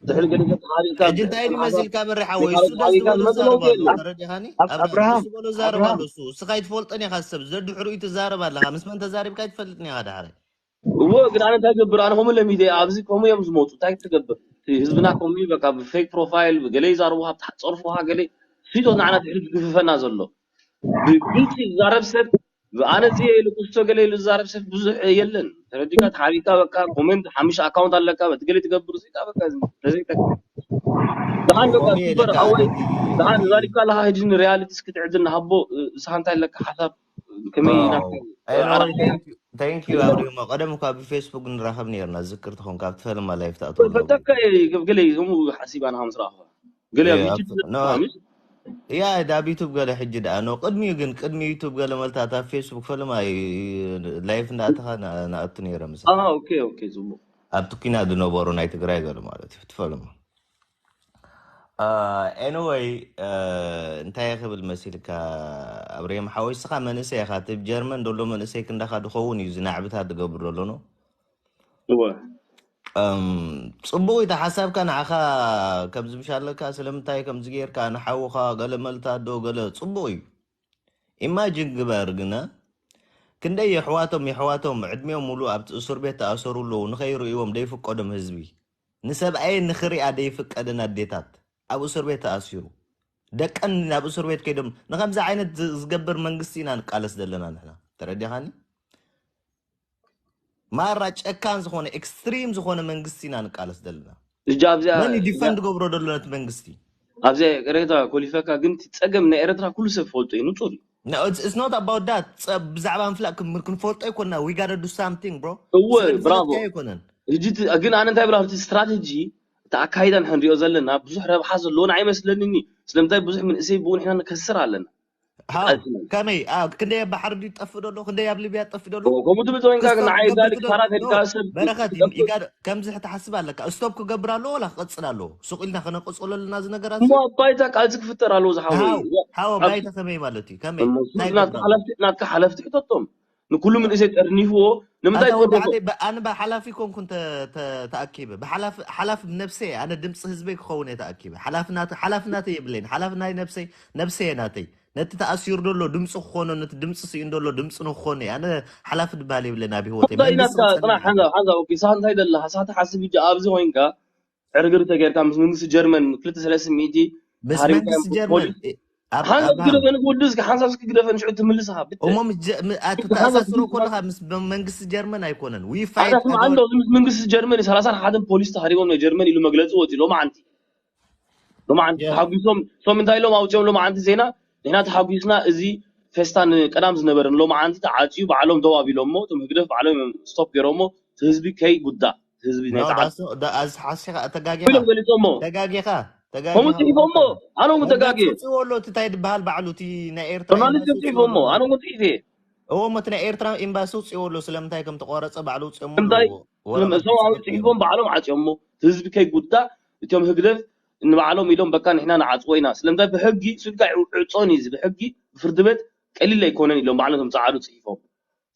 ድሕሪ ገለ ገጽካ ሓቢእካ ሕጂ እንታይ ድዩ መሲልካ በሪ ሓወይ እሱ ደስ ዝበሎ ዛረብ ኣሎ ተረዲኻኒ ኣብርሃም ደስ ዝበሎ ዛረብ ኣሎ እሱ እስኻ ይትፈልጦን ኢኻ ሰብ ዘድሕሩ እዩ ትዛረብ ኣለኻ ምስ መን ተዛሪብካ ይትፈልጥን ኢኻ ዳሕራይ እዎ ግን ኣነ እንታይ ገብር ኣነ ከምኡ ለሚደ ኣብዚ ከምኡ እዮም ዝመፁ እንታይ ትገብር ህዝብና ከምኡ በቃ ብፌክ ፕሮፋይል ብገለ ይዛርቡ ካብ ጸርፉካ ገለ ሲቶ ንዓና ድሕሪ ዝግፍፈና ዘሎ ብግልፂ ዝዛረብ ሰብ ኣነ እዚ ኢሉ ክስቶ ገለ ኢሉ ዝዛረብ ሰብ ብዙሕ የለን ተረዲካ ተሓቢካ በቃ ኮሜንት ሓሙሽተ ኣካውንት ኣለካ በቲ ገለ ትገብር እዚካ በቃ ተዘይጠቅም ደሓን በቃ ኮሜ ሱበር ለካ ሓወይ ደሓን ዛሪብካ ኣለካ ሕጂ ንሪያሊቲ እስኪ ትዕድል ንሃቦ ንስኻ እንታይ ኣለካ ሓሳብ ከመይ ኢና Anyway, thank you, thank you ኣብሪሞ ቀደም እኳ ብፌስቡክ ንራኸብ ነርና ዝክር ትኾን ካብ ትፈልማ ላይፍ ትኣትወሉ ፈተካ ገለ ከምኡ ሓሲብ ኣነ ከም ስራኸ ገለ ኣብ ዩቱብ no ትሰማምሽ ያ ዳብ ዩቱብ ገለ ሕጂ ደኣ no ቅድሚኡ ግን ቅድሚ ዩቱብ ገለ መልታት ኣብ ፌስቡክ ፈልማ ላይፍ እንዳኣተኻ ንኣቱ ነይረ ምሳ ኣሃ ኦኬ ኦኬ ጽቡቅ ኣብቲ ኩናት ዝነበሩ ናይ ትግራይ ገለ ማለት እዩ ትፈልማ anyway እንታይ ክብል መሲልካ ኣብሬም ሓወይ ስኻ መንእሰይ ኢኻ እቲ ጀርመን ዘሎ መንእሰይ ክንዳኻ ድኸውን እዩ ዝናዕብታት ዝገብር ዘሎ ነው እወ እም፣ ጽቡቕ እዩ እቲ ሓሳብካ ንዓኻ ከምዚ ምሽ ኣለካ ስለምንታይ ከምዚ ጌርካ ንሓውኻ ገለ መልታት ዶ ገለ ጽቡቕ እዩ ኢማጅን ግበር ግና ክንደይ የሕዋቶም የሕዋቶም ዕድሚኦም ሙሉ ኣብቲ እስር ቤት ተኣሰሩ ኣለዉ ንኸይርእዎም ደይፍቀዶም ህዝቢ ንሰብኣየን ንኽሪኣ ደይፍቀደን ኣዴታት ኣብ እስር ቤት ተኣሲሩ ደቀን ናብ እስር ቤት ከይዶም ንከምዚ ዓይነት ዝ- ዝገብር መንግስቲ ኢና ንቃለስ ዘለና ንሕና ተረዲኻኒ ማራ ጨካን ዝኾነ ኤክስትሪም ዝኾነ መንግስቲ ኢና ንቃለስ ዘለና። እጃ ኣብዚኣ መን ዲፈንድ ገብሮ ዘሎ ነቲ መንግስቲ? ኣብዚኣ ኤረትራ ኮሊፈካ ግን እቲ ጸገም ናይ ኤረትራ ኩሉ ሰብ ፈልጦ እዩ ንጹር እዩ። No, it's, it's not about that. ብዛዕባ ምፍላጥ ክም- ክንፈልጦ ኣይኮና we gotta do something bro። እወ ስለ ብራቮ። ዝፈለጥካዮ ኣይኮነን። ሕጂ እቲ- ግን ኣነ እንታይ ብላ እቲ ስትራቴጂ እቲ ኣካይዳ ንሕንሪኦ ዘለና ብዙሕ ረብሓ ዘለዎን ኣይመስለንኒ። ስለምንታይ ብዙሕ መንእሰይ ብኡ ንሕና ንከስር ኣለና። ሃው ቃልስና ከመይ ኣብ ክንደይ ኣብ ባሕሪ ድዩ ጠፍእ ደሎ ክንደይ ኣብ ሊብያ ጠፍእ ደሎ ከምኡ ትብል ኮይንካ ግን ክስቶም ንዓይ ክገብር ዛሊ ትደሎ ክሳራ no ከድካ ሰብ በረኸት ክጠፍእ ይጋድ ከምዚ ክትሓስብ ኣለካ ስቶፕ ክገብር ኣለዎ ወላ ክቐጽል ኣለዎ ሱቕ ኢልና ክነቐጽሎ ኣለና እዚ ነገራት እሞ እዚ ኣብ ባይታ ቃልሲ ክፍጠር ኣለዎ ዝሓወይ ሃው ሃው ባይታ ከመይ ማለት እዩ ከመይ እሞ እንታይ ናትካ ገብር ኣሎ ሓላፍቲ ናትካ ሓለፍቲ ሕተቶም ንኩሉ መንእሰይ ጠርኒፍዎ ንምንታይ ኣታ ወዲ ጠርኒፍዎ ዓደይ ብ- ኣነ ብሓላፊ ኮንኩ እንተ ተ- ተኣኪበ ብሓላፊ ሓላፊ ብነብሰ ኣነ ድምፂ ህዝበይ ክኸውን እየ ተኣኪበ ሓላፊ ናተ ሓላፊ ናተይ የብለይን ሓላፊ ናይ ነብሰይ ነብሰ እየ ናተይ ነቲ ተኣሲሩ ደሎ ድምፂ ክኾኖ ነቲ ድምፂ ስኢን ደሎ ድምፂ ንክኾኖ እየ ኣነ ሓላፊ ድበሃል የብለይን ኣብ ህይወተይ እንታይ መንግስቲ ናትካ ክፀልእ ጥራሕ ሓንዛ ሓንዛ ኦኬ ሳንታይ ደለካ ሳተ ሓስብ እጃ ኣብዚ ኮይንካ ዕርግር ተጌርካ ምስ መንግስቲ ጀርመን ክልተ ሰለስተ ሚእቲ ምስ ተሃሪምካ ፖሊስ እ- ኣብ- ሓንሳብ እስኪ ኣብርሃም ግደፈ ንክውድስ ሓንሳብ እስኪ ግደፈ ንሽዑ ትምልስኻ ብተ እሞ ምስ ጀ- ም- ኣት- እስኪ ሓንሳብ ተኣሳስሮ ትምልስኻ ከለካ ምስ በ- መንግስቲ ጀርመን ኣይኮነን we ሓንሳብ fight ስምዓ እንዶ እዚ ምስ መንግስቲ ጀርመን እዩ ሰላሳን ሓደን ፖሊስ ተሃሪቦም ናይ ጀርመን ኢሉ መግለፂ ወፂኡ ሎማዓንቲ ሎማዓንቲ Yeah. ተሓጒሶም እሶም እንታይ ኢሎም ኣውፅኦም ሎማዓንቲ ዜና ንሕና ተሓጒስና እዚ ፌስታ ንቀዳም ዝነበረ ሎማዓንቲ ተዓፅዩ ባዕሎም ደው ኣቢሎሞ እቶም ህግደፍ ባዕሎም እዮም ስቶፕ ገይሮሞ እቲ ህዝቢ ከይጉዳእ እቲ ህዝቢ ናይ No, ተዓፅዩ that's not- that- as- ሓሲኻ ተጋጊኻ ኢሎም ገሊፆሞ ተጋጊኻ ከምኡ ተጋጊኻ ፅሒፎሞ ኣነ እውን ወዲ ተጋግየ ኣፅውፅዎ ኣሎ እቲ እንታይ ዝበሃል ባዕሉ እቲ ናይ ኤርትራ ጆርናሊስት ኤምባሲ እዮም ውፅእዎ ኣሎ ፅሒፎሞ እንታይ ኣነ እውን ፅሒፈ እዎ ሞ እቲ ናይ ኤርትራ ኤምባሲ ውፅእዎ ኣሎ ስለምንታይ ከም ተቋረፀ ባዕሉ ውፅኦሞ እንታይ ኣለዎ ወረቐት እሶም ኣብ ፅሑፍ ፅሒፎም ባዕሎም ዓፅዮሞ እቲ ህዝቢ ከይጉዳእ እቶም ህግደፍ ንባዕሎም ኢሎም በቃ ንሕና ንዓፅዎ ኢና ስለምንታይ ብሕጊ ሱልካ ዕፆን እዩ እዚ ብሕጊ ብፍርዲ ቤት ቀሊል ኣይኮነን ኢሎም ባዕሎም እቶም ፀዓዱ ፅሒፎም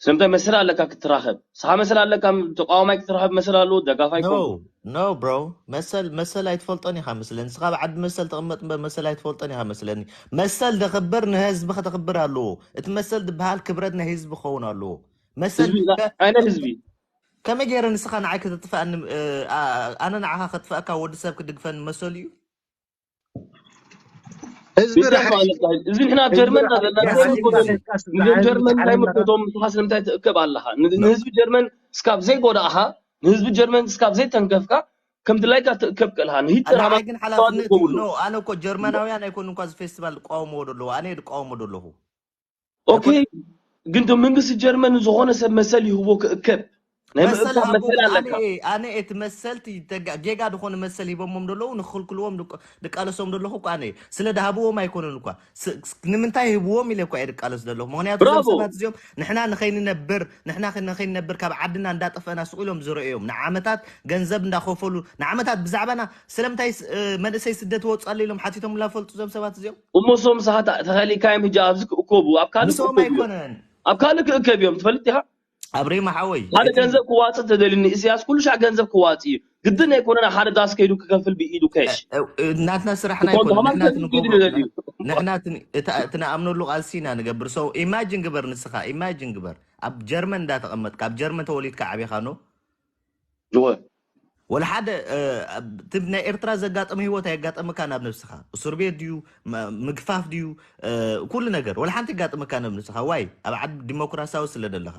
ስለምንታይ መሰል ኣለካ ክትራኸብ ንስኻ መሰል ኣለካ ተቃዋማይ ክትራኸብ መሰል ኣለዎ ደጋፋይ no ኮን no bro መሰል መሰል ኣይትፈልጦን ኢኻ መስለኒ ንስኻ ኣብ ዓዲ መሰል ተቐመጥ እምበር መሰል ኣይትፈልጦን ኢኻ መስለኒ መሰል ደኽብር ንህዝቢ ከተኽብር ኣለዎ እቲ መሰል ዝበሃል ክብረት ናይ ህዝቢ ክኸውን ኣለዎ መሰል ህዝቢ ና- ከ- ኣይነት ህዝቢ ከመይ ገይረ ንስኻ ንዓይ ከተጥፍኣኒ እ፣ ኣ- ኣነ ንዓኻ ከጥፍኣካ ወዲ ሰብ ክድግፈኒ መሰሉ እዩ ህዝቢ እንታይ ርሓ ማለት እዩ? እዚ ንሕና ኣብ ጀርመን ኢና ዘለና እንታይ መሰል ምልከቶም እዩ እዩ? ንዞም ጀርመን እንታይ ምልከቶም ንስኻ ስለምንታይ ትእከብ ኣለኻ ን- ንህዝቢ ጀርመን እስካብ ዘይጎዳእኻ ንህዝቢ ጀርመን እስካብ ዘይተንከፍካ ከም ድላይካ ትእከብ ክእልኻ ንሂትለር ንዓይ ሃማኖት ግን ተዋፅኦ ሓላፍነት እዩ ይገብሉ no ኣነ እኮ ጀርመናውያን ኣይኮኑ እንኳ እዚ ፌስቲቫል ዝቃወምዎ ደለዉ ኣነ እየ ዝቃወሞ ደለኹ ኦኬ ግን ዶ መንግስቲ ጀርመን ዝኾነ ሰብ መሰል ይህቦ ክእከብ ናይ መሰል ምእካብ ሃቦ መሰል ኣነ ኣለካ ኣነ እቲ መሰልቲ ተጋ- ጌጋ ዝኾነ መሰል ሂቦሞም ደለዉ ንክልክልዎም ድቃ- ድቃለሶም ደለኹ እኳ ኣነ እየ። ስለ ድሃብዎም ኣይኮነን እኳ ስ- ስ- ንምንታይ ህብዎም ኢለ እኳ እየ ድቃለስ ደለኹ ምክንያቱ እዞም ብራቮ ሰባት እዚኦም ንሕና ንኸይንነብር ንሕና ኸ- ንኸይንነብር ካብ ዓድና እንዳጠፈእና ስቕ ኢሎም ዝረእዮም ንዓመታት ገንዘብ እንዳኸፈሉ ንዓመታት ብዛዕባና ስለምንታይ ስ- እ፣ መንእሰይ ስደት ይወፅእ ኣሎ ኢሎም ሓቲቶምላ ፈልጡ እዞም ሰባት እዚኦም እሞ እሶም ንስኻ ተ- ተኸሊእካዮም ሕጂ ኣብዚ ክእከቡ ኣብ ካልእ ምስኦም ክእከቡ እዮም ኣይኮነን ኣብ ካልእ ክእከብ እዮም ትፈልጥ ኢኻ ኣብ ሪማ ሓወይ ሓደ እቲ ገንዘብ ክዋፅእ ተደልኒ እስያስ ኩሉ ሻዕ ገንዘብ ክዋፅእ እዩ ግድን ኣይኮነን ሓደ ዳስ ከይዱ ክከፍል ብኢዱ ከሽ እ- እ- ናትና ስራሕና እቶም ኣይኮነ ተማን ንሕና እቲ ከፍል ንገብሮ ብኢዱ ዘድልዩ ንሕ- ንሕና እቲ ን- እቲ እቲ ንኣምነሉ ቃልሲ ኢና ንገብር so ኢማጂን ግበር ንስኻ ኢማጂን ግበር ኣብ ጀርመን እንዳተቐመጥካ ኣብ ጀርመን ተወሊድካ ዓቢኻ ኖ እወ ወላ ሓደ እ፣ ኣብ- እቲ ናይ ኤርትራ ዘጋጠመ ህይወት ኣየጋጠመካ ናብ ነብስኻ እስር ቤት ድዩ ም- ምግፋፍ ድዩ እ፣ ኩሉ ነገር ወላ ሓንቲ ይጋጥመካ ናብ ነብስኻ ዋይ ኣብ ዓዲ ዲሞክራሲያዊ ስለ ዘለኻ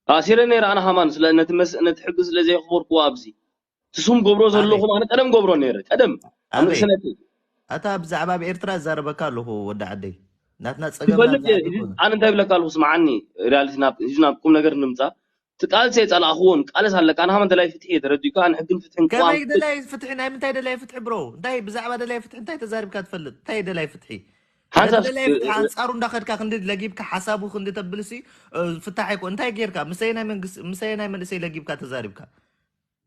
ኣሲረ ነይረ ኣነ ሃማን ስለ ነቲ መስ ነቲ ሕጊ ስለ ዘየኽበርክዎ ኣብዚ ትሱም ገብሮ ኣበይ ዘለኹም ኣነ ቀደም ገብሮ ነይረ ቀደም ኣብ ኣበይ ንእስነተይ ኣታ ብዛዕባ ኣብ ኤርትራ እዛረበካ ኣለኹ ወዲ ዓደይ ናትና ፀገም ትፈልጥ ናብዚ ዓዲ እዚ ይኮነ ኣነ እንታይ ብለካ ኣለኹ ስምዓኒ ሪያሊቲ ናብ እዚ ናብ ቁም ነገር ንምፃ ትቃልሲ የፀላእኽዎን ቃለስ ኣለካ ኣነ ሃማን ደላይ ፍትሒ እየ ተረዲእካ ኣነ ሕግን ፍትሕን ከመይ ቅዋም ደላይ ፍትሒ ናይ ምንታይ ደላይ ፍትሒ ብሮ እንታይ ብዛዕባ ደላይ ፍትሒ እንታይ ተዛሪብካ ትፈልጥ እንታይ ደላይ ፍትሒ ነቲ ሓንሳብ ደላይ ፍትሒ ኣንፃሩ እንዳኸድካ ክንዲ ለጊብካ ሓሳቡ ክንዲ ተብልሲ ፍታሕ ኣይኮ እንታይ ጌርካ ምሰይ ናይ መንግስቲ ምሰይ ናይ መንእሰይ ለጊብካ ተዛሪብካ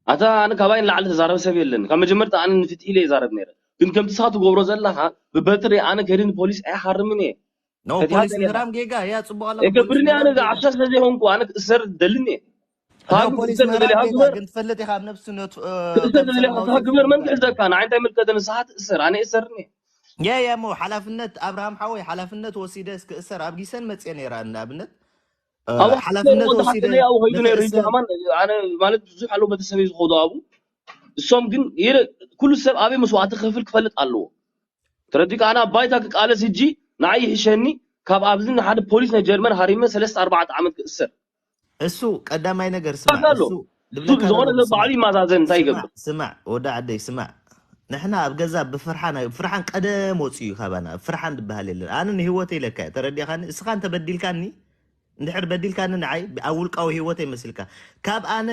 ኣታ ኣነ ካባይ ንላዕሊ ተዛረበ ሰብ የለን ካብ መጀመርታ ኣነ ንፍትሒ ኢለ ይዛረብ ነይረ ግን ከምቲ ስኻ ትገብሮ ዘለኻ ብበትሪ ኣነ ከይደ ንፖሊስ ኣይሃርምን እየ ኖ ከቲሃ ፖሊስ ገለ ኢኻ ምህራም ጌጋ እያ ፅቡቅ ኣላ የገብርኒ ፖሊስ ኣነ ምህራም ጌጋ ዝዓሻ ስለ ዘይኮንኩ ኣነ ክእሰር ደልን እየ ኖ ተሃግም ፖሊስ ክእሰር ምህራም ተደሊኻ ጌጋ ግበር ግን ትፈልጥ ኢኻ ኣብ ነብሲ ነቱ ክእሰር ከም ተደሊኻ ሰላማዊ ተሃ ሰልፊ ግበር መን ምርካብ ክሕዘካ ንዓይ እንታይ ምልከተ ንስኻ ትእሰር ኣነ እሰርኒ ያ ያ ሞ ሓላፍነት ኣብርሃም ሓወይ ሓላፍነት ወሲደ እስክእሰር ኣብ ጊሰን መፅየ ነይራ ንኣብነት እ፣ ኣብኡ ሓላፍነት ወዲ ወሲደ ሓቀለይ ኣብኡ ከይዱ ነይሩ ሕጂ ንክእሰር ከማን ኣነ ማለት ብዙሕ ኣለዉ ቤተሰበይ ዝኸዱ ኣብኡ እሶም ግን ይረ ኩሉ ሰብ ኣበይ መስዋዕቲ ክኸፍል ክፈልጥ ኣለዎ ተረዲካ ኣነ ኣብ ባይታ ክቃለስ ሕጂ ንዓይ ይሕሸኒ ካብ ኣብዚ ንሓደ ፖሊስ ናይ ጀርመን ሃሪመ ሰለስተ ኣርባዕተ ዓመት ክእሰር እሱ ቀዳማይ ነገር ስማዕ፣ ኣሎ። እሱ እሱ ዝኾነ ሰብ ባዕሉ ይመዛዘን እንታይ ይገብር? ስማዕ ወዲ ዓደይ ስማዕ፣ ንሕና ኣብ ገዛ ብፍርሓን ኣይ- ፍርሓን ቀደም ወፂኡ እዩ ካባና። ፍርሓን ዝበሃል የለን። ኣነ ንህይወተይ ኢለካ እየ፣ ተረዲኻኒ? እስኻ እንተበዲልካኒ፣ እንድሕር በዲልካኒ ንዓይ ኣብ ውልቃዊ ህይወተይ መሲልካ፣ ካብ ኣነ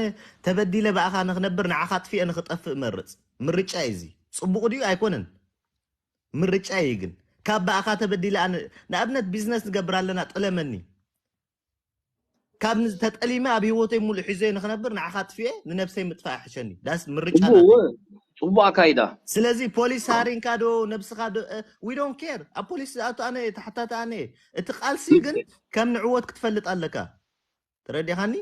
ተበዲለ ብኣኻ ንክነብር ንዓኻ ኣጥፊኤ ንክጠፍእ እመርፅ። ምርጫ እዩ እዚ። ፅቡቕ ድዩ? ኣይኮነን። ምርጫ እዩ ግን። ካብ ብኣኻ ተበዲለ ኣነ ንኣብነት ቢዝነስ ንገብር ኣለና፣ ጥለመኒ። ካብ ንዝ- ተጠሊመ ኣብ ህይወተይ ሙሉእ ሒዘ ንክነብር ንዓኻ ኣጥፊኤ ንነብሰይ ምጥፋእ ይሕሸኒ። ዳስ ምርጫ ጽቡቅ ናተይ። ጽቡቅ ኣካይዳ። ስለዚ ፖሊስ ሃሪንካ ዶ ነብስኻ ዶ we don't care። ኣብ ፖሊስ ዝኣቱ ኣነ ተሓታቲ ኣነ እየ። እቲ ቃልሲ ግን ከም ንዕወት ክትፈልጥ ኣለካ። ተረዲኻኒ?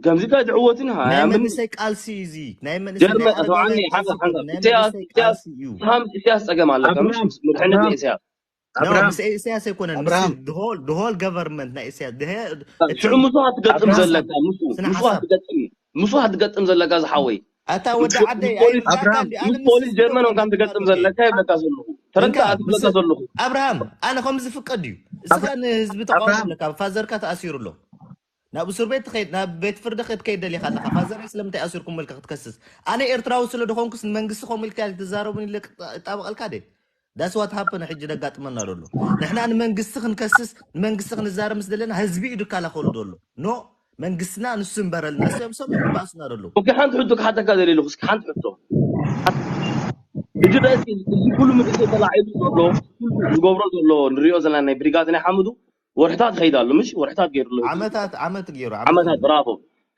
ከምዚ ካ ዝዕወትን ናይ መንእሰይ ቃልሲ እዩ እዚ። ናይ መንእሰይ ናይ ጀርመን ኣረጋውያን ተዋዓኒ ቃልሲ ሓንሳ ሓንሳ ኣይኮነን። ናይ ኢሳያስ መንእሰይ ኢሳያስ ቃልሲ እዩ። ሓም ኢሳያስ ጸገም ኣለካ ምሽ ኣብርሃም፣ ምድሕነት ኣብርሃም፣ ኢሳያስ No፣ ኣብርሃም፣ ምስ ኢሳያስ ኣይኮነን። ምስ ኣብርሃም። the whole the whole government ናይ ኢሳያስ the whole- ሽዑ ምስኡ ክትገጥም ኣብርሃም፣ ዘለካ ምስኡ ስነ ምስኡ ሓሳብ። ክትገጥም እዩ ምስኡ ክትገጥም ዘለካ ዝሓወይ ኣታ ወዲ ዓደይ ፖሊስ ኣይርዳእካን ድዩ? ኣነ ምስ ፖሊስ ንስኻ ጀርመን እኮ እንኳን ትገጥም ንስኻ ዘለካ ይብለካ ዘለኹ ተረዳ እንካ ትብለካ ምስ- ዘለኹ ኣብርሃም፣ ኣነ ከም ዝፍቀድ እዩ። እስኻ ኣብራ- ንህዝቢ ተቃውሞ ኣብርሃም። ኣለካ። ፋዘርካ ተኣሲሩ ኣሎ። ናብ እስር ቤት ትኸይድ፣ ናብ ቤት ፍርዲ ክትከይድ ደሊኻ ኣለኻ። ፋዘረይ ስለምንታይ ኣሲርኩም መልካ ክትከስስ? ኣነ ኤርትራዊ ስለ ዝኾንኩስ ንመንግስቲ ከምኡ ኢልካ ትዛረቡን ኢለ ክጣ- እጣበቐልካ ደ? That's what happened ሕጂ ደጋጥመና ዘሎ። ንሕና ንመንግስቲ ክንከስስ፣ ንመንግስቲ ክንዛረብ ምስ ዘለና ህዝቢ እዩ ድካላኸሉ ዘሎ። ኖ፣ መንግስትና ንሱ እምበረልና፣ እሱ እዮም ሰብ ይባእሱና ዘለዉ። ኦኬ ሓንቲ ሕቶ ክሓተካ ደልየ ኣለኹ እስኪ ሓንቲ ሕቶ ሕጂ በእቲ እዚ ኩሉ ምንእሰይ ተላዒሉ ዘሎ ኩሉ ዝገብሮ ዘሎ ንሪኦ ዘለና ናይ ብሪጋድ ናይ ሓምዱ ወርሕታት ይኸይድ ኣሎ ምሽ ወርሕታት ገይሩ ኣሎ ዓመታት ዓመት ገይሩ ዓመታት ብራቮ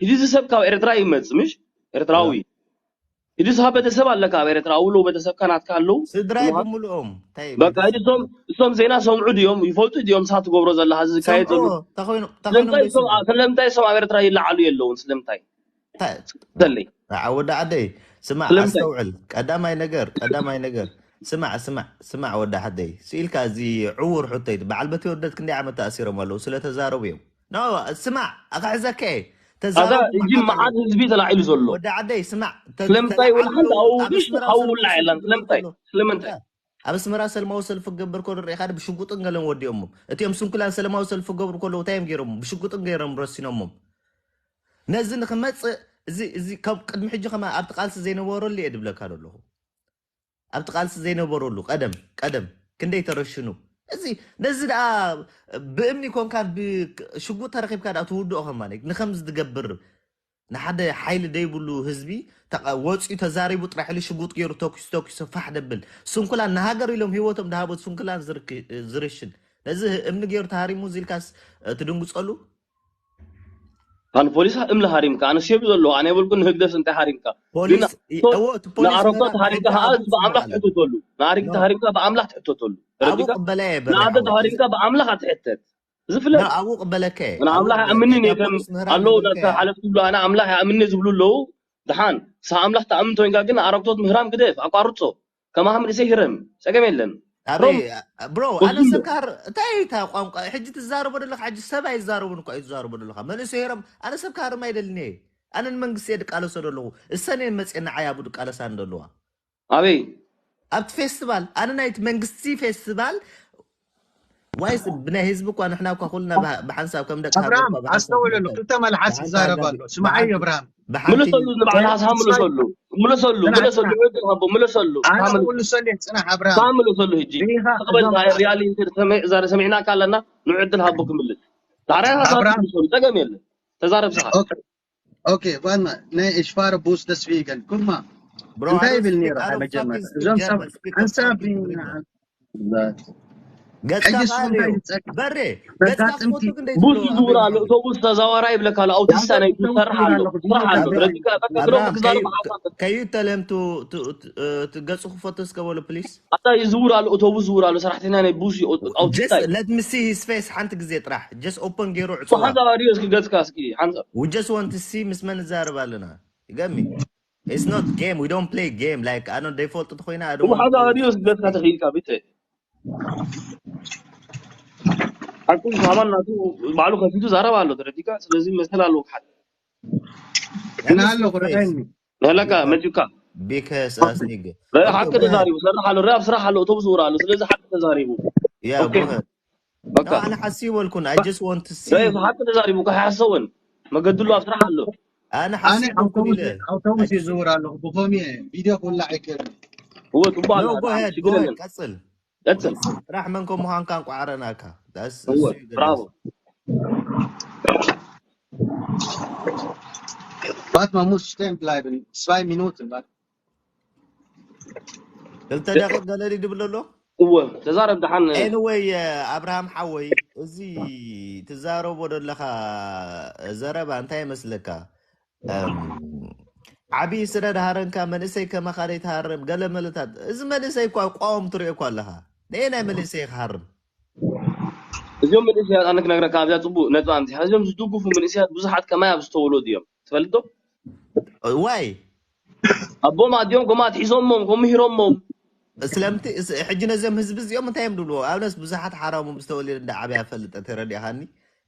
ሕጂ እዚ ሰብ ካብ ኤርትራ ይመጽእ ምሽ ኤርትራዊ ሕጂ ስኻ ቤተሰብ ኣለካ ኣብ ኤርትራ ውሎ ቤተሰብካ ናትካ ኣለዉ ስድራይ እሞ- ብምልኦም እንታይ በቃ ሕጂ እሶም እሶም ዜና ሰምዑ ድዮም ይፈልጡ ድዮም ንስኻ ትገብሮ ዘለኻ እዚ ዝካየድ ዘሎ ሰምዑ ተኾይኑ ተኾይኖም ስለምንታይ እሶም ዘይሰምዑ? ስለምንታይ እሶም ኣብ ኤርትራ ይለዓሉ የለውን ስለምንታይ እንታይ ዘለይ ንዓ ወዲ ዓደይ ስማዕ ስለምንታይ? ኣስተውዕል ቀዳማይ ነገር ቀዳማይ ነገር ስማዕ ስማዕ ስማዕ ወዲ ዓደይ ስኢልካ እዚ ዕውር ሕቶይ በዓል በቲ ወደት ክንደይ ዓመት ተኣሲሮም ኣለዉ ስለተዛረቡ እዮም ኖ ስማዕ ኣኽሕዘከ ኣዛ ተዛረቡ እጂ መዓት መዓት ኣለዉ ህዝቢ ተላዒሉ ዘሎ ወዲ ዓደይ ስማዕ ተ- ስለምንታይ ወላ ተላዓሉ ሓንቲ ኣብኡ ኣብ ምሽ ኣስመራ ኣብኡ ሰላማዊ ውላ ሰልፊ የላን ክገብሩ ስለምንታይ ከለዉ ስለምንታይ ኣብ ኣስመራ ሰላማዊ ሰልፊ ክገብር ከሎ ርኢኻ ብሽጉጥን ገለን ወዲኦሞም እቲኦም ስንኩላን ሰላማዊ ሰልፊ ክገብሩ ከለዉ እንታይ እዮም ገይሮም ብሽጉጥን ገይሮም ረሲኖሞም ነዚ ንክመፅእ እዚ እዚ ካብ ቅድሚ ሕጂ ከማ ኣብቲ ቃልሲ ዘይነበረሉ እየ ድብለካ ዘለኹ ኣብቲ ቃልሲ ዘይነበረሉ ቀደም ቀደም ክንደይ ተረሽኑ እዚ ነዚ ደኣ ብእምኒ ኮንካ ሽጉጥ ተረኪብካ ደኣ ትውድኦ ከማ ንከምዚ ትገብር ንሓደ ሓይሊ ደይብሉ ህዝቢ ተቓ- ወፂኡ ተዛሪቡ ጥራሕ ኢሉ ሽጉጥ ገይሩ ተኩሱ ተኩሱ ፋሕ ደብል ስንኩላን ንሃገር ኢሎም ህይወቶም ድሃቦት ስንኩላን ዝርክ- ዝርሽን ነዚ እምኒ ገይሩ ተሃሪሙ እዚ ኢልካስ ትድንግፀሉ ኣነ ፖሊስ እምሊ ሃሪምካ ኣነ ሴብ ዘለዎ ኣነ የበልኩ ንህግደፍ እንታይ ሃሪምካ ግን ፖሊስ ኣሮቶት እዎ እቲ ፖሊስ ንኣሮቶት ምራ- ሃሪምካ ሕጂ ከዓ ኣብ ብኣምላኽ ስምዓሉ ትሕተተሉ ንኣሪግቲ ኖ ሃሪምካ ብኣምላኽ ትሕተተሉ ኣብኡ ተረዲካ ቅበለየ በረ ንኣደ ሓወይ ተሃሪምካ ብኣምላኽ ኣትሕተት ዝፍለጥ ኣብኡ ቅበለከ ኣነ ኣብኡ ኣምላኽ ቅበለከ ይኣምንን እየ ካብ ከም ፖሊስ ምህራ ኣለዉ ንብለከ ዳካ ሓለፍቲ ዝብሉ ኣነ ኣምላኽ ይኣምንን እየ ዝብሉ ኣለዉ ድሓን ንስኻ ኣምላኽ ትኣምን ተኮይንካ ግን ኣረግቶት ምህራም ግደፍ ኣቋርጾ ከማኻ መንእሰይ ህረም ጸገም የለን ኣበይ ሮም ብሮ ኣነ ወሲዶ ሰብ ካር እንታይ እታ ቋንቋ ሕጂ ትዛረቦ ዘለካ ሕጂ ሰብ ኣይዛረቡን እኳ እዩ ትዛረቦ ዘለካ መንእሰይ ሄሮም ኣነ ሰብ ካርም ኣይደልን እየ ኣነ ንመንግስቲ እየ ድቃለሶ ዘለኹ እሰን እየን መፅኤን ንዓይ ኣብኡ ድቃለሳን ዘለዋ ኣበይ ኣብቲ ፌስቲቫል ኣነ ናይቲ መንግስቲ ፌስቲቫል ዋይስ ብናይ ህዝቢ እኳ ንሕና እኳ ኩልና ብሓ- ብሓንሳብ ከም ደቂ ሃገር ኣብርሃም እኳ ብሓንሳብ ኣስተውለሉ ክነካ- ክልተ መልሓስ ብሓንቲ ይዛረብ ሃገር ኣሎ ስምዓዮ ብሓንቲ ኣብርሃም ብሓንቲ ምለሰሉ ንበዓል ሓሳብ ምለሰሉ ምለሰሉ ጽናሕ ምለሰሉ ጽናሕ ንዕድል ሃቦ ምለሰሉ ኣነ ሳምሉ ምልሰሉ ጽናሕ ኣብርሃም ሳምሉ ሰሉ ሕጂ ሪኢኻ ተቕበል እዞም ሪያሊ ዛረ ሰሚዕና ካለና ንዕድል ሃቦ ክምልስ ዛዕራይ ሃሳብ ኣብርሃም ምለሰሉ ጸገም የለን ተዛረብ ስኻ ኦኬ ኦኬ ጓልማ ናይ እሽፋር ቡስ ተስፊ ይገል ኩማ ብሮ እንታይ ኣነ ይብል ስፒክ ነይሩ ኣነ ሓደ ጀመረ ፋኪን ስፒክ እዞም ሰብ ጀርመን ስፒክ ሓንሳብ ፋኪን ሪጅን ገጽካ ገጽካ ሕጂ እሱ ካል እንታይ እዩ ይጸቅ በሬ ገጽካ በጋጥምቲ ትፈቱ ክንደይ ቡስ ትብሎ ይዝውር ኣሎ ኣበይ እቶ ቡስ ተዛዋራይ ይብለካ ኣሎ ኣውቲስታ ናይ ቡስ ሰርሕ ኣሎ ስራሕ ኣሎ ኣብርሃም ረዲካ በቃ ግደፉ ኣብርሃም ክዛረብ ሓሳብ ከዩ ተለምቱ ገጹ ክፈቶ እስከ በሎ ፕሊስ ኣታ ይዝውር ኣሎ እቶ ቡስ ዝውር ኣሎ ሰራሕተኛ ናይ ቡስ እዩ ኣውቲስታ just እዩ let me see his face ሓንቲ ግዜ ጥራሕ just open ገይሩ ዕጾ ሓንሳብ ኣድዮ እስኪ ገጽካ እስኪ ሓንሳብ we just want to see ምስ መን ንዛረብ ኣለና ይገሚ it's not game we don't play game like ኣነ ደይፈልጡ ተኮይና ኣደ እሞ ሓንሳብ ኣድዮ እስኪ ገጽካ ተኺኢልካ ቢተ ሓቁ ሳማን ናቱ ባዕሉ ከፊቱ ዛረብ ኣሎ ተረዲካ ስለዚ መሰል ኣለዎ ክሓት ግን ኣለኹ ረኣየኒ ነለካ መጺካ because ኣስኒግ ሓቂ ተዛሪቡ ሰርሕ ኣሎ ኣብ ስራሕ ኣሎ እቶም ዝውር ኣሎ ስለዚ ሓቂ ተዛሪቡ yeah Okay. go ahead በቃ no ኣነ ሓሲ ይበልኩን I just want to see ራይ ሓቂ ተዛሪቡ ከሓሰውን መገድሉ ኣብ ስራሕ ኣሎ። ኣነ ኣነ ሓሲብ ደኮን ኣውቶቡስ ኢለ ኣውቶቡስ እዩ ኣይትስእ ዝውር ኣለኹ ብኮሚ ቪድዮ ክውላዕ ይክእል። እወ ጽቡቅ ኣሎ No, go ኣነ ahead, go ችግር ahead. የለን። ቀጽል። ቀጽል። ጥራሕ መን ከም ምዃንካ እንቋዕ ረኣናካ። That's- እወ እሱ እዩ ብራቮ። ገዳስ። Wat man muss stehen bleiben, zwei Minuten. Wat? ክልተ ደቂቕ ገለ ድብል ኣሎ። እወ ተዛረብ ደሓን። Anyway፣ ኣብርሃም ሓወይ፣ እዚ ትዛረቦ ዘለኻ ዘረባ እንታይ ይመስለካ? እም፣ ዓብዪ ስረ ድሃረንካ መንእሰይ ከማኻ ዘይትሃርም ገለ መለታት። እዚ መንእሰይ እኳ ቋወም ትሪኦ እኳ ኣለኻ። ንየ ናይ መንእሰይ ክሃርም። እዚኦም መንእሰያት ኣነ ክነግረካ ኣብዚኣ ጽቡቅ ነጥቢ ኣምጺኻ። እዚኦም ዝድግፉ መንእሰያት ብዙሓት ከማይ ኣብ ዝተወለዱ እዮም። ትፈልጥ ዶ? ዋይ ኣቦም ኣዲኦም ከምኡ ኣትሒዞሞም ከምኡ ምሂሮሞም። ስለምቲ እስ- ሕጂ ነዚኦም ህዝቢ እዚኦም እንታይ እዮም ድብልዎ? ኣብነስ ብዙሓት ሓራሞም ዝተወልደ እንዳ ዓብያ ፈልጠ ተረዲኻኒ።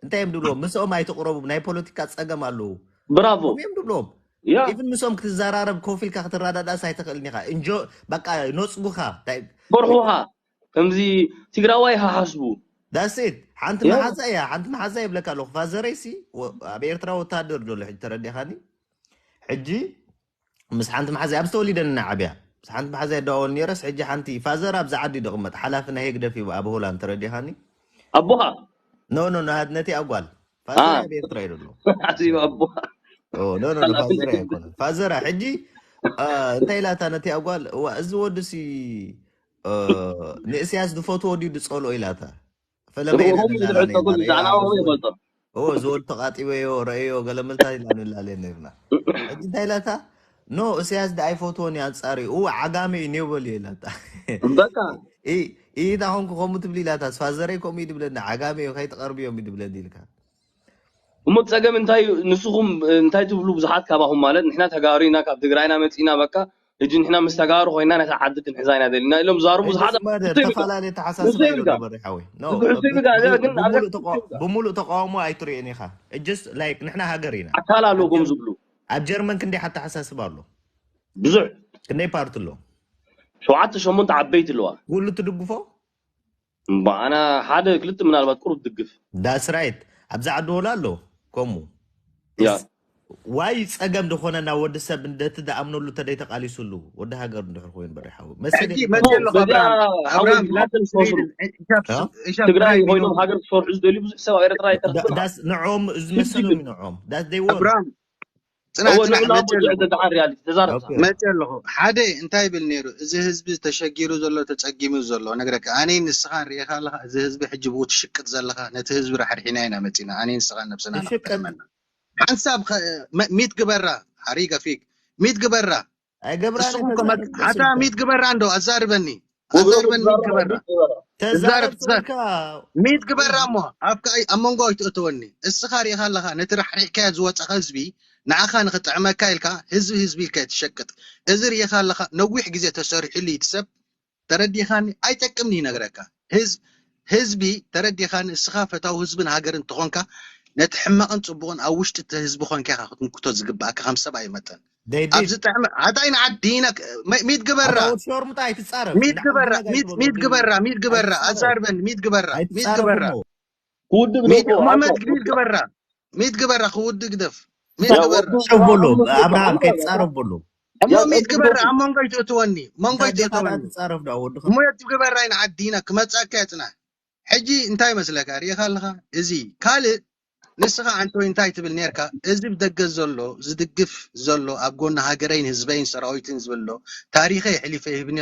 እንታይ እዮም ድብልዎ? ምስኦም ኣይትቕረቡ፣ ናይ ፖለቲካ ጸገም ኣለዉ። ብራቮ ከምኡ እዮም ድብልዎም። ያ ኢቭን ምስኦም ክትዘራረብ ኮፍ ኢልካ ክትረዳዳእስ ኣይትኽእልን ኢኻ። እንጆ በቃ ነጽጉኻ። እንታይ- ፈርሑኻ ከምዚ ትግራዋይ ሃሓስቡ። That's it። ሓንቲ ያ መሓዛ እያ፣ ሓንቲ መሓዛ ይብለካ ኣለኹ። ፋዘረይሲ ወ- ኣብ ኤርትራ ወታደር ዘሎ ሕጂ ተረዲኻኒ። ሕጂ ምስ ሓንቲ መሓዛ ኣብ ዝተወሊደኒ ዓብያ ምስ ሓንቲ መሓዛ ይደዋወል ነይረስ፣ ሕጂ ሓንቲ ፋዘር ኣብዚ ዓዲ ድቕመጥ ሓላፊ ናይ ህግደፍ እዩ ኣብ ሆላንድ ተረዲኻኒ። ኣቦኻ ኖ ኖ ኖ፣ ነቲ ኣጓል አ ፋዘር ኣብ ኤርትራ እዩ ዘሎ። ሓሲቡ ኣቦኻ ኦ፣ ኖ ኖ ኖ፣ ፋዘር ኣይኮነን። ፋዘራ ሕጂ አ፣ እንታይ ኢላታ ነቲ ኣጓል፣ እዋ እዚ ወዲ ሲ አ፣ ንእስያስ ዝፈትዎ ድዩ ዝጸልኦ ኢላታ። ፈለመ እሞ ኢና ከምኡ ንላላ ዝሕቶ ነርና። ግን ርያ ዛዕና እዚ ከምኡ ወዲ ይፈልጦ ኦ፣ እዚ ወዲ ተቓጢወዮ ረእዮ ገለ ምልታ ኢላ ንላለ ነርና። ሕጂ እንታይ ኢላታ? ኖ፣ እስያስ ዳ ኣይፈትዎን እዩ ኣንጻር እዩ። እዋ ዓጋመ እዩ ኔው በልዮ ኢላታ። በቃ ኢ ኢታ ኾንኩ ከምኡ ትብሊ ኢላታ። ፋዘረይ ከምኡ እዩ ድብለኒ፣ ዓጋመ እዩ ከይትቐርብዮም እዩ ድብለኒ ኢልካ። እሞ ጸገም እንታይ እዩ? ንስኹም እንታይ ትብሉ? ብዙሓት ካባኹም ማለት ንሕና ተጋሩ ኢና፣ ካብ ትግራይ ኢና መጺና፣ በቃ ሕጂ ንሕና ምስ ተጋሩ ኮይና ነታ ዓዲ ክንሕዛ ኢና ደሊና ኢሎም ዝዛረቡ ብዙሓት ሕጅስ ማደ ንሱ ይብልካ ተፈላለየ ንሱ ተሓሳስባ እዩ ይብልካ ዘሎ በሪ ሓወይ። ኖ ንሱ ይብልካ እዚኣ ግን ኣብዛ ብሙሉእ ተቃ- ብሙሉእ ተቃውሞ ኣይትርእዮን ኢኻ። እጅስ ላይክ ንሕና ሃገር ኢና። ኣካል ኣለዎም ዝብሉ ኣብ ጀርመን ክንደይ ሓተሓሳስባ ኣሎ? ብዙሕ ክንደይ ፓርቲ ኣሎ? ሸውዓተ ሸሞንተ ዓበይቲ ኣለዋ። ኩሉ ትድግፎ? እምባ ኣና ሓደ ክልተ ምናልባት ቁሩብ ትድግፍ። That's right። ኣብዚ ዓዲ ወላ ኣሎ ከምኡ። ያ ዋይ ጸገም ዝኾነና ወዲ ሰብ እንደቲ ዝኣምነሉ ተደይ ተቃሊሱሉ ወዲ ሃገር እንድሕር ኮይኑ በሪ ሓዊ መሰል ሕጂ የብልካ። መፅእ ኣለኹ በዚኣ ኣብርሃም ሓወይ ኣብርሃም ብዙሓት ላስት ዝፈስሩ ሚኒት ሂሳብ እ? ሂሳብ ትግራይ ትራይ ኮይኖም ሚኒት ሃገር ክሰርሑ ዝደልዩ ብዙሕ ሰብ ኣብ ኤርትራ ይተርፍ ዳ- ኣለኻ። ዳስ ንዕኦም እዚ ስልቲ መሰሎም ግን እዩ ንዕኦም። That's they want። ኣብርሃም ፅናት እወ ፅናት ንዑ ናቦ መፅእ ኣለኹ ዝዕደ ደሓን ሪያሊቲ ተዛረብ ኦኬ። ሰዓት መፅእ ኣለኹ ሓደ እንታይ ይብል ነይሩ እዚ ህዝቢ ተሸጊሩ ዘሎ ተፀጊሙ ዘሎ ነግረካ ኣነ ንስኻ ሪኢኻ ኣለኻ እዚ ህዝቢ ሕጂ ብኡ ትሽቅጥ ዘለኻ ነቲ ህዝቢ ራሕሪሒና ኢና መፂና ኣነ ንስኻ ነብስና ትሽቅጥ ንክጥዕመና ሓንሳብ ኸ- መ- ሚት ግበራ ሓሪጋ ፊክ ሚት ግበራ ኣይገብራን እስኹም እየ ከመ- ተዛረብ ሓታ ተስልካ ሚት ግበራ እንዶ ኣዛርበኒ ወግሮ ኣዛርበኒ ሚት ዝዛረብ ግበራ ሚት ግበራ ተዛረብ እዛረብ ትዛር ተስልካ ሚት ግበራ እሞ ኣብ ከ- ኣብ መንጎ ኣይትእተወኒ እስኻ ሪኢኻ ኣለኻ ነቲ ራሕሪሕካዮ ዝወፀኸ ህዝቢ ንዓኻ ንክጥዕመካ ኢልካ ህዝቢ ህዝቢ ኢልካ ትሸቅጥ እዚ ሪኢኻ ኣለኻ ነዊሕ ግዜ ተሰሪሑሉ እቲ ሰብ ተረዲኻኒ ኣይጠቅምን ይነግረካ ህዝብ ህዝቢ ተረዲኻኒ እስኻ ፈታው ህዝብን ሃገርን ተኾንካ ነቲ ሕማቕን ፅቡቕን ኣብ ውሽጢ እቲ ህዝቢ ኾንካ ኢኻ ክትምክቶ ዝግባእካ ከም ሰብኣይ መጠን ደይዲ ኣብዚ ጥዕመ ኣታ ኢና ዓዲና ሚት ግበራ ኣታ ወዲ ሸርሙጣ ኣይትጻረፍ ሚት እንዳ ግበራ ሓውና ጋር ሚት ትብሎ ሚት ደይዲ ግበራ ሚት ግበራ ኣይትጻረፍ ኣዛርበኒ ሚት ግበራ ሚት ኣይትጻረፍ ግበራ እሞ ሚት ክውድእ እሞ ግደፎ መት ሚት ግበራ ሚት ግበራ ክውድእ ግደፍ ሚት ያ ግበራ ወዱ ሸው በሎ ኣሁን ኣብርሃም ኣሁን ከይትጻረፍ በሎ እሞ ያ ሚት ወዱ ግበራ ግደፎ ኣብ መንጎ ኣይትእትወኒ መንጎ እንታይ ዲኻ ደኣ ኣይትእትወኒ ትጻረፍ ደኣ ወድኻ እሞ የቱ ግበራ ኢና ዓዲና ክመጻካ የጽና ሕጂ እንታይ መስለካ ርኢኻ ኣለኻ እዚ ካልእ ንስኻ ኣንቶይ እንታይ ትብል ኔርካ እዚ ብደገ ዘሎ ዝድግፍ ዘሎ ኣብ ጎኒ ሃገረይን ህዝበይን ሰራዊትን ዝብል ኣሎ ታሪኸይ ሕሊፈ ይህብኒ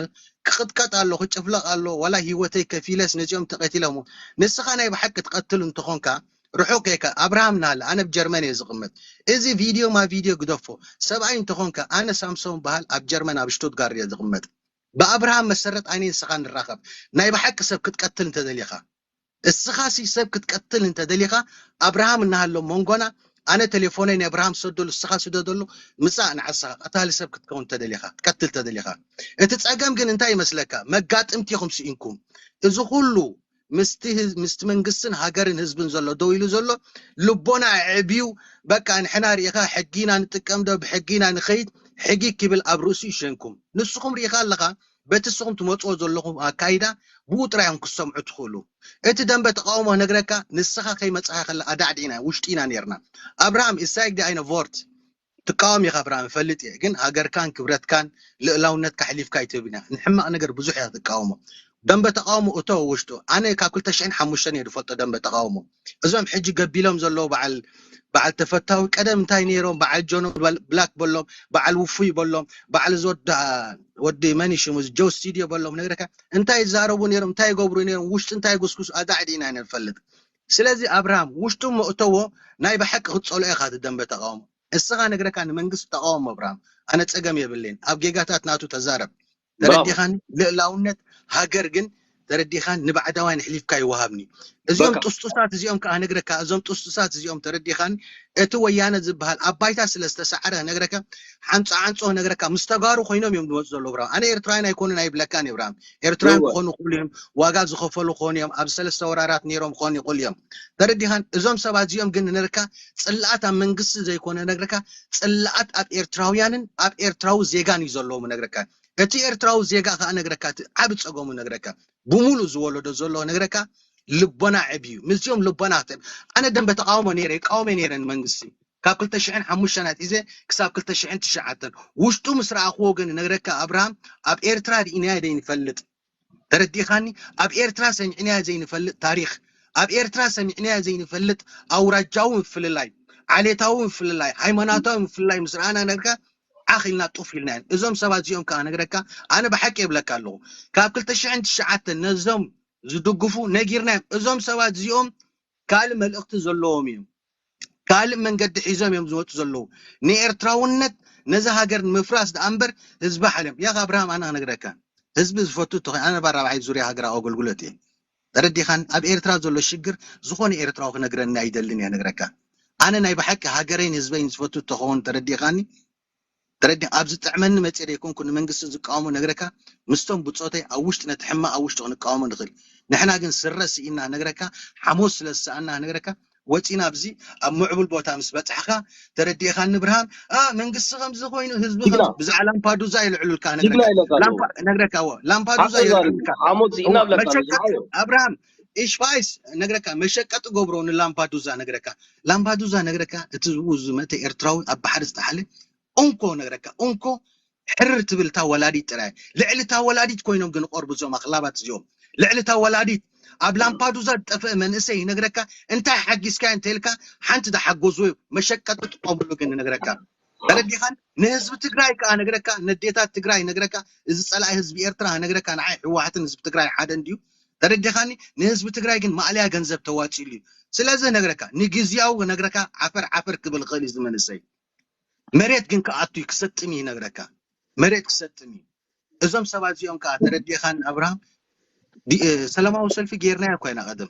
ክቕጥቀጥ ኣሎ ክጭፍለቕ ኣሎ ዋላ ህይወተይ ከፊለስ ነዚኦም ተቐቲሎም ንስኻ ናይ ብሓቂ ትቐትል እንተኾንካ ርሑቕ ጌካ ኣብርሃም ናለ ኣነ ኣብ ጀርመን እየ ዝቕመጥ እዚ ቪድዮ ማ ቪድዮ ግደፎ ሰብኣይ እንተኾንካ ኣነ ሳምሶን በሃል ኣብ ጀርመን ኣብ ሽቱትጋርድ እየ ዝቕመጥ ብኣብርሃም መሰረት ኣነ ንስኻ ንራኸብ ናይ ብሓቂ ሰብ ክትቀትል እንተደሊኻ እስኻሲ ሰብ ክትቀትል እንተደሊኻ ኣብርሃም እናሃሎ መንጎና ኣነ ቴሌፎነይ ናይ ኣብርሃም ሰደሉ እስኻ ስደደሉ ምፃእ ንዓስኻ ቀታሊ ሰብ ክትከውን እንተደሊኻ ትቀትል እንተደሊኻ እቲ ፀገም ግን እንታይ ይመስለካ መጋጥምቲ ኢኹም ስኢንኩም እዚ ኩሉ ምስቲ ህዝ- ምስቲ መንግስትን ሃገርን ህዝብን ዘሎ ደው ኢሉ ዘሎ ልቦና ኣዕብዩ በቃ ንሕና ርኢኻ ሕጊና ንጥቀም ዶ ብሕጊና ንኸይድ ሕጊ ክብል ኣብ ርእሱ ይሸንኩም ንስኹም ርኢኻ ኣለኻ በቲ ንስኹም ትመፅዎ ዘለኹም ኣካይዳ ብኡ ጥራይ እዮም ክሰምዑ ትኽእሉ። እቲ ደንበ ተቃውሞ ነግረካ ንስኻ ከይመፅኻ ከላ ኣዳዕዲዕና ውሽጢ ኢና ነርና። ኣብርሃም ኢሳይግ ዲ ኣይነ ቮርት ትቃወም ኢኻ ኣብርሃም እፈልጥ እየ፣ ግን ሃገርካን ክብረትካን ልእላውነትካ ሕሊፍካ ኣይትህብን ኢኻ። ንሕማቕ ነገር ብዙሕ ኢኻ ትቃወሞ። ደንበ ተቃውሞ እቶ ውሽጡ ኣነ ካብ ክልተ ሽሕን ሓሙሽተን እየ ዝፈልጦ ደንበ ተቃውሞ። እዞም ሕጂ ገቢሎም ዘለዉ በዓል በዓል ተፈታዊ ቀደም እንታይ ነይሮም? በዓል ጆኖ ብላክ በሎም፣ በዓል ውፉይ በሎም፣ በዓል እዚ ወዲ መን እዩ ሽሙ እዚ ጆ ስቱድዮ በሎም ነግረካ እንታይ ይዛረቡ ነይሮም፣ እንታይ ይገብሩ ነይሮም፣ ውሽጢ እንታይ ጉስጉስ ኣዳዕዲና ኢና ንፈልጥ። ስለዚ ኣብርሃም ውሽጡ መእተዎ ናይ ብሓቂ ክትጸልኦ ኢኻ እቲ ደንበ ተቃውሞ። እስኻ ነግረካ ንመንግስቲ ተቃውሞ ኣብርሃም ኣነ ጸገም የብለይን። ኣብ ጌጋታት ናቱ ተዛረብ። ተረዲኻኒ? ልእላውነት ሃገር ግን ተረዲኻን ንባዕዳውያን ኣሕሊፍካ ይወሃብኒ። እዚኦም ጥስጡሳት እዚኦም ከዓ ነግረካ እዞም ጥስጡሳት እዚኦም ተረዲኻን እቲ ወያነ ዝበሃል ኣብ ባይታ ስለ ዝተሰዓረ ነግረካ ሓንፃ ዓንፆ ነግረካ ምስ ተጋሩ ኮይኖም እዮም ዝመፁ ዘለዉ ብራ ኣነ ኤርትራውያን ኣይኮኑን ኣይብለካን እየ ብርሃም ኤርትራውያን ክኾኑ ይኽእሉ እዮም ዋጋ ዝኸፈሉ ክኾኑ እዮም ኣብ ሰለስተ ወራራት ነይሮም ክኾኑ ይኽእሉ እዮም ተረዲኻን እዞም ሰባት እዚኦም ግን ነግረካ ፅላኣት ኣብ መንግስቲ ዘይኮነ ነግረካ ፅላኣት ኣብ ኤርትራውያንን ኣብ ኤርትራዊ ዜጋን እዩ ዘለዎም ነግረካ እቲ ኤርትራዊ ዜጋ ከዓ ነግረካ እቲ ዓቢ ጸገሙ ነግረካ ብሙሉ ዝወለዶ ዘሎ ነግረካ ልቦና ዕብ እዩ ምስዚኦም ልቦና ክትዕብ ኣነ ደንበ ተቃውሞ ነይረ ይቃወመ ነይረ ንመንግስቲ ካብ ክልተ ሽሕን ሓሙሽተን ኣትሒዘ ክሳብ ክልተ ሽሕን ትሽዓተን ውሽጡ ምስ ረኣኽዎ ግን ነግረካ ኣብርሃም ኣብ ኤርትራ ርኢናዮ ዘይንፈልጥ ተረዲኻኒ ኣብ ኤርትራ ሰሚዕናዮ ዘይንፈልጥ ታሪኽ ኣብ ኤርትራ ሰሚዕናዮ ዘይንፈልጥ ኣውራጃዊ ምፍልላይ ዓሌታዊ ምፍልላይ ሃይማኖታዊ ምፍልላይ ምስ ረኣና ነግረካ ዓኽ ኢልና ጡፍ ኢልና እዞም ሰባት እዚኦም ከዓ ነግረካ ኣነ ብሓቂ የብለካ ኣለኹ ካብ ክልተ ሽሕን ትሽዓተን ነዞም ዝድግፉ ነጊርናዮም እዞም ሰባት እዚኦም ካልእ መልእኽቲ ዘለዎም እዮም ካልእ መንገዲ ሒዞም እዮም ዝመፁ ዘለዉ ንኤርትራውነት ነዚ ሃገር ንምፍራስ ደኣ እምበር ህዝቢ ሓልዮም ያኽ ኣብርሃም ኣነ ክነግረካ ህዝቢ ዝፈቱ እንተኾይኑ ኣነ ባራብዓይ ዙርያ ሃገራዊ ኣገልግሎት እየ ተረዲኻን ኣብ ኤርትራ ዘሎ ሽግር ዝኾነ ኤርትራዊ ክነግረኒ ኣይደልን እየ ነግረካ ኣነ ናይ ብሓቂ ሃገረይን ህዝበይን ዝፈቱ እንተኸውን ተረዲኻኒ ተረዲኻ ኣብ ዝጥዕመኒ መፅእ ዘይኮንኩ ንመንግስቲ ዝቃወሞ ነግረካ ምስቶም ብፆተይ ኣብ ውሽጢ ነቲ ሕማቕ ኣብ ውሽጢ ክንቃወሞ ንኽእል ንሕና ግን ስረ ስኢና ነግረካ ሓሞት ስለ ዝሰኣና ነግረካ ወፂና ኣብዚ ኣብ ምዕቡል ቦታ ምስ በፃሕካ ተረዲእኻኒ ብርሃን ኣ መንግስቲ ከምዚ ኮይኑ ህዝቢ ብዛዕባ ላምፓዱዛ ይልዕሉልካ ነግረካ ላምፓዱዛ ይልዕሉልካ ኣብርሃም ኢሽፋይስ ነግረካ መሸቀጢ ገብሮ ንላምፓዱዛ ነግረካ ላምፓዱዛ ነግረካ እቲ ዝብኡ ዝመተ ኤርትራዊ ኣብ ባሕሪ ዝተሓለ እንኮ ነግረካ እንኮ ሕርር ትብል እታ ወላዲት ጥራይ ልዕሊ እታ ወላዲት ኮይኖም ግን ቆርቡ እዞም ኣኽላባት እዚኦም ልዕሊ እታ ወላዲት ኣብ ላምፓዱዛ ዝጠፍአ መንእሰይ ይነግረካ እንታይ ሓጊዝካ እንተልካ ሓንቲ ዝሓገዝዎ መሸቀጢ ጥቀምሉ ግን ነግረካ ተረዲኻን ንህዝቢ ትግራይ ከዓ ነግረካ ነዴታት ትግራይ ነግረካ እዚ ፀላኢ ህዝቢ ኤርትራ ነግረካ ንዓይ ህወሓትን ህዝቢ ትግራይ ሓደ እንድዩ ተረዲኻኒ ንህዝቢ ትግራይ ግን ማእለያ ገንዘብ ተዋፂሉ እዩ ስለዚ ነግረካ ንግዝያዊ ነግረካ ዓፈር ዓፈር ክብል ክእል እዩ ዝመንሰይ መሬት ግን ክኣቱ እዩ ክሰጥም እዩ ነግረካ መሬት ክሰጥም እዩ እዞም ሰባት እዚኦም ከዓ ተረዲእኻን ኣብርሃም ሰላማዊ ሰልፊ ጌርና እኮ ኢና ቀደም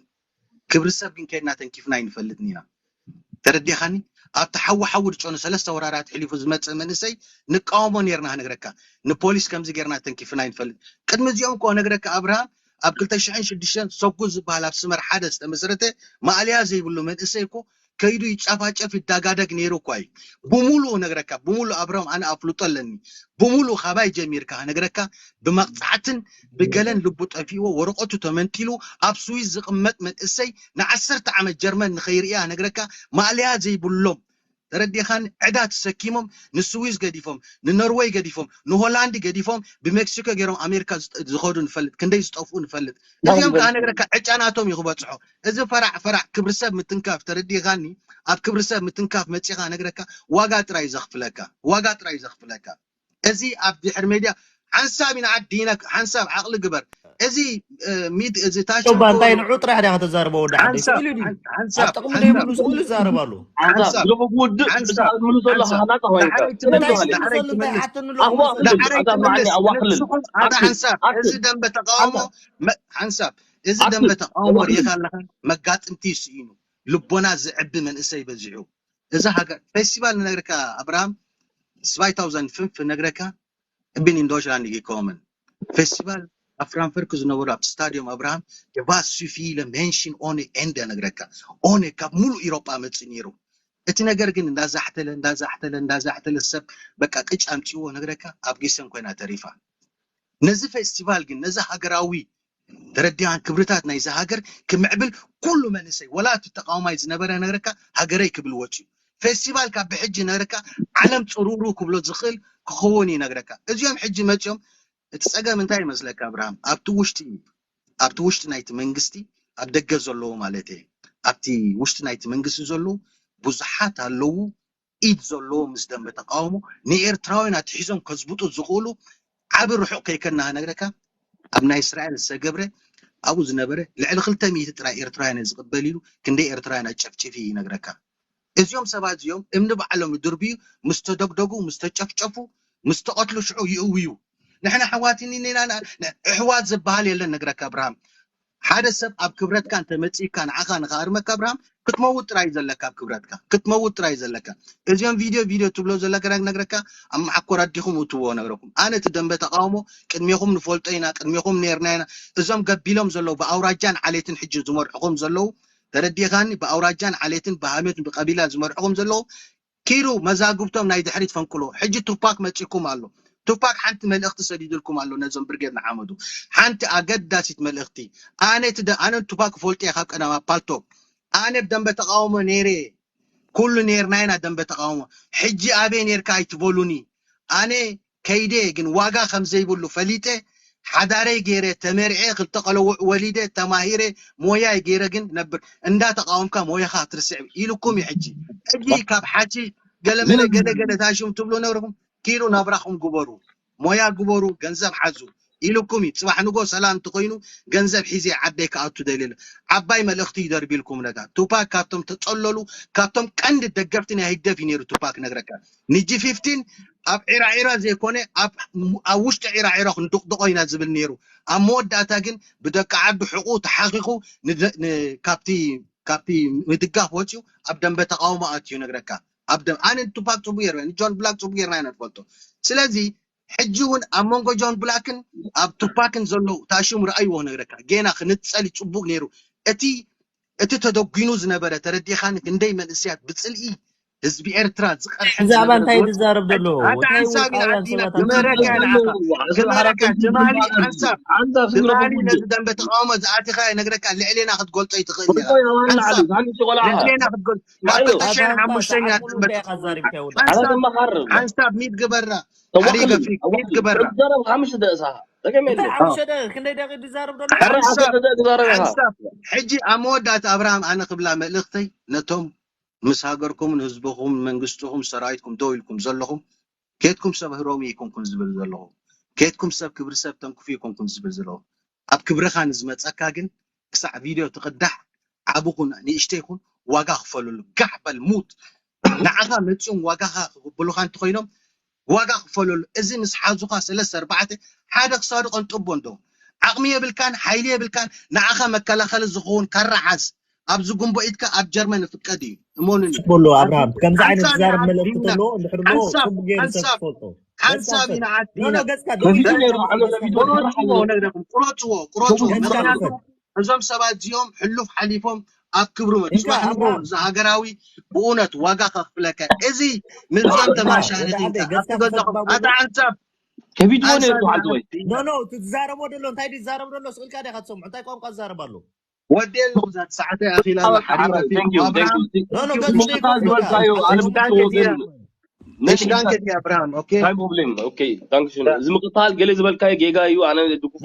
ክብሪ ሰብ ግን ከድና ተንኪፍና ይንፈልጥን ኢና ተረዲኻኒ ኣብቲ ሓዊ ሓዊ ድጨኑ ሰለስተ ወራራት ሕሊፉ ዝመፅእ መንእሰይ ንቃወሞ ነርና ነግረካ ንፖሊስ ከምዚ ጌርና ተንኪፍና ይንፈልጥ ቅድሚ እዚኦም እኮ ነግረካ ኣብርሃም ኣብ ክልተ ሽሕን ሽዱሽተን ሰጉ ዝበሃል ኣብ ስመር ሓደ ዝተመስረተ ማእለያ ዘይብሉ መንእሰይ እኮ ከይዱ ይጫፋጨፍ ይዳጋደግ ነይሩ እኳ እዩ ብሙሉኡ ነግረካ ብሙሉእ ኣብርሃም ኣነ ኣፍልጦ ኣለኒ ብሙሉእ ካባይ ጀሚርካ ነግረካ ብመቕፃዕትን ብገለን ልቡ ጠፊእዎ ወረቀቱ ተመንጢሉ ኣብ ስዊዝ ዝቕመጥ መንእሰይ ንዓሰርተ ዓመት ጀርመን ንኸይርእያ ነግረካ ማእለያ ዘይብሎም ተረዲኻን ዕዳ ተሰኪሞም ንስዊዝ ገዲፎም ንኖርወይ ገዲፎም ንሆላንድ ገዲፎም ብሜክሲኮ ገይሮም ኣሜሪካ ዝኸዱ ንፈልጥ ክንደይ ዝጠፍኡ ንፈልጥ እዚኦም ከዓ ነግረካ ዕጫናቶም እዩ ክበፅሖ እዚ ፈራዕ ፈራዕ ክብሪ ሰብ ምትንካፍ ተረዲኻኒ ኣብ ክብሪ ሰብ ምትንካፍ መፂኻ ነግረካ ዋጋ ጥራይ ዘኽፍለካ ዋጋ ጥራይ ዘኽፍለካ እዚ ኣብ ድሕር ሜድያ ሓንሳብ ኢና ዓዲና ሓንሳብ ዓቕሊ ግበር እዚ ሚድ እዚ ታሽ ባ እንታይ ንዑ ጥራሕ ዲያ ከተዛርቦ ወዲ ዓደይ ሓንሳብ ክኢሉ ድዩ ኣብ ሓንሳብ ጥቕሚ ሓንሳብ ዘይብሉ ዝኽእሉ ይዛረባሉ ሓንሳብ ዝለኹ ውድእ ሓንሳብ ዝሓዝምሉ ዘሎ ሓንሳብ ሃናፃ ወይ እንታይ እንታይ ሓትንሉ ኣዋ ክልል ኣታ መዓኒ ኣዋ ክልል ንስኹም ኣታ ሓንሳብ እዚ ደንበ ተቃውሞ ሓንሳብ እዚ ደንበ ተቃውሞ ርኢኻ ኣለኻ መጋጥምቲ ይስኢኑ ልቦና ዝዕቢ መንእሰይ በዚሑ እዛ ሃገር ፌስቲቫል ንነግረካ ኣብርሃም ስባይታውዘን ፍንፍ ነግረካ እብን ኢን ዶይችላንድ ጊኮመን ፌስቲቫል ኣብ ፍራንፈርክ ዝነበሩ ኣብቲ ስታዲዮም ኣብርሃም የባስ ሱፊለ ሜንሽን ኦነ ኤንደ ነግረካ ኦነ ካብ ሙሉእ ኢሮጳ መፅእ ነይሩ እቲ ነገር ግን እንዳዛሕተለ እንዳዛሕተለ እንዳዛሕተለ ሰብ በቃ ቅጭ ኣምፅዎ ነግረካ ኣብ ጊሰን ኮይና ተሪፋ ነዚ ፌስቲቫል ግን ነዚ ሃገራዊ ተረዲኻን ክብርታት ናይዚ ሃገር ክምዕብል ኩሉ መንእሰይ ወላ እቲ ተቃዋማይ ዝነበረ ነገርካ ሃገረይ ክብል ወፅዩ። ፌስቲቫል ካብ ብሕጂ ነገርካ ዓለም ፅሩሩ ክብሎ ዝኽእል ክኸውን እዩ ነገርካ። እዚኦም ሕጂ መፂኦም እቲ ፀገም እንታይ ይመስለካ ኣብርሃም ኣብቲ ውሽጢ ኣብቲ ውሽጢ ናይቲ መንግስቲ ኣብ ደገ ዘለዉ ማለት እየ ኣብቲ ውሽጢ ናይቲ መንግስቲ ዘለዉ ብዙሓት ኣለዉ ኢድ ዘለዎ ምስ ደንበ ተቃውሞ ንኤርትራውያን ኣትሒዞም ከዝብጡ ዝኽእሉ ዓቢ ርሑቕ ከይከና ነግረካ ኣብ ናይ እስራኤል ዝተገብረ ኣብኡ ዝነበረ ልዕሊ ክልተ ሚእቲ ጥራይ ኤርትራውያን ዝቕበል ኢሉ ክንደይ ኤርትራውያን ኣጨፍጭፊ ይነግረካ እዚኦም ሰባት እዚኦም እምኒ ባዕሎም ይድርብዩ ምስ ተደግደጉ ምስ ተጨፍጨፉ ምስ ተቐትሉ ሽዑ ይእውዩ ንሕና ኣሕዋት ኢና ኣሕዋት ዝበሃል የለን ነግረካ ኣብርሃም ሓደ ሰብ ኣብ ክብረትካ እንተመጺእካ ንዓኻ ንኻርመካ ኣብርሃም ክትመውት ጥራይ ዘለካ ኣብ ክብረትካ ክትመውት ጥራይ ዘለካ እዚኦም ቪድዮ ቪድዮ ትብሎ ዘለካ ነግረካ ኣብ መሓኮር ኣዲኹም እትዎ ነግረኩም ኣነ እቲ ደንበ ተቃውሞ ቅድሜኹም ንፈልጦ ኢና ቅድሜኹም ነርና ኢና እዞም ገቢሎም ዘለዉ ብኣውራጃን ዓሌትን ሕጂ ዝመርሕኹም ዘለዉ ተረዲኻኒ ብኣውራጃን ዓሌትን ብሃይማኖትን ብቀቢላ ዝመርሕኹም ዘለዉ ኪዱ መዛግብቶም ናይ ድሕሪት ፈንቅሎ ሕጂ ቱፓክ መጺኩም ኣሎ ቱፓክ ሓንቲ መልእኽቲ ሰዲድልኩም ኣሎ ነዞም ብርጌድ ንሓመዱ ሓንቲ ኣገዳሲት መልእኽቲ ኣነ ትደ ኣነ ቱፓክ ፈልጦ ካብ ቀዳማ ፓልቶክ ኣነ ብደንበ ተቃውሞ ነይረ ኩሉ ነርና ኢና ደንበ ተቃውሞ ሕጂ ኣበይ ነርካ ኣይትበሉኒ ኣነ ከይደ ግን ዋጋ ከም ዘይብሉ ፈሊጠ ሓዳረይ ገይረ ተመርዐ ክልተ ቀለውዕ ወሊደ ተማሂረ ሞያይ ገይረ ግን ነብር እንዳ ተቃወምካ ሞያኻ ትርስዕ ኢልኩም እዩ ሕጂ ሕጂ ካብ ሓቺ ገለመለ ገለገለ ታሽም ትብሉ ነብርኩም ኪዱ ናብራኹም ግበሩ ሞያ ግበሩ ገንዘብ ሓዙ ኢልኩም እዩ ፅባሕ ንጎ ሰላም እንተኮይኑ ገንዘብ ሒዘ ዓደይ ክኣቱ ደልየ ዓባይ መልእኽቲ ይደርቢልኩም ነጋ ቱፓክ ካብቶም ተፀለሉ ካብቶም ቀንዲ ደገፍቲ ናይ ህግደፍ እዩ ነይሩ ቱፓክ ነግረካ ንጂ ፊፍቲን ኣብ ዒራዒራ ዘይኮነ ኣብ ውሽጢ ዒራዒራ ክንድቕድቖ ኢና ዝብል ነይሩ ኣብ መወዳእታ ግን ብደቂ ዓዱ ሕቑ ተሓኺኹ ካብቲ ካብቲ ምድጋፍ ወፂኡ ኣብ ደንበ ተቃውሞ ኣትዩ ነግረካ ኣብ ደም ኣነ ቱፓክ ፅቡቅ የርበ ንጆን ብላክ ፅቡቅ ጌርና ኢና ንፈልጦ ስለዚ ሕጂ እውን ኣብ መንጎ ጆን ብላክን ኣብ ቱፓክን ዘሎ ታሽሙ ረኣይዎ ነግረካ ጌና ክንፀል ፅቡቅ ነይሩ እቲ እቲ ተደጒኑ ዝነበረ ተረዲኻኒ ክንደይ መንእስያት ብፅልኢ ህዝቢ ኤርትራ ዝቐርሐ ብዛዕባ እንታይ ዝዛረብ ዘሎ እንታይ ውልቃውያን ሰባት ግበረካ ትማሊ ሓንሳብ ትማሊ ነዚ ደንበ ተቃውሞ ዝኣቲኻ ነግረካ ልዕሌና ክትገልጾ ይትኽእል ኢኻ ልዕሌና ክትገልጾ ካብ ክልተ ሽሕን ሓሙሽተን ሓንሳብ ሚድ ግበራ ሓሪገፊ ሚድ ግበራ እንታይ ሓሙሽተ ደቂቃ ክንደይ ደቂቃ ዝዛረብ ዘሎ ሓንሳብ ሕጂ ኣብ መወዳእታ ኣብርሃም ኣነ ክብላ መልእኽተይ ነቶም ምስ ሃገርኩምን ህዝብኹምን መንግስትኹም ሰራዊትኩም ደው ኢልኩም ዘለኹም ኬትኩም ሰብ ህሮም ኣይኮንኩን ዝብል ዘለኹ ኬትኩም ሰብ ክብሪ ሰብ ተንክፉ ኣይኮንኩን ዝብል ዘለኹ ኣብ ክብርኻ ንዝመፀካ ግን ክሳዕ ቪድዮ ትቕዳሕ ዓብኹን ንእሽተይኹን ዋጋ ክፈለሉ ጋሕ በል ሙት ንዓኻ መፂኦም ዋጋኻ ክቕብሉኻ እንተኾይኖም ዋጋ ክፈለሉ እዚ ምስ ሓዙኻ ሰለስተ ኣርባዕተ ሓደ ክሳዱ ቀንጥቦ እንዶ ዓቕሚ የብልካን ሓይሊ የብልካን ንዓኻ መከላኸሊ ዝኸውን ካራ ሓዝ ኣብዚ ጉንቦ ኢድካ ኣብ ጀርመን ፍቀድ እዩ እመኑኒ በሎ ኣብርሃም ከምዚ ዓይነት ዝዛረብ መልእክቲ ተሎ እንድሕር ሎ ጽቡቅ ገይሩ ሰብ ክፈልጦ ሓንሳብ ኢና ዓዲና ቁረፅዎ ቁረፅዎ ምክንያቱ እዞም ሰባት እዚኦም ሕሉፍ ሓሊፎም ኣብ ክብሩ መፅባሕ ንጎ እዚ ሃገራዊ ብእውነት ዋጋ ከክፍለካ እዚ ምንዚኦም ተማሻህልቲ ኣቲ ሓንሳብ ከቢድዎ ነይሩ ዓዲ ወይ ኖ ኖ ትዛረቦ ደሎ እንታይ ዝዛረብ ደሎ ስእልካ ዲኻ ትሰምዑ እንታይ ቋንቋ ዝዛረብ ኣሎ ወዲ ኣለኹ ዛት ሰዓተይ ኣኺላ ኣላ ሓሪባ ፊልም ምቕታል ዝበልካዮ ኣነ Thank you, Abraham. Okay. እዚ ምቕታል ገለ ዝበልካዮ ጌጋ እዩ። ኣነ ድግፎ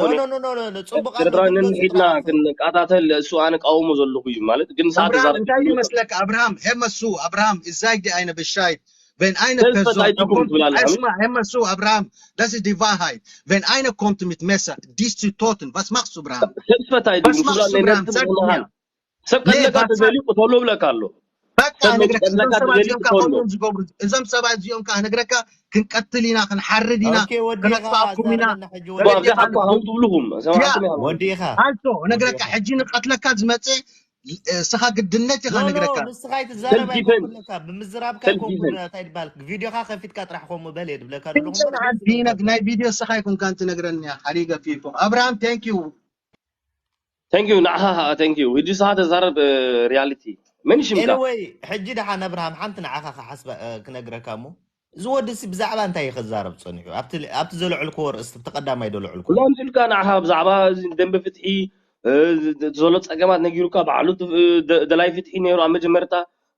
ኤርትራውያን ነንሒድና ክንቃታተል እሱ ኣነ ቃውሞ ዘለኹ እዩ ማለት ግን ሰዓት እንታይ ይመስለካ ኣብርሃም ሄመሱ ኣብርሃም እዛይ ዲ ኣይነ በሻይ Wenn eine Person kommt, erstmal, hör mal zu, Abraham, das ist die Wahrheit. Wenn eine kommt mit Messer, dies zu töten, was machst du, Abraham? Selbstverteidigung. Was machst du, Abraham? Sag mir. ሰብ ቀትለካ ተደልዩ ቅተሎ ብለካ ኣሎ። በቃ ነግረካ እዞም ሰባት እዚኦም ከ ከምኦም ዝገብሩ እዞም ሰባት እዚኦም ከ ነግረካ ክንቀትል ኢና ክንሓርድ ኢና ክነጥፋኩም ኢና ትብልኹም ወዲኻ ኣልቶ ነግረካ ሕጂ ንቀትለካ ዝመፀ እስኻ ግድነት ኢኻ ነግረካ ንስኻ ይትዛረብ ኣይኮንኩን ለካ ብምዝራብካ ኣይኮንኩን እንታይ ድባል ቪድዮኻ ከፊትካ ጥራሕ ከምኡ በል እየ ድብለካ ዘለኹ ናይ ቪድዮ እስኻ ኣይኮንካ እንትነግረኒ ሓሪገ ፊልኩም ኣብርሃም thank you thank you ንዓኻ ከዓ thank you ሕጂ እስኻ ተዛረብ reality መን ሽምካ anyway ሕጂ ደሓን ኣብርሃም ሓንቲ ንዓኻ ክሓስባ ክነግረካ እሞ እዚ ወዲ ሲ ብዛዕባ እንታይ እዩ ክዛረብ ጸኒሑ? ኣብቲ ኣብቲ ዘለዕልክዎ ርእስቲ፣ እቲ ቀዳማይ ዘለዕልክዎ። ኩሎም ኢልካ ንዓኻ ብዛዕባ እዚ ደንበ ፍትሒ፣ እ፣ ዝ-፣ ዝ-፣ ዘሎ ጸገማት ነጊሩካ፣ ባዕሉ ት-፣ እ፣ ደ-፣ ደላይ ፍትሒ ነይሩ ኣብ መጀመርታ።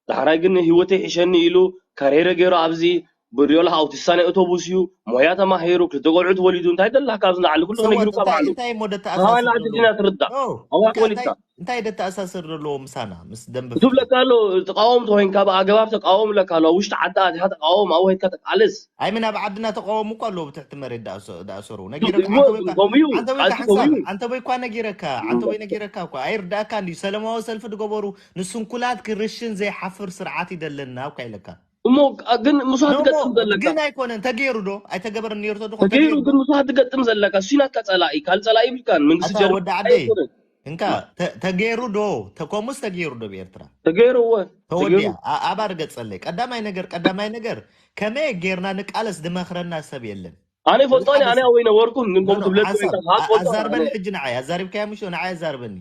ዳሕራይ ግን ህይወተይ ሒሸኒ ኢሉ ካሬረ ገይሩ ኣብዚ ብሪዮላ ኣውቲስታ ናይ ኣውቶቡስ እዩ፣ ሞያ ተማሂሩ፣ ክልተ ቆልዑት ወሊዱ፣ እንታይ ደላካ ኣብዚ ንዓሊ ኩሉ ሰወ ነጊሩካ እንታይ ባዕሉ። እንታይ እሞ ኣዋላ ደተኣሳስር ዓዲ ዘለዎ? ዲና ትርዳእ። ኦ፣ ኣዋ እንታይ እንታይ ወሊድካ። እንታይ ደተኣሳስር ዘለዎ ምሳና ምስ ደንበ እቱብ ፍትሒ? ለካ ኣሎ፣ ተቃወም ተኮይንካ ብኣገባብ ተቃወም ለካ ኣሎ። ኣብ ውሽጢ ዓዲ ኣቲኻ ተቃወም፣ ኣብ ወይካ ተቃለስ። ኣይ ምን ኣብ ዓድና ተቃወሙ እኮ ኣለዉ ብትሕቲ መሬት ዳእሰ- ዳእሰሩ እቱብ ነጊረካ እሞ ዓንተወይካ ከምኡ እዩ፣ ዓንተወይካ ቃልሲ ከምኡ ሓንሳብ እዩ። ዓንተወይኳ ነጊረካ ዓንተወይ ነጊረካ እኮ ኣይርዳእካ እንዲ ሰለማዊ ሰልፊ ድገበሩ ንስንኩላት ክርሽን ዘይሓፍር ስርዓት ይደለና እኳ ኢለካ እሞ አ፣ ግን ምስዋ ኖሞ ትገጥም ዘለካ ግን ኣይኮነን ተገይሩ ዶ ኣይተገበረን ነይሩ ተድኾን ተገይሩ ተገይሩ ግን ምስዋ ትገጥም ዘለካ እሱ ናትካ ጸላኢ ካልእ ጸላኢ ይብልካን መንግስቲ ኣታ ጀርመን ወዲ ዓደይ ኣይኮነን እንካ ተ- ተገይሩ ዶ ተኮሙስ ተገይሩ ዶ ብኤርትራ ተገይሩ እወ ተገይሩ ተወዲያ ኣ- ኣባር ገጸለይ ቀዳማይ ነገር ቀዳማይ ነገር ከመይ ጌርና ንቃለስ ዝመኽረና ሰብ የለን ኣነ ይፈልጦ እኔ ኣነ ኣበይ ነበርኩም ግን ኖ ከምኡ ኖ ትብለኒ ሓንሳብ ኮይንካ ኣ- ትፈልጦ ኣዛርበኒ ኣነ ሕጂ ንዓይ ኣዛሪብካዮ ምሽ ንዓይ ኣዛርበኒ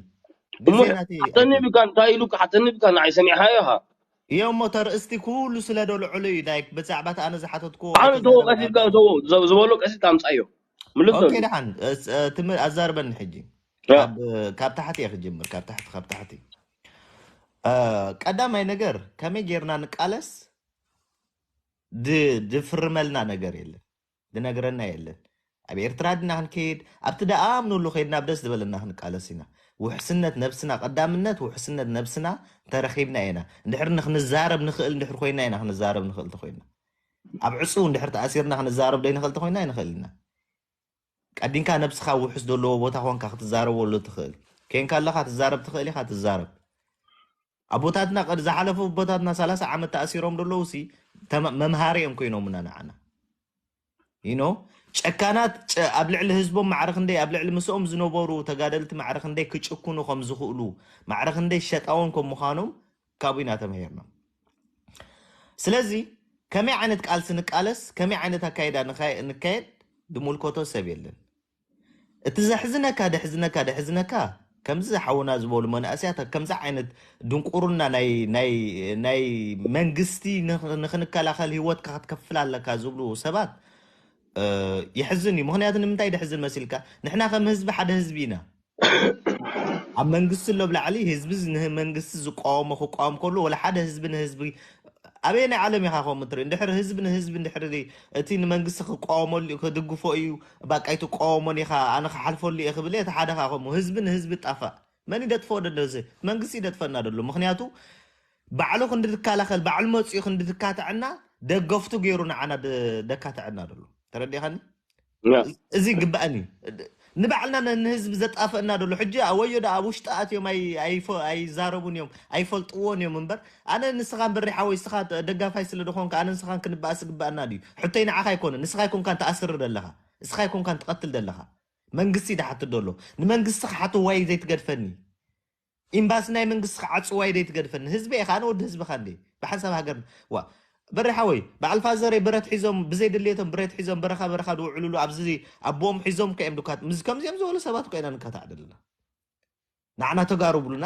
እሞ ግዜ ናተይ ሓተኒ ኣይኮን ብካ እንታይ ኢሉ ሓተኒ ብካ ንዓይ ሰሚዕካዮ ኢኻ እዮ እሞ ተርእስቲ ኩሉ ስለ ዶ ልዕሉ እዩ ዳይ ብዛዕባ እቲ ኣነ ዝሓተትኩዎ ኣነ ተዎ ቀሲልካ ኣይተዛረባካን ተዎ ዘ- ዝበሎ ቀሲልካ ኣምጻዮ ምልስ ኦኬ ዘሉ ደሓን እስ- እ፣ ትም- ኣዛርበኒ ሕጂ ያ። ካብ ካብ ታሕቲ እየ ክጅምር ካብ ታሕቲ ካብ ታሕቲ እ፣ ቀዳማይ ነገር ከመይ ጌርና ንቃለስ ድ- ድፍርመልና ነገር የለን ድነግረና የለን ኣብ ኤርትራ ድና ክንከይድ ኣብቲ ደኣምንሉ ከይድና ኣብ ደስ ዝበለና ክንቃለስ ኢና ውሕስነት ነብስና ቀዳምነት ውሕስነት ነብስና እንተረኺብና ኢና እንድሕር ንክንዛረብ ንኽእል እንድሕር ኮይና ኢና ክንዛረብ ንኽእል ተኮይና ኣብ ዕፁ እንድሕር ተኣሲርና ክንዛረብ ደይንኽእል ተኮይና ኣይንኽእል ኢና ቀዲንካ ነብስኻ ውሕስ ዘለዎ ቦታ ኮንካ ክትዛረበሉ ትኽእል ኬንካ ኣለኻ ትዛረብ ትኽእል ኢኻ ትዛረብ ኣቦታትና ቀድ ዝሓለፉ ኣቦታትና ሰላሳ ዓመት ተኣሲሮም ዘለዉ ሲ ተመ- መምሃሪ እዮም ኮይኖምና ንዓና you know ጨካናት ጨ- ኣብ ልዕሊ ህዝቦም ማዕረ ክንደይ ኣብ ልዕሊ ምስኦም ዝነበሩ ተጋደልቲ ማዕረ ክንደይ ክጭክኑ ከም ዝኽእሉ ማዕረ ክንደይ ሸጣውን ከም ምዃኖም ካብኡ ኢና ተምሂርና ስለዚ ከመይ ዓይነት ቃልሲ ንቃለስ ከመይ ዓይነት ኣካይዳ ንካ- ንካየድ ድምልከቶ ሰብ የለን እቲ ዘሕዝነካ ደሕዝነካ ደሕዝነካ ከምዚ ዝሓውና ዝበሉ መናእስያት ከምዚ ዓይነት ድንቁርና ናይ ናይ ናይ መንግስቲ ንኽ- ንክንከላኸል ህይወትካ ክትከፍል ኣለካ ዝብሉ ሰባት እ፣ የሕዝን እዩ ምክንያቱ ንምንታይ ደሕዝን መሲልካ ንሕና ከም ህዝቢ ሓደ ህዝቢ ኢና ኣብ መንግስቲ ኣሎ ብላዕሊ ህዝቢ ዝ- ንመንግስቲ ዝቃወሞ ክቃወም ከሎ ወላ ሓደ ህዝቢ ንህዝቢ ኣበየ ናይ ዓለም ኢኻ ከምኡ ትርኢ እንድሕር ህዝቢ ንህዝቢ እንድሕር እቲ ንመንግስቲ ክቃወመሉ እዩ ክድግፎ እዩ ባቃይ ትቃወሞን ኢኻ ኣነ ክሓልፈሉ እየ ክብል እቲ ሓደ ኻ ከምኡ ህዝቢ ንህዝቢ ጣፋእ መን ይደጥፎ ደለዚ መንግስቲ ይደጥፈና ደሎ ምክንያቱ ባዕሉ ክንዲ ትከላኸል ባዕሉ መፅኡ ክንዲ ትካትዐና ደገፍቱ ገይሩ ንዓና ደ- ደካትዐና ደሎ ተረዲኻኒ እዚ ይግባእን እዩ ንባዕልና ነ- ንህዝቢ ዘጣፍአና ደሎ ሕጂ ወዮ ዳ ኣብ ውሽጢ ኣትዮም ኣይ- ኣይፈ- ኣይዛረቡን እዮም ኣይፈልጥዎን እዮም እምበር ኣነ ንስኻን በሪሓወይ ንስኻ ደጋፋይ ስለ ዝኾንካ ኣነ ንስኻን ክንበኣስ ዝግባኣና ድዩ ሕቶይ ንዓኻ ኣይኮነ ንስኻ ኣይኮንካን ትኣስር ዘለኻ ንስኻ ኣይኮንካን ትቐትል ዘለኻ መንግስቲ ድሓቱ ደሎ ንመንግስቲ ክሓትዋይ ዘይትገድፈኒ ኢምባሲ ናይ መንግስቲ ክዓፅዋይ ደይ ትገድፈኒ ህዝቢ ኢኻ ኣነ ወዲ ህዝብኻ እንዴ ብሓንሳብ ሃገር ዋ በሪሓወይ በዓል ፋዘረይ ብረት ሒዞም ብዘይ ድሌቶም ብረት ሒዞም በረኻ በረኻ ድውዕሉሉ ኣብዚ ኣቦኦም ሒዞም ከ እዮም ድካት ምስ ከምዚኦም ዝበሉ ሰባት ኮይና ንካታዕ ደለና ንዓና ተጋሩ ብሉና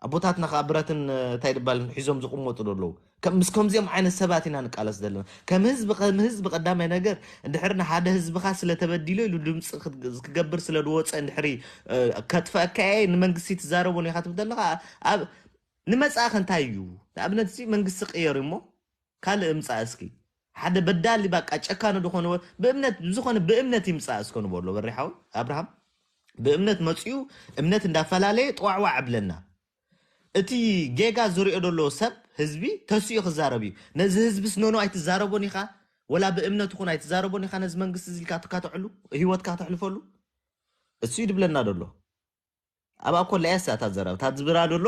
ኣቦታትና ከዓ ብረትን እንታይ ድባልን ሒዞም ዝቕመጡ ደለዉ ከም ምስ ከምዚኦም ዓይነት ሰባት ኢና ንቃለስ ዘለና ከም ህዝቢ ከም ህዝቢ ቀዳማይ ነገር እንድሕር ንሓደ ህዝብኻ ስለተበዲሎ ኢሉ ድምፂ ክት- ክገብር ስለ ዝወፀ እንድሕሪ እ፣ ከጥፈአካ እየ ንመንግስቲ ትዛረቦ ኔኻ ትብል ዘለኻ ኣብ ንመፃእኸ እንታይ እዩ ንኣብነት እዚ መንግስቲ ቅየር እሞ ካልእ እምፃእ እስኪ ሓደ በዳሊ ባቃ ጨካኑ ዝኾነ ወ- ብእምነት ብዝኾነ ብእምነት ይምፃእ እስኮ ንበሎ በሪሓዊ ኣብርሃም ብእምነት መፅኡ እምነት እንዳፈላለየ ጠዋዕዋዕ እብለና እቲ ጌጋ ዝሪኦ ዘሎ ሰብ ህዝቢ ተሲኡ ክዛረብ እዩ ነዚ ህዝቢ ስኖኖ ኣይትዛረቦን ኢኻ ወላ ብእምነት ይኹን ኣይትዛረቦን ኢኻ ነዚ መንግስቲ ዝልካ ትካተዐሉ ህይወትካ ተሕልፈሉ እሱ እዩ ድብለና ደሎ ኣብ ኣኮ ለያስ ኣታ ዘረብ እታ ዝብራ ደሎ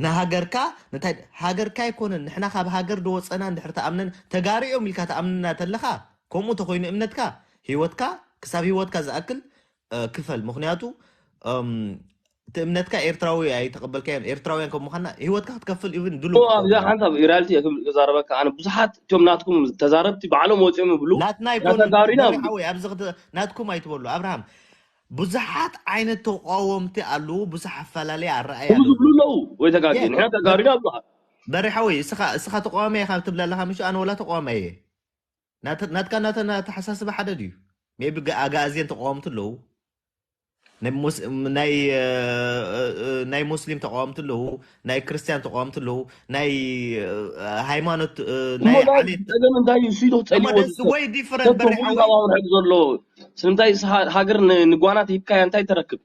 ንሃገርካ እንታይ ሃገርካ ኣይኮነን ንሕና ካብ ሃገር ደወፀና እንድሕር ተኣምነን ተጋሪኦም ኢልካ ተኣምንና ተለኻ ከምኡ ተኮይኑ እምነትካ ህይወትካ ክሳብ ህይወትካ ዝኣክል እ፣ ክፈል ምክንያቱ እም፣ እቲ እምነትካ ኤርትራዊ ኣይተቀበልካዮም ኤርትራውያን ከም ምኳና ህይወትካ ክትከፍል ኢቭን ድሉ ኣብዛ ሓንሳብ ሪያልቲ ክብል ክዛረበካ ኣነ ብዙሓት እቶም ናትኩም ተዛረብቲ ባዕሎም ወፂኦም ይብሉ ናትና ናታ ጋሪና ይኮኑ ሓወይ ኣብዚ ክተ- ናትኩም ኣይትበሉ ኣብርሃም ብዙሓት ዓይነት ተቃወምቲ ኣለዉ ብዙሕ ኣፈላለየ ኣረኣያ ከምኡ ኣለዉ ዝብሉ ኣለዉ ወይ ተጋጊ የ- ንሕና ተጋሪና ኣብሉካ በሪ ሓወይ እስኻ እስኻ ተቃዋሚ ኢኻ ትብል ኣለኻ ምሽ ኣነ ወላ ተቃዋሚ እየ ናተ- ናትካ ናተና ኣተሓሳስባ ሓደ ድዩ? ሜቢ ኣጋኣዝያን ተቃወምቲ ኣለዉ፣ ናይ ሙስ- ናይ እ፣ እ፣ እ፣ ናይ ሙስሊም ተቃወምቲ ኣለዉ፣ ናይ ክርስትያን ተቃወምቲ ኣለዉ፣ ናይ እ፣ ሃይማኖት እ፣ እሞ ናይ ናይ ዓሌት ጸገም እንታይ እዩ? እሱ ኢሉ እሞ ክጸልይዎ that's ዝብል way different። ሰብ በሪሓ ተኽሉ ወይ? ካብ ኣምርሕት ዘሎ ስለምንታይ ስ- ሃ- ሃገር ን- ንጓና ሂብካያ እንታይ ተረክብ?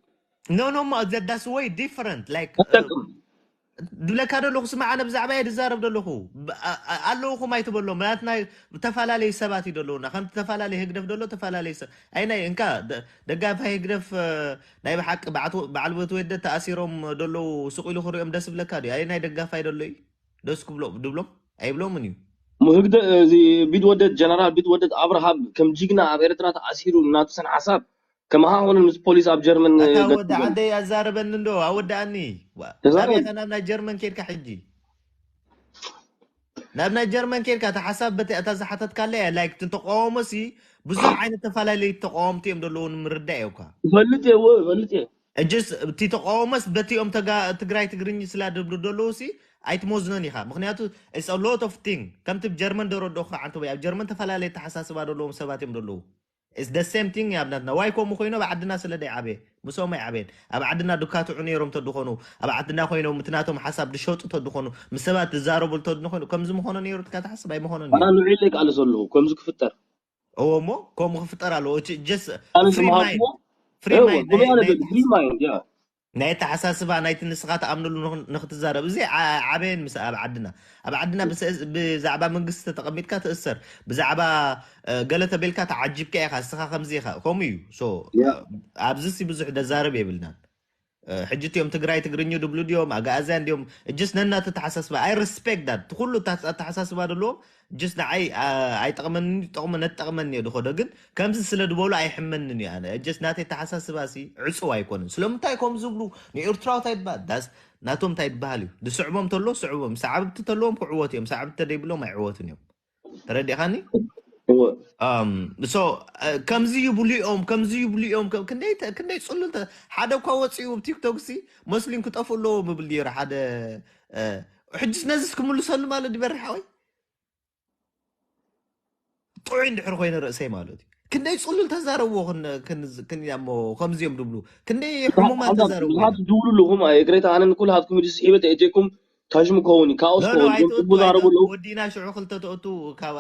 No no እሞ that's way different like ኣጠቅም ድብለካ ደለኹ ስማዕ፣ ኣነ ብዛዕባ እየ ዝዛረብ ደለኹ። ብ- ኣ- ኣ- ኣለውኹም ኣይትበሎም። ናትና ተፈላለዩ ሰባት እዩ ደለውና። ከምቲ ተፈላለዩ ህግደፍ ደሎ ተፈላለዩ ሰብ ኣይ ናይ እንካ ደ- ደጋፋይ ህግደፍ እ፣ ናይ ብሓቂ በዓት- በዓል ቤት ወደ ተኣሲሮም ደለዉ ስቕ ኢሉ ክሪኦም ደስ ብለካ ድዩ? ኣይ ናይ ደጋፋይ ደሎ እዩ ደስ ክብሎ ድብሎም ኣይብሎምን እዩ። ሙህግደ እዚ ቢትወደድ ጀነራል ቢትወደድ ኣብርሃም ከም ጅግና ኣብ ኤርትራ ተኣሲሩ ናቱ ሰን ሓሳብ ከመሃ ሆነን ምስ ፖሊስ ኣብ ጀርመን ኣታ ገ- ወዲ ዓደይ ኣዛረበኒ እንዶ ኣወዳኣኒ ዋ፣ ተዛረብ። ናበይ ኢኻ ናብ ናይ ጀርመን ኬድካ ሕጂ? ናብ ናይ ጀርመን ኬድካ እታ ሓሳብ በቲ እታ ዝሓተትካለ እያ ላይክ እቲ ተቃውሞ ሲ ብዙሕ ዓይነት ተፈላለዩ ተቃወምቲ እዮም ዘለዉ ንምርዳእ እየውካ። ይፈልጥ እየ እወ ይፈልጥ እየ። እጅስ እቲ ተቃውሞስ በቲኦም ተጋ- ትግራይ ትግርኝ ስላ ድብሉ ዘለዉ ሲ ኣይትመዝኖን ኢኻ። ምክንያቱ it's a lot of thing ከምቲ ብ ጀርመን ደረዶ ከዓ እንተ ኣብ ጀርመን ተፈላለየ ተሓሳስባ ዘለዎም ሰባት እዮም ዘለዉ። It's the same thing ኣብናትና ዋይ ከምኡ ኮይኑ ኣብ ዓድና ስለ ደይ ዓበየ ምስኦም ኣይዓበየን። ኣብ ዓድና ድካትዑ ነይሮም ተድኾኑ ኣብ ዓድና ኮይኖም ምትናቶም ሓሳብ ድሸጡ ተድኾኑ ምስ ሰባት ዝዛረቡ ተድኾኑ ከምዚ ምኾነ ነይሩ ትካ ትሓስብ ኣይምኾነን ኣና እዩ። ንዑ ኢለ ይቃለስ ኣለኹ ከምዚ ክፍጠር እዎ እሞ ከምኡ ክፍጠር ኣለዎ። እቲ just ኣነ free ዝመሃርኩ mind እሞ free እወ mind ጉባኤ ናይ- ናይ ነገር free mind ያ ናይ ተሓሳስባ ናይቲ ንስኻ ትኣምነሉ ንኽ- ንኽትዛረብ እዚ ዓ- ዓበየን ምስ ኣብ ዓድና ኣብ ዓድና ብሰ- ብዛዕባ መንግስቲ ተተቐሚጥካ ትእሰር ብዛዕባ እ፣ ገለ ተቤልካ ተዓጂብካ ኢኻ እስኻ ከምዚ ኢኻ ከምኡ እዩ። So ያ ኣብዚ ሲ ብዙሕ ደዛረብ የብልናን። እ፣ ሕጂ እቲኦም ትግራይ ትግርኙ ድብሉ ድዮም ኣጋኣዝያን ድዮም እጅስ ነናተ ተሓሳስባ I respect that እቲ ኩሉ ኣተሓሳስባ ደለዎም ጅስ ንዓይ ኣ፣ ኣይጠቕመኒ ጠቕመ ነትጠቕመኒ እየ ድኸዶ ግን ከምዚ ስለ ድበሉ ኣይሕመንን እዩ። ኣነ ጀስ ናተይ ተሓሳስባ ሲ ዕፁው ኣይኮንን። ስለምንታይ ከም ዝብሉ ንኤርትራዊ እንታይ ይበሃል ዳስ ናቶም እንታይ ይበሃል እዩ። ዝስዕቦም ተሎ ስዕቦም፣ ሰዓብቲ ተለዎም ክዕወቱ እዮም፣ ሰዓብቲ ተደይብሎም ኣይዕወቱን እዮም። ተረዲእኻኒ? እወ Um, so uh, ከምዚ ይብሉ እዮም ከምዚ ይብሉ እዮም ከም- ክንደይ ተ- ክንደይ ፅሉል ተ- ሓደ እኳ ወፂኡ ኣብ ቲክቶክ ሲ መስሊም ክጠፍኡ ኣለዎ ምብል ነይሩ ሓደ እ፣ ሕጅስ ነዚስ ክምልሰሉ ማለት ድበሪ ሓወይ ጥዑይ እንድሕር ኮይነ ርእሰይ ማለት እዩ። ክንደይ ፅሉል ተዛረብዎ ክን- ክን- ክን- እሞ ከምዚኦም ድብሉ ክንደይ ሕሙማት ተዛረብዎ ብዙሓት ትድውሉ ኣለኹም ኣየ ግሬታ ኣነን ኩልሃትኩም ኢሉ ስሒበ ተእቴኩም ታሽሙ ከውን እዩ ካብኡስ ኖ ኖ ከውን እዞም ኣይትወዱ ጽቡቅ ዛረቡ ኣለዉ ወዲና ሽዑ ክልተ ተእቱ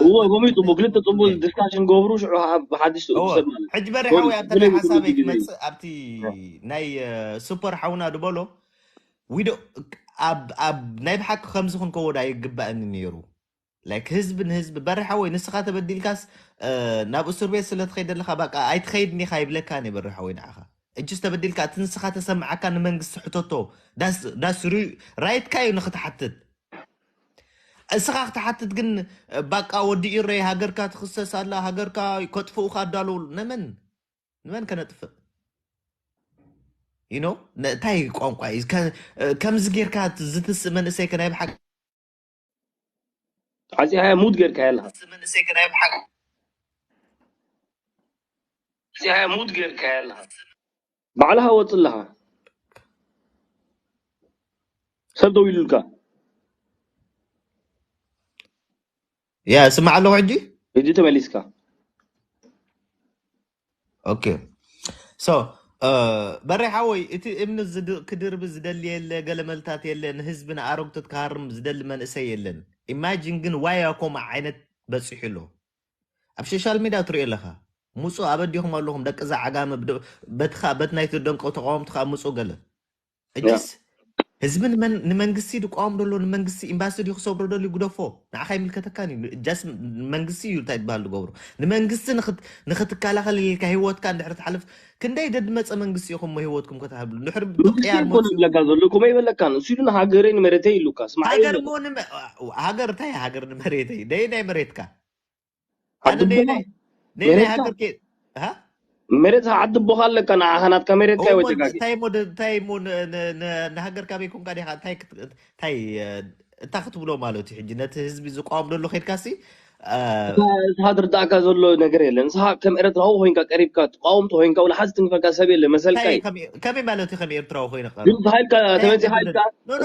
እዎ ከምኡ ይጽቡቅ ክልተ ጽቡቅ ዲስካሽን ገብሩ ሽዑ ሓ- ብሓድሽ ትእቱ ሰብ ማለት ሕጂ በሪ ከውን ሓወይ ኣብታ ገለ ናይ ይብሉ ሓሳበይ ግዜ ክመፅእ ኣብቲ ናይ ሱፐር ሓውና ድበሎ ዊዶ ኣብ ኣብ ናይ ብሓቂ ከምዚ ክንከወድ ኣይግባእኒ ነይሩ። ላይክ ህዝቢ ንህዝቢ በሪ ሓወይ ንስኻ ተበዲልካስ እ፣ ናብ እስር ቤት ስለ ትኸይድ ዘለኻ በቃ ኣይትኸይድን ኢኻ ይብለካ ነ በሪ ሓወይ ንዓኻ እጅስ ተበዲልካ እቲ ንስኻ ተሰምዓካ ንመንግስቲ ሕተቶ ዳስ ዳስ ራይትካ እዩ ንክትሓትት እስኻ ክትሓትት ግን እ፣ ባቃ ወዲ ኢረይ ሃገርካ ትኽሰስ ኣላ ሃገርካ ከጥፍኡካ ኣዳለውሉ ነመን ንመን ከነጥፍእ you know እንታይ ቋንቋ እዩ ከ- እ፣ ከምዚ ጌርካ ዝትስእ መንእሰይ ከ ናይ ብሓቂ ዓፂሓያ ሙድ ጌርካ ኣለካ ዓፂሓያ ሙድ ጌርካ ኣለካ ባዕልካ ወፅ ኣለካ ሰብ ደው ኢሉልካ ያ ስማዕ ኣለኹ ሕጂ ሕጂ ተመሊስካ ኦኬ so እ፣ በሬ ሓወይ እቲ እምኒ ዝድ- ክድርቢ ዝደሊ የለ ገለ መልታት የለ ንህዝቢ ንኣረግቶት ክሃርም ዝደሊ መንእሰይ የለን። ኢማጂን ግን ዋያ ኮማ ዓይነት በፂሑ ኣሎ ኣብ ሶሻል ሚድያ ትሪኦ ኣለኻ ምፁ ኣበዲኹም ኣለኹም ደቂ እዛ ዓጋመ ብድ- በትኻ በት ናይ ትደንቀው ተቃወምቲ ከዓ ምፁ ገለ እጅስ ህዝቢ ንመን- ንመንግስቲ ድቋወም ደሎ ንመንግስቲ ኤምባሲ ድዩ ክሰብሮ ደልዩ ግደፎ ንዓኻ ይምልከተካን እዩ ጃስ መንግስቲ እዩ እንታይ ትበሃል ዝገብሮ ንመንግስቲ ንኽት- ንኽትከላኸል ኢልካ ህይወትካ እንድሕር ትሓልፍ ክንደይ ደድመፀ መንግስቲ ኢኹም ህይወትኩም ከተሃብሉ እንድሕር መንግስቲ ቅያር ይኮን መፅኡ ይብለካ ዘሎ ከምኡ ይበለካን እሱ ኢሉ ንሃገረይ ንመሬተይ ይብሉካ ስማዕ ሃገር ይብለካ እሞ ንመ- ሃገር እንታይ ሃገር ንመሬተይ ደይ ናይ መሬትካ ኣነ ዓዲ ደይ ኣቦኻ ናይ ናይ ናይ መሬትካ ሃገር ኬ ሃ መሬት ዓዲ ኣቦኻ ኣለካ ንዓኻ ናትካ መሬትካ እሞ ይወጀጋጊ እንታይ እሞ ደ- እንታይ እሞ ን- ን- ን- ንሃገርካ በይኮንካ ዲኻ እንታይ ክት- እንታይ እ፣ እንታይ ክትብሎ ማለት እዩ ሕጂ ነቲ ህዝቢ ዝቋወም ደሎ ከድካሲ ንስኻ ዝርዳእካ ዘሎ ነገር የለን። ንስኻ ከም ኤርትራዊ ኮይንካ ቀሪብካ፣ ተቃወምቲ ኮይንካ፣ ወላ ሓንቲ ትንክፈካ ሰብ የለን። መሰልካ እዩ። ከመይ ማለት እዩ? ከም ኤርትራዊ ኮይነ ግን ተባሂልካ ተመፂኻ ኢልካ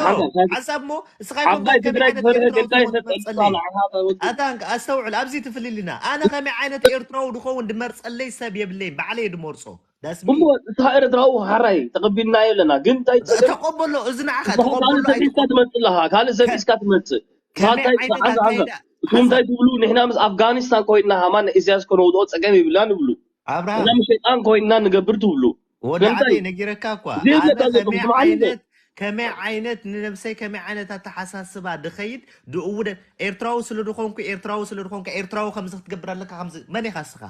ሓንሳብ ሓንሳብ እሞ እስኻ ኢልኩም ዓባይ ከመይ ትግራይ ዓይነት ክፈርህ ኤርትራዊ ኢልካ ዝኾን ይሰጠልካ መርፀለይ? ንዓኻ ተወፅእ። ኣታ ኣስተውዕል፣ ኣብዚ ትፍልልና። ኣነ ከመይ ዓይነት ኤርትራዊ ድኸውን ድመርፀለይ ሰብ የብለይን፣ ባዕለይ ድመርፆ። That's me። እሞ ንስኻ ኤርትራዊ ሓራይ ተቐቢልናዮ ኣለና። ግን እንታይ ትገብር? ተቐበሎ፣ እዚ ንዓኻ ንስኻ ተቐበሎ ካልእ ሰብ ሒዝካ ኣይኮነን። ትመፅእ ኣለኻ። ካልእ ሰብ ሒዝካ ትመፅእ። ንስኻ ከመይ እንታይ ዓይነት ሓንሳብ ሓንሳብ ኣካይዳ? እቶም እንታይ ትብሉ? ንሕና ምስ ኣፍጋኒስታን ኮይንና ሃማን ኢሳያስ ከነውድኦ ፀገም ይብላን ይብሉ። ኣብርሃም ንሕና ምስ ሸይጣን ኮይንና ንገብር ትብሉ። ወዲ ስለምንታይ ዓደይ ነጊረካ እኳ ዘይብለካ ኣነ ዘሎ ከመይ ስምዓኒ እንዶ። ዓይነት ከመይ ዓይነት ንነብሰይ ከመይ ዓይነት ኣተሓሳስባ ድኸይድ ድእውደ ኤርትራዊ ስለ ድኾንኩ ኤርትራዊ ስለ ድኾንካ ኤርትራዊ ከምዚ ክትገብር ኣለካ ከምዚ መን ኢኻ እስኻ?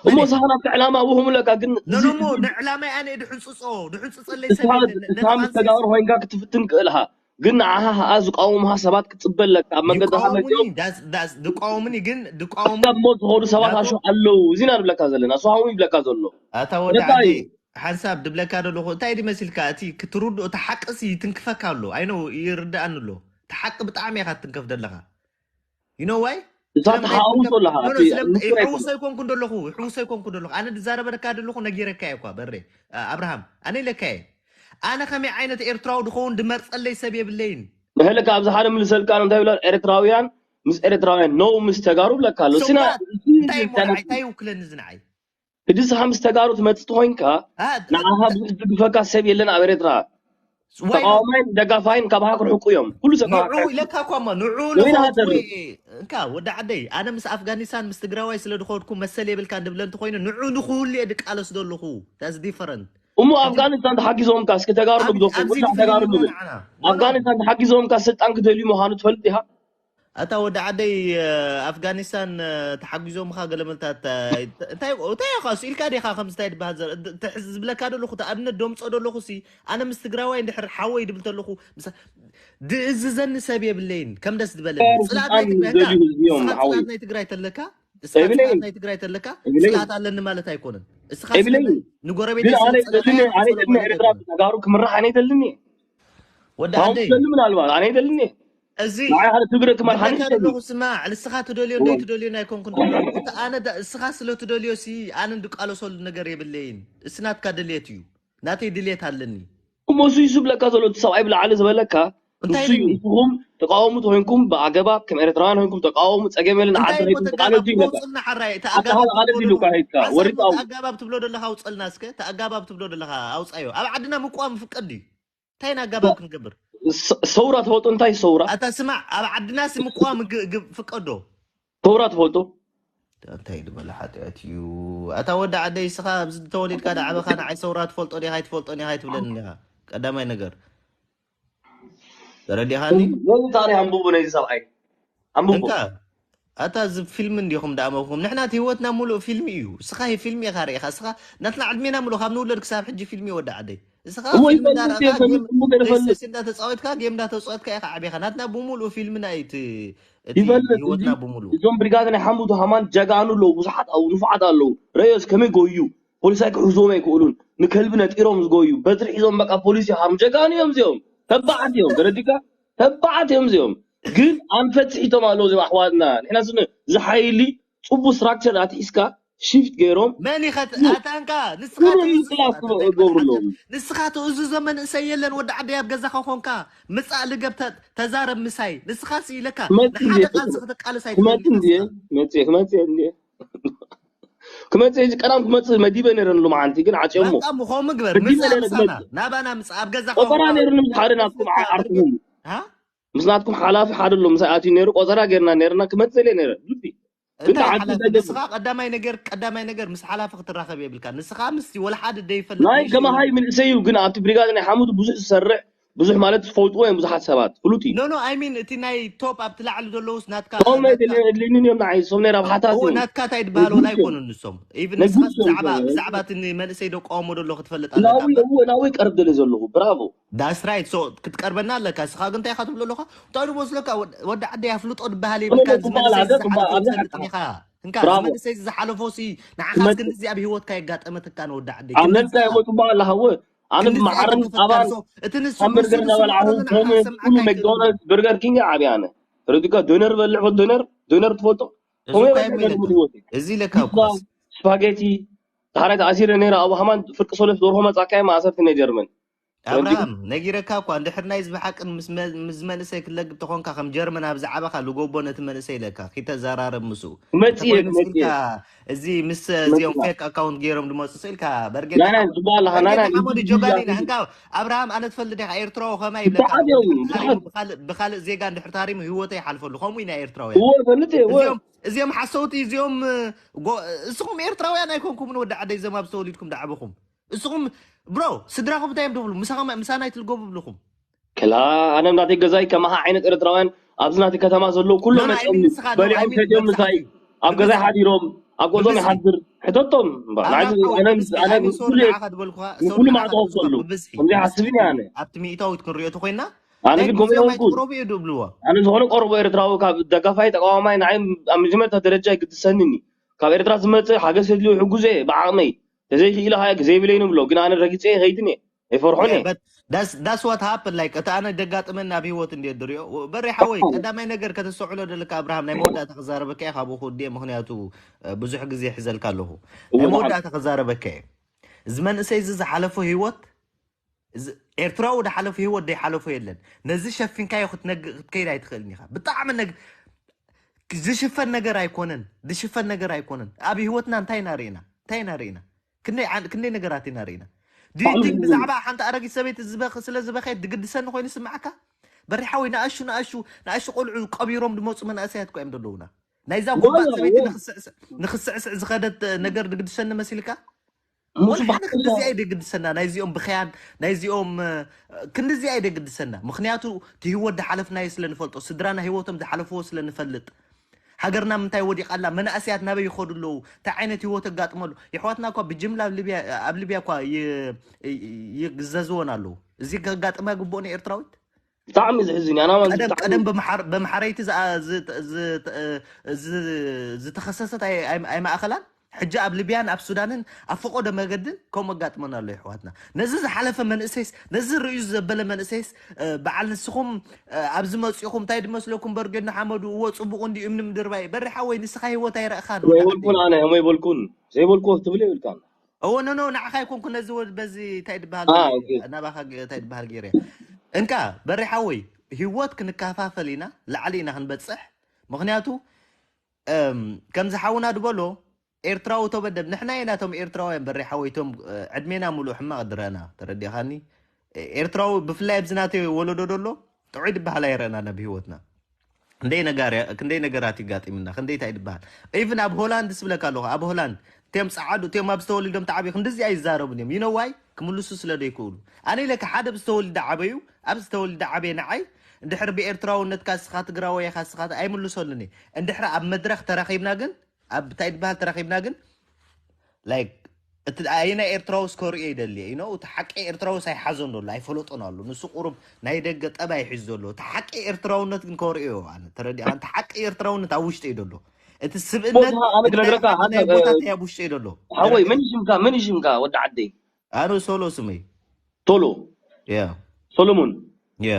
እሞ ንስኻ ናብቲ ዕላማ ውህም ኣለካ ግን እዚ ነኖሞ ንዕላማይ ኣነ ድሕንፅፆ ድሕንፅፀለይ ሰብ የለን። ነቲ እስኻ ምስ ቃልሲ ተጋሩ ኮይንካ ክትፍትን ክእል ኢኻ። ግን ንዓኻ ኸኣ ዝቃወሙኻ ሰባት ክትፅበ ኣለካ። ኣብ መንገድኻ ይቃወሙኒ መፅኦም ዳስ- ዳስ- ድቃወሙኒ ግን ድቃወሙ ካብ ሞት ዝኸዱ ሰባት ናቱ- ኣሹ ኣለዉ። እዚ ኢና ንብለካ ዘለና። እሱ ሃው ይብለካ ዘሎ። ኣታ ወዲ እንታይ ዓደይ ሓንሳብ ድብለካ ደለኹ እንታይ ድመስልካ እቲ ክትርድኦ እቲ ሓቅሲ ትንክፈካ ኣሎ ኣይኖ ይርድኣኒ ኣሎ እቲ ሓቂ ብጣዕሚ ኢኻ ትንከፍ ደለኻ you know why እዛ ተሓዋውሶ ኣለኻ። እቲ ምስጢር ኣይኮነን። ይሕውሶ ይኮንኩ ደለኹ ይሕውሶ ይኮንኩ ደለኹ ኣነ ድዛረበለካ ደለኹ ነጊረካ እየ እኳ በሬ ኣብርሃም ኣነ ኢለካ እየ ኣነ ከመይ ዓይነት ኤርትራዊ ድኸውን ድመርፀለይ ሰብ የብለይን መሕለካ ኣብዚ ሓደ ምልሰልካ እንታይ ብላ ኤርትራውያን ምስ ኤርትራውያን ነው ምስ ተጋሩ ብለካ ኣሎ ስና እንታይ ይውክለኒ እዚ ንዓይ ሕጂ ስኻ ምስ ተጋሩ ትመፅእ ተኮይንካ ንዓኻ ብዙሕ ዝድግፈካ ሰብ የለን ኣብ ኤርትራ ተቃዋማይን ደጋፋይን ካባኻ ክርሕቁ እዮም ኩሉ ሰብ ንዑ ኢለካ እኳ እሞ ንዑ ንኸትወይ እንካ ወዲ ዓደይ ኣነ ምስ ኣፍጋኒስታን ምስ ትግራዋይ ስለ ድኸድኩ መሰል የብልካ እንድብለ እንተኮይኑ ንዑ ንክህሉ እየ ድቃለስ ዘለኹ that's different እሞ ኣፍጋኒስታን ተሓጊዞምካ እስኪ ተጋሩ ንግደፉ ብዙሕ ተጋሩ ንብል ኣፍጋኒስታን ተሓጊዞምካ ስልጣን ክደልዩ ምዃኑ ትፈልጥ ኢኻ ኣታ ወዲ ዓደይ ኣፍጋኒስታን ተሓጊዞምኻ ገለመልታት እንታይ እንታይ ኢኻ ስኢልካ ዲኻ ከምዚ እንታይ ድበሃል ዝብለካ ደለኹ ተኣብነት ደምፆ ደለኹ ሲ ኣነ ምስ ትግራዋይ እንድሕር ሓወይ ድብል ተለኹ ድእዝዘኒ ሰብ የብለይን ከም ደስ ዝበለኒ ፅላት ናይ ትግራይ ተለካ እስኻ ፅላት ናይ ትግራይ ተለካ ፅላት ኣለኒ ማለት ኣይኮነን እስኻ ንጎረቤት ተጋሩ ክምራሕ ኣነ ይደልኒ ወዲ ዓደይ ምናልባት ኣነ ይደልኒ እዚ ትግረ ክመርሓኒ ኣለኹ ስማዕ ንስኻ ትደልዮ እንዶ ትደልዮ ኣይኮንኩን ኣነ እስኻ ስለ ትደልዮ ሲ ኣነ እንድቃለሰሉ ነገር የብለይን እስ ናትካ ድልየት እዩ ናተይ ድልየት ኣለኒ እሞ እሱ ይስብለካ ዘሎ እቲ ሰብኣይ ብላዕሊ ዝበለካ ንሱ እዩ ንስኹም ተቃወሙ ተኮይንኩም ብኣገባብ ከም ኤርትራውያን ኮይንኩም ተቃወሙ ፀገም የለን ዓዲ ከይድኩም ተቃለሱ ይብለካ ኣገባብ ትብሎ ዘለካ ኣውፀልና እስከ እቲ ኣገባብ ትብሎ ዘለካ ኣውፃዮ ኣብ ዓድና ምቋም ፍቀድ እዩ እንታይ ኢና ኣገባብ ክንገብር ሰውራ ትፈልጡ እንታይ ሰውራ ኣታ ስማዕ ኣብ ዓድና ሲ ምቋም ፍቀዶ ሰውራ ትፈልጡ እንታይ ዝበለ ሓጢኣት እዩ ኣታ ወዲ ዓደይ ስኻ ኣብዚ ተወሊድካ ዳዕበኻ ንዓይ ሰውራ ትፈልጦ ዲኻ ኣይትፈልጦን ኢኻ ኣይትብለኒ ኢኻ ቀዳማይ ነገር ተረዲኻኒ ታሪክ ኣንብቡ ነዚ ሰብኣይ ኣንብቡ ኣታ እዚ ፊልም እንዲኹም ዳኣመኹም ንሕና ህይወትና ሙሉእ ፊልም እዩ እስኻ ፊልም ኢኻ ርኢኻ እስኻ ናትና ዕድሜና ሙሉእ ካብ ንውለድ ክሳብ ሕጂ ፊልም እዩ ወዲ ዓደይ እስኻ ፊልም እንዳረእኻ እንዳተፃወትካ ጌም እንዳተፃወትካ ኢኻ ዓቢኻ ናትና ብሙሉእ ፊልምና እዩ ህይወትና ብሙሉእ እዞም ብሪጋድ ናይ ሓሙዱ ሃማን ጀጋኑ ኣለዉ ብዙሓት ኣብኡ ንፉዓት ኣለዉ ረዮስ ከመይ ጎዩ ፖሊሳይ ክሕዝዎም ኣይክእሉን ንከልቢ ነጢሮም ዝጎዩ በትሪ ሒዞም በቃ ፖሊስ ይሃርሙ ጀጋኑ እዮም እዚኦም ተባዓት እዮም ተረዲካ ተባዓት እዮም እዚኦም ግን ኣንፈት ስሒቶም ኣለዉ እዚኦም ኣሕዋትና ንሕና ዝሓይሊ ፅቡቅ ስትራክቸር ኣትሒዝካ ሽፍት ገይሮም መን ይኸት ኣታንካ ንስኻ ገብርሎም ንስኻ ትእዝዞ መንእሰይ የለን ወዲ ዓደይ ኣብ ገዛኻ ኮንካ ምፃእ ልገብ ተዛረብ ምሳይ ንስኻ ሲ ኢለካ ንሓደ ቃልሲ ክትቃለስ ኣይትመፅእ እንድየ መፅእ ክመፅእ እንድየ ክመፅእ እዚ ቀዳም ክመፅእ መዲበ ነረ ንሎማዓንቲ ግን ዓፅዮሞ ከምኡ ግበር ምፃእ ምሳና ናባና ምፃእ ኣብ ገዛኻ ቆፀራ ነይሩኒ ሓደ ናትኩም ዓርኩም ምስ ናትኩም ሓላፊ ሓደ ኣሎ ምሳይ ኣትዩ ነይሩ ቆፀራ ገይርና ነይርና ክመፅእ ኢለ ነይረ ልቢ እንታይ ሓላፊ ንስኻ ቀዳማይ ነገር ቀዳማይ ነገር ምስ ሓላፊ ክትራኸብ የብልካ ንስኻ ምስ ወላ ሓደ ደይፈልጥ ናይ ከማሃይ ምንእሰይ እዩ ግን ኣብቲ ብሪጋድ ናይ ሓሙድ ብዙሕ ዝሰርሕ ብዙሕ ማለት ዝፈልጥዎ እዮም ብዙሓት ሰባት ፍሉጥ እዩ ኖ ኖ ኣይ ሚን እቲ ናይ ቶፕ ኣብቲ ላዕሊ ዘለውስ ናትካ ቶም ናይ ደልየን እዮም ንዓይ ሶም ናይ ረብሓታት እዮም ናትካ እንታይ ድበሃል ወላ ኣይኮኑን ንሶም ኢቭን ንስኻ ብዛዕባ ብዛዕባ እቲ መንእሰይ ደቃወሞ ደሎ ክትፈልጥ ኣለካ ናዊ ቀርብ ደለ ዘለኹ ብራቮ ዳስ ራይት ሶ ክትቀርበና ኣለካ እስኻ ግን እንታይ ኢኻ ትብሎ ኣለኻ እንታይ ድመስለካ ወዲ ዓደይ ኣፍልጦ ዝበሃል የብልካ ዝመንሰይ ዝሓለፎ ትፈልጥን ኢኻ እንካ ዝመንሰይ ዝሓለፎ ሲ ንዓኻስ ክንድዚ ኣብ ህይወትካ የጋጠመትካ ንወዲ ዓደይ ኣነልካ የመ ፅቡቅ ኣለሃወ ኣነ ብመዓርን ፃባን ሃምበርገር እናበላዕኹ ኮመን ኩሉ መክዶናልድ በርገር ኪንግ ዓብየ ኣነ ረዲካ ዶነር በልዕ ወ ዶነር ዶነር ትፈልጦ እዚ ከመይ እኮ በልዕ የሚለካ ምን ይወት እዚ ለካ እኮ ፒዛ ስፓጌቲ ዳሕራይ ተኣሲረ ነይረ ኣብ ሃማን ፍርቂ ሶለስ ደርሆ መጻካይ ማእሰርቲ ናይ ጀርመን ረዲካ ኣብርሃም ነጊረካ እኳ እንድሕር ናይ ዝብሓቅን ምስ መ- ምስ መንእሰይ ክትለግብ ተኾንካ ከም ጀርመን ኣብ ዝዓበኻ ልጎቦ ነቲ መንእሰይ ኢለካ ኪተዘራረብ ምስኡ መጽእ እንተኮይኑ መጽእ ስኢልካ እዚ ምስ እዚኦም መጽእ ፌክ ኣካውንት ገይሮም ዝመፁ ስኢልካ በርጌድ ናይ ናይ ሓመዱ ጽቡቅ ኣለኻ ናይ በርጌድ ናይ ሓመዱ ብዙ ጆጋሊና ጊዜ እንካ ኣብርሃም ኣነ ትፈልጥ ኢኻ ኤርትራዊ ከማይ ይብለካ ብዙሓት እዮም እንድሕር ታሪሙ ብዙሓት ብኻልእ ብኻልእ ዜጋ እንድሕር ታሪሙ ህይወተይ ይሓልፈሉ ከምኡ ኢና ኤርትራውያን እወ ፈልጥ እወ እዚኦም እዚኦም ሓሰውቲ እዚኦም ጎ- እስኹም ኤርትራውያን ኣይኮንኩምን ወዲ ዓደይ ዘም ኣብ ዝተወሊድኩም ዳዕበኹም እስኹም ብሮ ስድራኹም እንታይ እዮም ትብሉ ምሳና ይትልገቡ ብልኹም ክላ ኣነ ናተይ ገዛይ ከማኻ ዓይነት ኤርትራውያን ኣብዚ ናተይ ከተማ ዘለዉ ኩሎም ኖ፣ መፅኦም ኣይሚን ንስኻ ኖ፣ በሊዖም ኣይሚን ሰትዮም መብዛሕትኡ ምሳይ ኣብ ገዛይ ብብዝሒ ሓዲሮም ኣብ ገዞም ብብዝሒ ይሓድር ሕተቶም እምበር ንዓይ ኣብርሃም ሓወይ ኣነ ብብዝሒ ኣነ ኣይሚን ሰው ኩሉ ንዓኻ ትበልኩኻ ሰው ንኩሉ ንዓኻ ማዕጠቕ ትበልኩኻ ከሉ ብብዝሒ ከምዚ ብብዝሒ ሓስብ ኢና ኣነ ኣብቲ ሚእታዊት ክንሪኦ ተኮይና ኣነ ናይ ግን ከምኡ ግዜኦም የልኩን ኣይትቅረቡ እዩ ድብልዎ ኣነ ዝኾነ ቆርቦ ኤርትራዊ ካብ ደጋፋይ ተቃዋማይ ንዓይ ኣብ መጀመርታ ደረጃ ይግድሰንኒ ካብ ኤርትራ ዝመፅእ ሓገዝ ተድልዩ ሕጉዘ ብዓቕመይ ተዘይክኢለ ካያ ዘይብለይ ንብሎ ግን ኣነ ረጊፀ ከይድን እየ ኣይፈርሖን እየ ዳስ ዋት ሃፕን ላይክ እቲ ኣነ ደጋጥመኒ ኣብ ህይወት እንዲ ድሪኦ በሬ ሓወይ ቀዳማይ ነገር ከተስተውዕሎ ደለካ ኣብርሃም ናይ መወዳእታ ክዛረበካ እየ ካብኡ ክውድየ ምክንያቱ እ፣ ብዙሕ ግዜ ሒዘልካ ኣለኹ ናይ እወ ብሓቂ መወዳእታ ክዛረበካ እየ እዚ መንእሰይ እዚ ዝሓለፎ ህይወት እዚ ኤርትራዊ ዝሓለፎ ህይወት ዘይሓለፎ የለን ነዚ ሸፊንካዮ ክትነግ- ክትከይድ ኣይትኽእልን ኢኻ ብጣዕሚ ነግ ዝሽፈን ነገር ኣይኮነን ዝሽፈን ነገር ኣይኮነን ኣብ ህይወትና እንታይ ኢና ርኢና እንታይ ኢና ርኢና ክንደይ ዓን- ክንደይ ነገራት ኢና ርኢና do you think ብዛዕባ ሓንቲ ኣረጊት ሰበይቲ ዝበኽ ስለ ዝበኸየት ዝግድሰኒ ኮይኑ ስምዓካ በሪሓወይ ንኣሹ ንኣሹ ንኣሹ ቆልዑ ቀቢሮም ዝመፁ መናእሰያት እኮ እዮም ዘለውና ናይዛ ጉባእ ሰበይቲ ንክስዕስዕ ዝኸደት ነገር ዝግድሰኒ መሲልካ ወላ ሓደ ክንድዚኣ ይደግድሰና ናይዚኦም ብኸያን ናይዚኦም ክንድዚኣ ይደግድሰና ምክንያቱ እቲ ህይወት ዝሓለፍናዮ ስለ ንፈልጦ ስድራና ህይወቶም ዝሓለፍዎ ስለ ንፈልጥ ሃገርና ምንታይ ወዲቓ ኣላ መናእሰያት ናበይ ይኸዱ ኣለዉ እንታይ ዓይነት ህይወት ኣጋጥመሉ የሕዋትና እኳ ብጅምላ ኣብ ሊብያ እኳ ይግዘዝወን ኣለዉ እዚ ከጋጥማ ግብኦ ንኤርትራዊት ብጣዕሚ ዝሕዝን እዩ ኣናማ ቀደም ቀደም በምሓረይቲ ዝተኸሰሰት ኣይማእኸላን ሕጂ ኣብ ልብያን ኣብ ሱዳንን ኣብ ፈቆዶ መገድን ከምኡ ኣጋጥመና ኣሎ ይሕዋትና ነዚ ዝሓለፈ መንእሰይስ ነዚ ርእዩ ዘበለ መንእሰይስ በዓል ንስኹም ኣብዚ መፂኹም እንታይ ድመስለኩም በርጌድ ንሓመዱ እዎ ፅቡቅ እንዲ እምኒ ምድርባይ በሪሓ ወይ ንስኻ ህይወት ኣይረእኻን ዘይበልኩን ኣነ ሞ ይበልኩን ዘይበልኩ ትብል ይብልካ እዎ ኖ ኖ ንዓኻ ይኮንኩ ነዚ ወድ በዚ እንታይ ድበሃል ናባኻ እንታይ ድበሃል ገይረ እንካ በሪሓ ወይ ህይወት ክንከፋፈል ኢና ላዕሊ ኢና ክንበፅሕ ምክንያቱ ከምዚ ሓውና ዝበሎ ኤርትራዊ ተበደል ንሕና ኢና ቶም ኤርትራውያን በሪሓ ወይ ቶም ዕድሜና ሙሉእ ሕማቕ ድረና ተረዲኻኒ ኤርትራዊ ብፍላይ ኣብዚ ናተይ ወለዶ ደሎ ጥዑይ ድበሃል ኣይረእና ናብ ህይወትና ክንደይ ነጋር ክንደይ ነገራት ይጋጢምና ክንደይ እንታይ ድበሃል ኢቭን ኣብ ሆላንድ ስብለካ ኣለኹ ኣብ ሆላንድ እቲኦም ፃዓዱ እቲኦም ኣብ ዝተወሊዶም ተዓብዩ ክንድዚ ኣይዛረቡን እዮም you know why ክምልሱ ስለ ዘይክእሉ ኣነ ኢለካ ሓደ ብዝተወልደ ዓበዩ ኣብ ዝተወልደ ዓበየ ንዓይ እንድሕር ብኤርትራውነትካ ስኻ ትግራወይ ኢኻ ስኻ ኣይምልሰሉን እየ እንድሕር ኣብ መድረኽ ተራኺብና ግን ኣብ እንታይ ድበሃል ተራኺብና ግን like እቲ ኣየናይ ኤርትራውስ ከርእዮ ይደሊ እዩ ነው እቲ ሓቂ ኤርትራውስ ኣይሓዞን ዘሎ ኣይፈለጦን ኣሎ ንሱ ቁሩብ ናይ ደገ ጠባይ ሒዙ ዘሎ እቲ ሓቂ ኤርትራውነት ግን ከርእዮ ኣነ ተረዲኣ እቲ ሓቂ ኤርትራውነት ኣብ ውሽጢ እዩ ዘሎ እቲ ስብእነት ኣነ ክነግረካ ናይ ቦታት ኣብ ውሽጢ እዩ ዘሎ ሓወይ መን ይሽምካ መን ይሽምካ ወዲ ዓደይ ኣነ ሶሎ ስመይ ቶሎ ያ ሶሎሞን ያ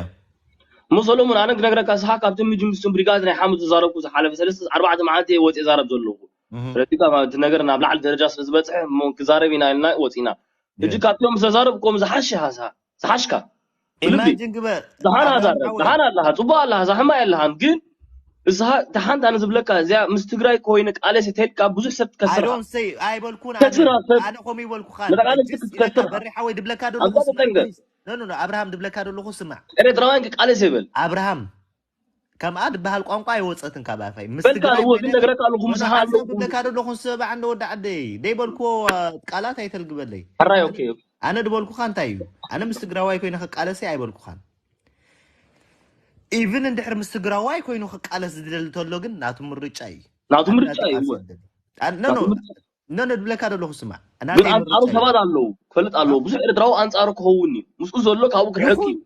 እሞ ሰሎሞን ኣነ ክነግረካ ስሓ ካብቲ ምጅምስቱን ብሪጋዝ ናይ ሓሙት ዝዛረብኩ ዝሓለፈ ሰለስተ ኣርባዕተ መዓልቲ ወፂ ዛረብ ዘለኹ ስለዚ እቲ ነገር ናብ ላዕሊ ደረጃ ስለ ዝበፅሐ እሞ ክዛረብ ኢና ኢልና ወፂና ሕጂ ካብቶም ዝተዛረብኩም ዝሓሸ ሃሳ ዝሓሽካ ብልቢ ኢማጂን ግበር ዝሓን ኣብርሃም ሃዛረ ሓወይ ዝሓን ኣለሃ ፅቡቅ ኣለሃ ዛሕማ የለሃን ግን እዛ እቲ ሓንቲ ኣነ ዝብለካ እዚኣ ምስ ትግራይ ኮይነ ቃለስ ተልካ ብዙሕ ሰብ I ትከስር don't say ኣይበልኩን ከስር ኣነ ሰብ ኣነ ከምኡ ይበልኩኻ ንቃለስ just ክትከስር ኢለካ በሪሓ ወይ ድብለካ ደለኹ ኣብዛ ተጠንቀ no no no ኣብርሃም ድብለካ ደለኹ ስማዕ ኤርትራውያን ክቃለስ ይብል ኣብርሃም ከምኣ ድበሃል ቋንቋ ኣይወፀትን ካብ ኣፈይ ምስ በልካ ትግራይ እዎ ኮይነ ግን ነገረካ ኣለኹ no no ምሳኻ ሓንሳብ ኣለኹ ድብለካ ደለኹ ንስበ ዓንደ ወዲ ዓደይ ደይበልክዎ ቃላት ኣይተልግበለይ ሕራይ ኦኬ ኣነ ድበልኩኻ እንታይ እዩ ኣነ ምስ ትግራዋይ ኮይነ ክቃለሰ ኣይበልኩኻን ኢቭን እንድሕር ምስ ትግራዋይ ኮይኑ ክቃለስ ዝደሊ ተሎ ግን ናቱ ምርጫ እዩ ናቱ ምርጫ እዩ እወ ኖ ናቱ ምርጫ ኖ ድብለካ ደለኹ ስማዕ ግን ኣንፃሩ ሰባት ኣለዉ ክፈልጥ ኣለዎ ብዙሕ ኤርትራዊ ኣንፃሩ ክኸውን እዩ ምስኡ ዘሎ ካብኡ ክርሕቅ እዩ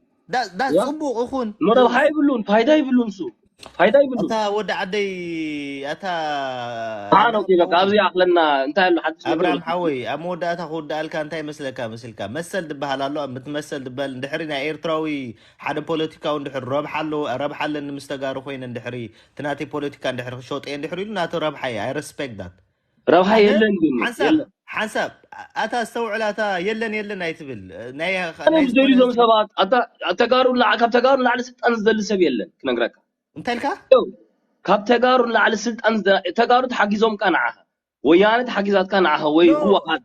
ዳ ያ። ፅቡቅ እኹን መረብሓ ይብሉን ፋይዳ ይብሉን እሱ ፋይዳ ይብሉ። ኣታ ወዲ ዓደይ ኣታ ኣነ ኦኬ በቃ ኣብዚ ኣኽለና እንታይ ኣሎ ሓድሽ ነገር ኣብርሃም የለን። ሓወይ ኣብ መወዳእታ ክውዳእልካ እንታይ መስለካ መስልካ መሰል ዝበሃል ኣሎ። እቲ መሰል ዝበል እንድሕሪ ናይ ኤርትራዊ ሓደ ፖለቲካዊ እንድሕሪ ረብሓ ኣለዎ ረብሓ ኣለኒ ምስ ተጋሩ ኮይነ እንድሕሪ እቲ ናተይ ፖለቲካ እንድሕሪ ክሸጦ እየ እንድሕሪ ኢሉ ናቱ ረብሓ እየ። I respect that። ረብሓ ሓደ የለን ግን ሓንሳብ የለን። ሓንሳብ ኣታ ኣስተውዕል ኣታ የለን የለን ኣይትብል ናይ ኣነ ዝደልዩ ዞም ሰባት ኣታ- ኣብ ተጋሩ ንላዕ- ካብ ተጋሩ ንላዕሊ ስልጣን ዝደሊ ሰብ የለን ክነግረካ። እንታይ ኢልካ? ካብ ተጋሩ ንላዕሊ ስልጣን ዝደ- ተጋሩ ተሓጊዞምካ ንዓኻ ወያነ ተሓጊዛትካ ንዓኻ ወይ ኖ። ህወሓት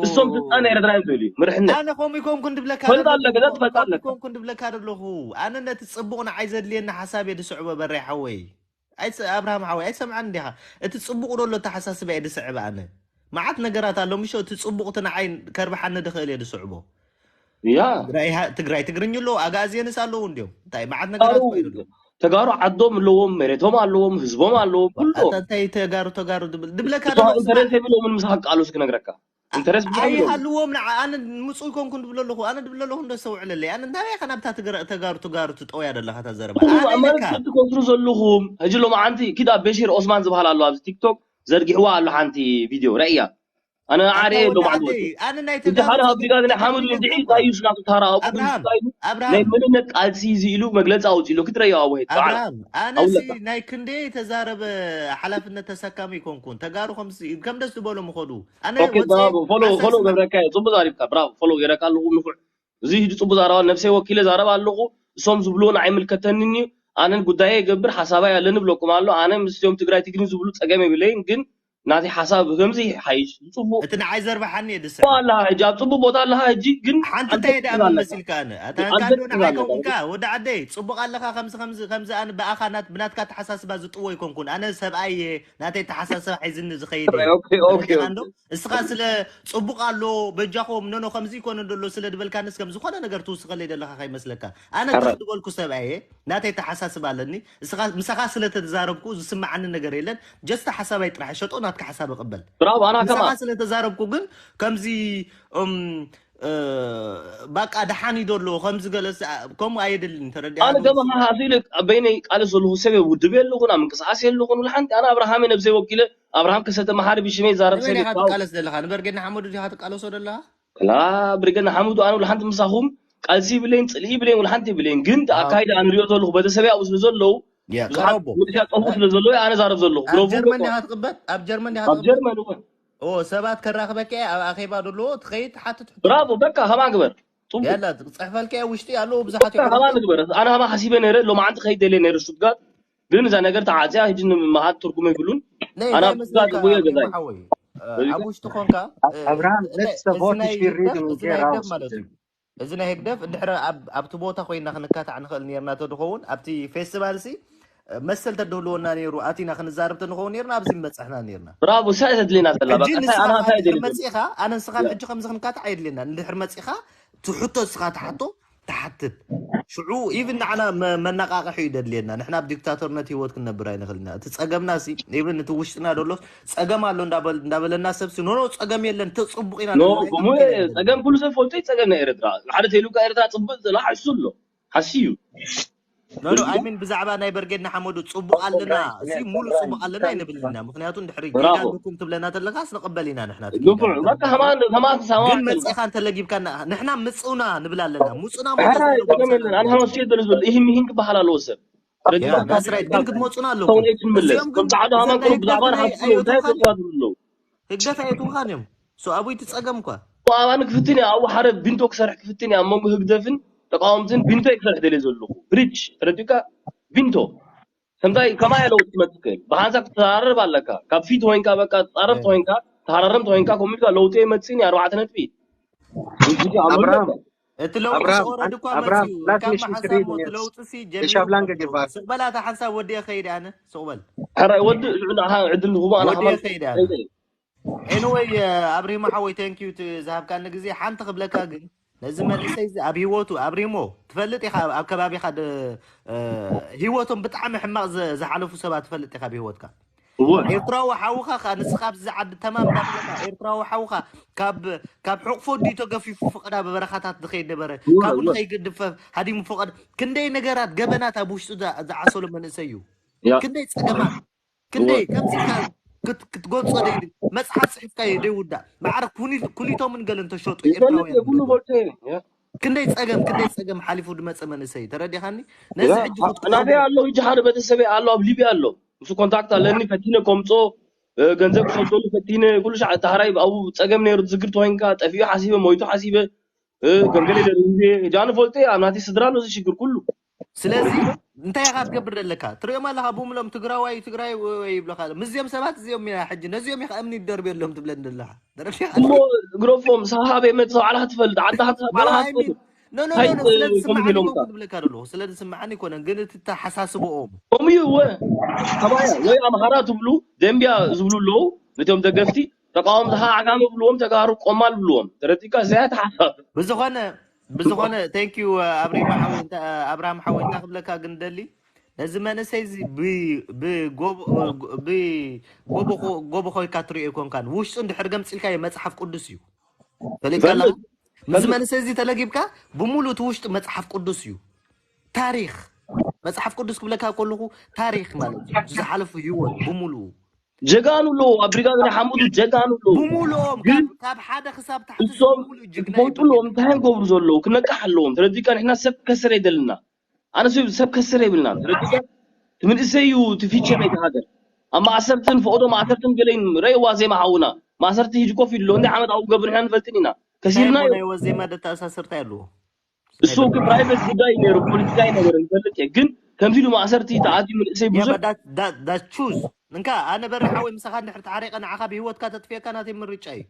እሶም ስልጣን ኤርትራ እዮም ዝደልዩ ምርሕነት ኣነ ከምኡ ይኮንኩ እንድብለካ ፈልጥ ደለኹ ኣለካ፣ እኮ፣ ፈልጥ ከምኡ ኣለካ። ይኮንኩ እንድብለካ ደለኹ። ኣነ ነቲ ጽቡቕ ንዓይ ዘድልየኒ ሓሳብ እየ ድስዕቦ በሬ ሓወይ። ኣይስ ኣብርሃም ሓወይ ኣይሰምዓን እንዲኻ። እቲ ጽቡቕ ደሎ ኣተሓሳስባ እየ ድስዕብ ኣነ። መዓት ነገራት ኣሎ ምሾ እቲ ጽቡቕ እቲ ንዓይ ከርብሓኒ ድኽእል እየ ድስዕቦ። ያ ትግራይ ሃ- ትግራይ ትግርኝ ኣለዎ ኣጋእዝየንስ ኣለዉ እንዲዮም እንታይ መዓት ነገራት ተጋሩ ኮይኑሎ ተጋሩ ዓዶም ኣለዎም፣ መሬቶም ኣለዎም፣ ህዝቦም ኣለዎም፣ ኩሉ ኣለዎም። እንታይ ተጋሩ ተጋሩ ድብል ድብለካ እቶም ደሎ ኢንተረስት የብሎምን ምሳኻ ክቃለሱ ክነግረካ። ኢንተረስት ብጣዕሚ ኣለዎም። ኣይሃልዎም ንዓ ኣነ ምፁ ይኮንኩ ድብሎ ኣለኹ ኣነ ድብሎ ኣለኹ እንዶ ሰውዕለለይ ኣነ እንታይ ኢኻ ናብታ ትግረ- ተጋሩ ተጋሩ ትጠውያ ደለኻ እታ ዘረባ ኩሉ ኣነ ኣማን ኢለካ ትኮስሩ ዘለኹም። ሕጂ ሎማዓንቲ ኪድ ኣብ በሺር ኦስማን ዝበሃል ኣሎ ኣብዚ ቲክቶክ ዘርጊሕዋ ኣሎ ሓንቲ ቪድዮ ረእያ። ኣነ ኣታ ዓርየ ወዲ ሎማዓንቲ ዓደይ ወፂ ኣነ ናይ እቲ ሓደ ተጋሩ ኣብ ዲጋ ናይ ሓመዱ እንድዒ እንታይ እዩ ስናቱ ታራ ኣብኡ ኣብርሃም እንታይ እዩ ናይ ኣብርሃም መንነት ቃልሲ እዚ ኢሉ መግለፂ ኣውፂ ኣሎ ክትረዮ ኣብ ውሄድ በዓል ኣብርሃም ኣነሲ ኣውለካ ናይ ክንደይ ተዛረበ ሓላፍነት ተሰካሚ ይኮንኩን ተጋሩ ከምስ ከም ደስ ዝበሎ ምኸዱ ኣነ ኦኬ ወፀ ብራቮ ፎሎ ፎሎ ኣሳስና ገብረካ እየ ጽቡቅ ዛሪብካ ብራቮ ፎሎ ገይረካ ኣለኹ ንፉዕ እዚ ህጂ ጽቡቅ ዛረባ ነብሰይ ወኪለ ዛረባ ኣለኹ እሶም ዝብልዎ ንዓይ ምልከተንን እዩ ኣነን ጉዳየ ይገብር ሓሳባይ ኣለኒ ብለኩም ኣሎ ኣነ ምስኦም ትግራይ ትግርኝ ዝብሉ ጸገም የብለይን ግን ናተይ ሓሳብ ከምዚ ይሓይሽ ጽቡቅ እቲ ንዓይ ዘርባሓኒ እየ ድስዕ ኣለሃ ህጂ ኣብ ጽቡቅ ቦታ ኣለሃ ህጂ ግን ሓንቲ እንታይ ደኣ ኣለካ መመሲልካ ኣነ ኣታ እንካ ኣንተ እንዶ ትብል ንዓይ ኣለካ ከውንካ ወዲ ዓደይ ጽቡቅ ኣለካ ከምዚ ከምዚ ከምዚ ኣነ ብኣኻ ናት- ብናትካ ተሓሳስባ ዝጥዎ ይኮንኩን ኣነ ሰብኣይ እየ ናተይ ተሓሳስባ ሒዝኒ ዝኸይድ እየ ኦኬ ኦኬ ተረዲኻ እንዶ እስኻ ስለ ጽቡቅ ኣሎ በጃኹም ኖኖ ከምዚ ይኮነ ደሎ ስለ ድበልካንስ ከም ዝኾነ ነገር ትውስኸለይ ደለኻ ከይመስለካ ኣነ ሕራይ ትኽ ዝበልኩ ሰብኣይ እየ ናተይ ተሓሳስባ ኣለኒ እስኻ ምሳኻ ስለ ተዛረብኩ ዝስምዓኒ ነገር የለን ጀስተ ሓሳባይ ጥራሕ ሸጦ ናትካ ሓሳብ እቕበል ብራቮ ኣና ከማ ምሳኻ ስለ ተዛረብኩ ግን ከምዚ እም፣ እ፣ ባቃ ደሓን እዩ ደሎ ከምዚ ገለ ስ- ከምኡ ኣየድልን ተረዲኣ ኣነ ገባኻ ሃሲሉ በይነይ ቃልስ ዘለኹ ሰብ ውድብ የለኹን ኣብ ምንቅስቃስ የለኹን ውላ ሓንቲ ኣነ ኣብርሃም ነብሰይ ወኪለ ኣብርሃም ከሰተ መሓሪ ብሽመይ ዛረብ ሰብ ንመን ኢኻ ይባው ትቃለስ ዘለኻ ንበርጌድ ንሓመዱ ዲኻ ትቃለሶ ዘለኻ ላ ብርጌድ ንሓመዱ ኣነ ውላ ሓንቲ ምሳኹም ቃልሲ ይብለይን ፅልኢ ይብለይን ውላ ሓንቲ ይብለይን ግን ኣካይዳ ኣንሪኦ ዘለኹ ቤተሰብ ኣብኡ ስለ ዘለዉ ያ ብዙሓት ቀረቦ ምልሻ ጠፉ ስለ ዘለዉ ኣነ ዛረብ ዘለኹ ኣብ ግረቡ ጀርመን ዲኻ ትቅበል ኣብ ጀርመን ዲኻ ኣብ ትቅበል ጀርመን እውን ኦ ሰባት ከራኽበካ እየ ኣብ ኣኼባ ደሎ ትኸይድ ትሓትት ሕቶ ብራቮ በቃ ከማ ግበር ፅቡቅ ያላ ጽሕፈልካ እየ ውሽጢ ኣለዉ ብዙሓት በቃ ከማ ይሕብሩካ ንግበር ኣነ ከማ ሓሲበ ነይረ ሎማዓንቲ ከይድ ደልየ ነይረ ሽቱትጋርት ግን እዛ ነገር ተዓፅያ ሕጂ ንምሃት ትርጉም የብሉን ናይ ኣነ ናይ ኣብ ሽቱትጋርት መስለካ ውየ ሪሞ ገዛይ ሓወይ እ፣ ሪሞ ኣብ ውሽጢ ኮንካ እ፣ Abraham, እተ- let's እዚ support ናይ Shirri ህግደፍ to እዚ get ናይ ህግደፍ out. ማለት እዩ እዚ ናይ ህግደፍ እንድሕረ ኣብ- ኣብቲ ቦታ ኮይና ክንካታዕ ንኽእል ነርና ተድኸውን ኣብቲ ፌስቲቫል ሲ እ፣ መሰል ተድህልወና ነይሩ ኣቲና ክንዛረብ ተንኸውን ነርና ኣብዚ ምበፃሕና ነርና ብራቮ ሳይ ተድልየና ዘላ ሕጂ በቃ ሳይ ንስኻ ኣና ከኣ ሳይ እንድሕር ደሊ መፂእኻ ኣነ ንስኻ ሕጂ ከምዚ ክንካታዕ ኣየድልየና እንድሕር መፂእኻ ትሕቶ ንስኻ ትሓቶ ትሓትት ሽዑ ኢቭን ንዓና መ- መነቃቕሒ እዩ ደድልየና ንሕና ኣብ ዲክታቶርነት ህይወት ክንነብር ኣይንኽእል ኢና እቲ ጸገምና ሲ ኢቭን እቲ ውሽጥና ደሎ ጸገም ኣሎ እንዳበል- እንዳበለና ሰብ ሲ ኖኖ ጸገም የለን ተ- ጽቡቕ ኢና ኖ ንብል ከምኡ ኣይንብል የለን ጸገም ኩሉ ሰብ ፈልጦ እዩ ጸገም ናይ ኤርትራ ሓደ ተይሉካ ኤርትራ ጽቡቅ ዝላ ሓሱ ኣሎ ሓሲ እዩ ኖኖ ኣይሚን ብዛዕባ ናይ በርጌድ ንሓመዱ ጽቡቕ ኣለና ሲ ሙሉ ጽቡቕ ኣለና ኣይንብልን ኢና ምክንያቱ እንድሕሪ ጌጋ ብራቮ ኣለኩም ትብለና ተለካስ ንቕበል ኢና ንሕና እቲ ጌጋ ንፉዕ በቃ ከማን ከማን ሰማ ግን መጺኻ እንተለጊብካና ንሕና ምጽኡና ንብል ኣለና ምጹና ሕራይ ጸገም የለን ኣነ ሓመስ ሸት ደለ ዝብል ይህም ይህም ክበሃል ኣለዎ ሰብ ያ that's right ግን ክትመጹና ኣለኩም ሰውነት ትምለስ እዚኦም ግን ከም ጻዕዳ ሃማን ዘናይ ብዛዕባ ህግደፍ ናይ ንሓሱ እንታይ ኣየቱኻን ተዋት ብለው ህግደፍ ኣየቱኻን እዮም so ኣብይ ትጸገም እኳ ኣባን ክፍትን እያ ኣብኡ ሓደ ቢንቶ ክሰርሕ ክፍትን እያ ኣብ መንጎ ህግደፍን ተቃወምትን ቢንቶ ክሰርሕ ደልየ ዘለኹ ብሪጅ ተረዲካ ቢንቶ ከምታይ ከማይ ኣለዉ ትመጽእ ብሓንሳብ ክትተራረብ ኣለካ ካብ ፊት ኮይንካ በቃ ትጻረፍ ተኮይንካ ተሃራረም ተኮይንካ ከምኡ ኢልካ ለውጢ ይመጽእን እዩ ኣርባዕተ ነጥቢ Abraham, እቲ ለውጢ Abraham, ወረድ እኳ Abraham, መጽኡ let ካብ me just መሓሳብ read ሞት this. ለውጢ ሲ Ishablan ጀሚሩ Gadibar. ስቕበላ እታ ሓንሳብ ወዲኤ ከይደ ኣነ ስቕበል ሕራይ ወዲ ንዑ ንዓኻ ዕድል ንህቦ ኣነ ወዲኤ ከማን ከይደ ኣነ anyway ኣብሪማ ሓወይ thank you ዝሃብካኒ ግዜ ሓንቲ ክብለካ ግን ነዚ መንእሰይ እዚ ኣብ ህይወቱ ኣብሪሞ ትፈልጥ ኢኻ ኣብ ከባቢኻ ድ- እ፣ ህይወቶም ብጣዕሚ ሕማቕ ዝ- ዝሓለፉ ሰባት ትፈልጥ ኢኻ ኣብ ህይወትካ እወ ኤርትራዊ ሓውኻ ከ ንስኻ ኣብዚ ዓዲ ተማም እንዳበለካ ኤርትራዊ ሓውኻ ካብ ካብ ሕቕፎ ድዩ ተገፊፉ ፍቐዳ ብበረኻታት ዝኸይድ ነበረ እወ ካብኡ እወ ንኸይገድፍ ሃዲሙ ፍቐድ ክንደይ ነገራት ገበናት ኣብ ውሽጡ ዝኣ- ዝዓሰሎ መንእሰይ እዩ ያ ክንደይ ጸገማት ክንደይ ከምዚ ኢልካ ክት- ክትገልጾ ደይ መጽሓፍ ጽሒፍካ እዩ ደይውዳእ ማዕረ ኩኒ- ኩሊቶምን ገለን ተሸጡ ይፈልጥ ኤርትራውያን የብሉ ብለካ። ፈልጦ እየ። ያ ክንደይ ጸገም ክንደይ ጸገም ሓሊፉ ድመጸ መንእሰይ ተረዲኻኒ። ነዚ ያ ሕጂ አ- ናተይ ኣሎ፣ እጅ ሓደ ቤተሰበይ ኣሎ፣ ኣብ ሊብያ ኣሎ። ምስ ኮንታክት ኣለኒ፣ ፈቲነ ከምጾ፣ እ፣ ገንዘብ ክሰደሉ ፈቲነ፣ ኩሉ ሻዕ ታህራይ ኣብኡ ጸገም ነይሩ፣ ዝግር ተኮይንካ፣ ጠፊኡ ሓሲበ፣ ሞይቱ ሓሲበ፣ እ፣ ገምገለ ደርቢበ፣ ጃን ፈልጦ እየ፣ ኣብ ናተይ ስድራ ኣሎ እዚ ሽግር ኩሉ። ስለዚ እንታይ ኢኻ ትገብር ዘለካ? ትሪኦም ኣለኻ ብምሎም ትግራዋይ ትግራይ ወይ ይብለኻ። ምስዚኦም ሰባት እዚኦም ኢና ሕጂ ነዚኦም ኢኻ እምኒ ትደርብየሎም ትብለኒ ዘለኻ። ተረዲኻ? እሞ ግረፎም፣ ሳሃብ የመት ሰው ዓላኻ ትፈልጥ፣ ዓድኻ ትፈልጥ፣ No, ዓላኻ I mean, ትፈልጥ። no, no, ታይ no, no, ስለ ከምኡ ዝስምዓኒ ኢሎም እኮ ካ ክብለካ ዘለኹ፣ ስለ ዝስምዓኒ ኣይኮነን፣ ግን እቲ ተሓሳስብኦም ከምኡ እዩ። እወ፣ ኣባያ ወይ ኣምሃራ ትብሉ፣ ደንቢያ ዝብሉ ኣለዉ፣ ነቶም ደገፍቲ ተቃወምቲ ከዓ ዓጋመ ብልዎም፣ ተጋሩ ቆማል ብልዎም። ተረዲእካ? እዚኣ ተሓሳብ ብዝኾነ ብዝኾነ thank you ኣብሪማ ሓወይ እንታ ኣብርሃም ሓወይ እንታይ ክብለካ ግን ደሊ ነዚ መንእሰይ እዚ ብ- ብጎቦ- ብ- ጎቦ ኮ- ጎቦ ኮይካ ትሪኦ ኣይኮንካን ውሽጡ እንድሕር ገምፂልካዮ መፅሓፍ ቅዱስ እዩ ፈሊጥካ ኣለኻ ፈልጥ ምስዚ ፈልጥ መንእሰይ እዚ ተለጊብካ ብምሉእ እቲ ውሽጡ መፅሓፍ ቅዱስ እዩ ታሪክ መፅሓፍ ቅዱስ ክብለካ ከለኹ ታሪክ ማለት እዩ ዝሓለፉ ህይወት ብምሉኡ ጀጋኑ ኣለዉ፣ ኣብ ብሪጋድ ናይ ሓሙዱ ጀጋኑ ኣለዉ። ብምሉኦም ግን ካብ ካብ ሓደ ክሳብ ታሕቲ እሶም ብምሉእ ጅግና ክፈልጡ ኣለዎም፣ ይብለካ እንታይ እዮም ክገብሩ ዘለዉ ክነቅሕ ኣለዎም። ተረዲእካ? ንሕና ሰብ ከስር የደልና። ኣነ ሰብ ሰብ ከስር የብልናን። ተረዲእካ? እቲ መንእሰይ እዩ እቲ ፊቸር ናይቲ ሃገር። ኣብ ማእሰርትን ፈቕዶ ማእሰርትን ገለይን ረእዋ ዜማ ሓውና ማእሰርቲ ሂጂ ኮፍ ኢሉ ኣሎ። እንታይ ዓመት ኣብኡ ገብር ንሕና ንፈልጥን ኢና። እንታይ እሞ ከሲርናዮ። ናይ ወዜማ ደተኣሳስር እንታይ ኣለዎ እሱ ፕራይቬት ጉዳይ ነይሩ፣ ፖለቲካ ኣይነበረን፣ ይፈልጥ እየ። ግን ከምዚ ኢሉ ማእሰርቲ ተኣትዩ መንእሰይ ብዙሕ ዳት ቹዝ እንካ ኣነ በሪ ሓወይ ምሳኻ እንድሕር ተሓሪቀ ንዓኻ ብሂወትካ ተጥፍየካ ናተይ ምርጫ እዩ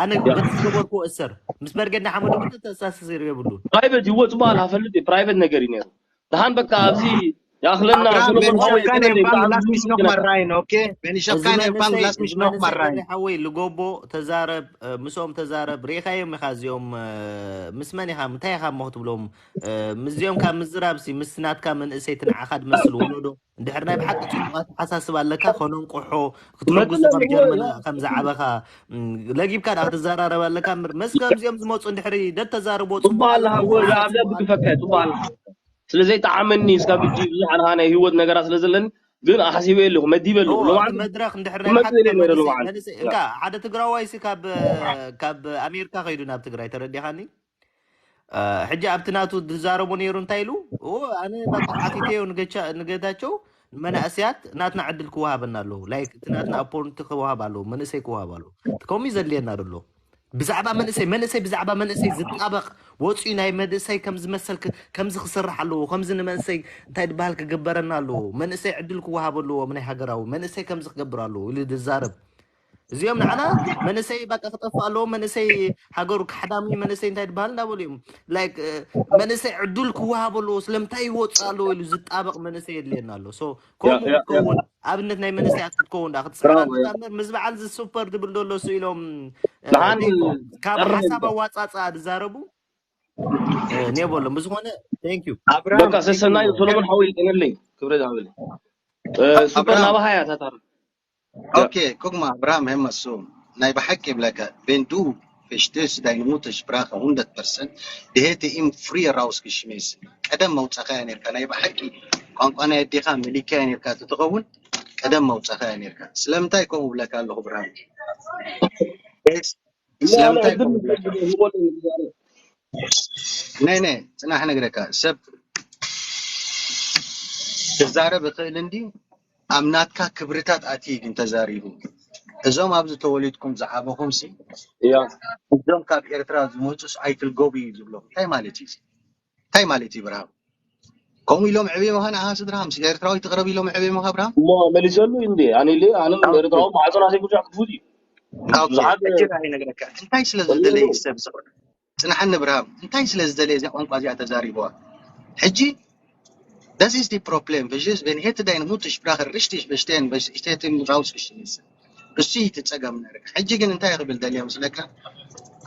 ኣነ በቲ ዝገበርኩ እሰር ምስ በርጌድ ንሓመዱ ግን ተሳስር የብሉን ፕራይቬት ይወ ፅቡቅ ኣላ ፈልጥ ፕራይቬት ነገር እዩ ነይሩ። ደሓን በቃ ኣብዚ ይኣኽለና Abraham, ሰሎሞን wenn ich ሓወይ auf keinen ይገለኒ Fall, ብጣዕሚ lass mich noch mal rein, okay? Wenn ich auf እዚ keinen Fall, መንእሰይ lass እዚ mich noch mal መንእሰይ rein. በሪ ሓወይ ልጎቦ ተዛረብ እ፣ ምስኦም ተዛረብ ርኢኻዮም ኢኻ እዚኦም እ፣ ምስ መን ኢኻ እንታይ ኢኻ እሞ ክትብሎም እ፣ ምስዚኦም ካብ ምዝራብ ሲ ምስ ናትካ መንእሰይ እቲ ንዓኻ ድመስል ወለዶ እንድሕር ናይ ብሓቂ ፅቡቅ ኣተሓሳስብ ኣለካ ከነንቁሖ ክትሕጉሱ መጥለኒ ከም እኮ ጀርመን ያ ከም ዝዓበኻ ም፣ ለጊብካ ዳ ክትዘራረብ ኣለካ እምበር ምስ ከምዚኦም ዝመፁ እንድሕሪ ደተዛርቦ ጽቡቅ ፅቡቅ ኣለኻ ኣለካ እኮ እዛ ኣብዛ ኣተሓሳስቦ ብክፈካ ጽቡቅ ኣለኻ። ስለ ዘይጠዓመኒ እስካብ ሕጂ ብዙሕ ኣነ ሃነ ህይወት ነገራት ስለ ዘለኒ ግን ኣሕሲበ ኣለኹ መዲበ ኣለኹ እዎ፣ ሎማዓንቲ እቲ መድረኽ እንድሕር ናይ ክመጽእ ሓቂ ኢለ ነይረ መንእሰይ ሎማዓንቲ መንእሰይ እንካ ሓደ ትግራዋይ ሲ ካብ ካብ ኣሜሪካ ከይዱ ናብ ትግራይ ተረዲኻኒ እ፣ ሕጂ ኣብቲ ናቱ ዝዛረቦ ነይሩ እንታይ ኢሉ እዎ ኣነ በቃ ሓቲተዮ ንገቻ- ንገታቸው መናእሰያት ናትና ዕድል ክወሃበና ኣለዎ ላይክ እቲ ናትና ኣፖርኒቲ ክወሃብ ኣለዎ መንእሰይ ክወሃብ ኣለዎ ከምኡ እዩ ዘድልየና ዘሎ ብዛዕባ መንእሰይ መንእሰይ ብዛዕባ መንእሰይ ዝጣበቕ ወፂኡ ናይ መንእሰይ ከም ዝመሰል ክ- ከምዚ ክስራሕ ኣለዎ ከምዚ ንመንእሰይ እንታይ ዝበሃል ክግበረና ኣለዎ መንእሰይ ዕድል ክወሃብ ኣለዎ ናይ ሃገራዊ መንእሰይ ከምዚ ክገብር ኣለዎ ኢሉ ዝዛረብ እዚኦም ንዓና መንእሰይ በቃ ክጠፍእ ኣለዎ መንእሰይ ሃገሩ ካሕዳሚ መንእሰይ እንታይ ዝበሃል እንዳበሉ እዮም ላይክ መንእሰይ ዕዱል ክወሃብ ኣለዎ ስለምንታይ ይወፅእ ኣለዎ ኢሉ ዝጣበቕ መንእሰይ የድልየና ኣሎ ሶ ያ ከምኡ ያ ያ ክትከውን ኣብነት ናይ መንእሰያት ክትከውን ዳ ክትስዕር ብራቮ ኣለካ ያ እምበር ምስ በዓል እዚ ሱፐር ድብል ደሎ ሱ ኢሎም እ፣ ደሓን ደይኮ ካብ ጨርሕ ሓሳብ ኢልካ ኣዋፃፅኣ ዝዛረቡ እ፣ ኔቦሎም ብዝኾነ thank you Abraham, በቃ ሰሰናዩ thank you. ሰሎሞን ሓወይ ይቀነለይ ክብረት ይሃበለይ እ፣ ሱፐር Abraham, ናባኻ እያ ታታር ያ okay, guck mal, Abraham, hör mal zu. ናይ ብሓቂ ይብለካ፣ wenn du verstehst deine Muttersprache hundert Prozent, die hätte ihm früher rausgeschmissen. ቀደም መውጻኻያ ነርካ፣ ናይ ብሓቂ ቋንቋ ናይ ኣዴኻ መሊካያ ነርካ ትትኸውን፣ ቀደም መውጻኻያ ነርካ። ስለምንታይ ከምኡ ብለካ ኣለኹ ብርሃን? Yes. እሞ ኣነ ስለምንታይ ዕድል ከምኡ ብለካ? ንክህቦ ናይ ናይ ጽናሕ ነግረካ ሰብ ክዛረብ ይኽእል እንዲ ኣብ ናትካ ክብርታት ኣትዩ ግን ተዛሪቡ እዞም ኣብዚ ተወሊድኩም ዝዓበኹም ሲ ያ እዞም ካብ ኤርትራ ዝመፁስ ኣይትልገቡ እዩ ዝብሎም እንታይ ማለት እዩ እንታይ ማለት እዩ ብርሃም ከምኡ ኢሎም ዕብዮምኻ ንዓኻ ስድራኻ ምስ ኤርትራዊ ትቕረብ ኢሎም ዕብዮምኻ ብርሃም እሞ መሊሰሉ እንዴ ኣነ ኢለ ኣነ ኤርትራዊ ማዕጾና ዘይብዙሕ ክፉት እዩ ብዙሓት ሕጂ ራእይ ነግረካ እንታይ ስለ ዝደለየ ሰብ ዝቕረ ጽንሓኒ ብርሃም እንታይ ስለ ዝደለየ እዚኣ ቋንቋ እዚኣ ተዛሪብዋ ሕጂ Das ist die Problem. Verstehst? Wenn hätte deine Muttersprache richtig verstehen, ich hätte ihn rausgeschmissen. እሱ እዩ እቲ ጸገም ነርካ ሕጂ ግን እንታይ ክብል ደልዮ ምስለካ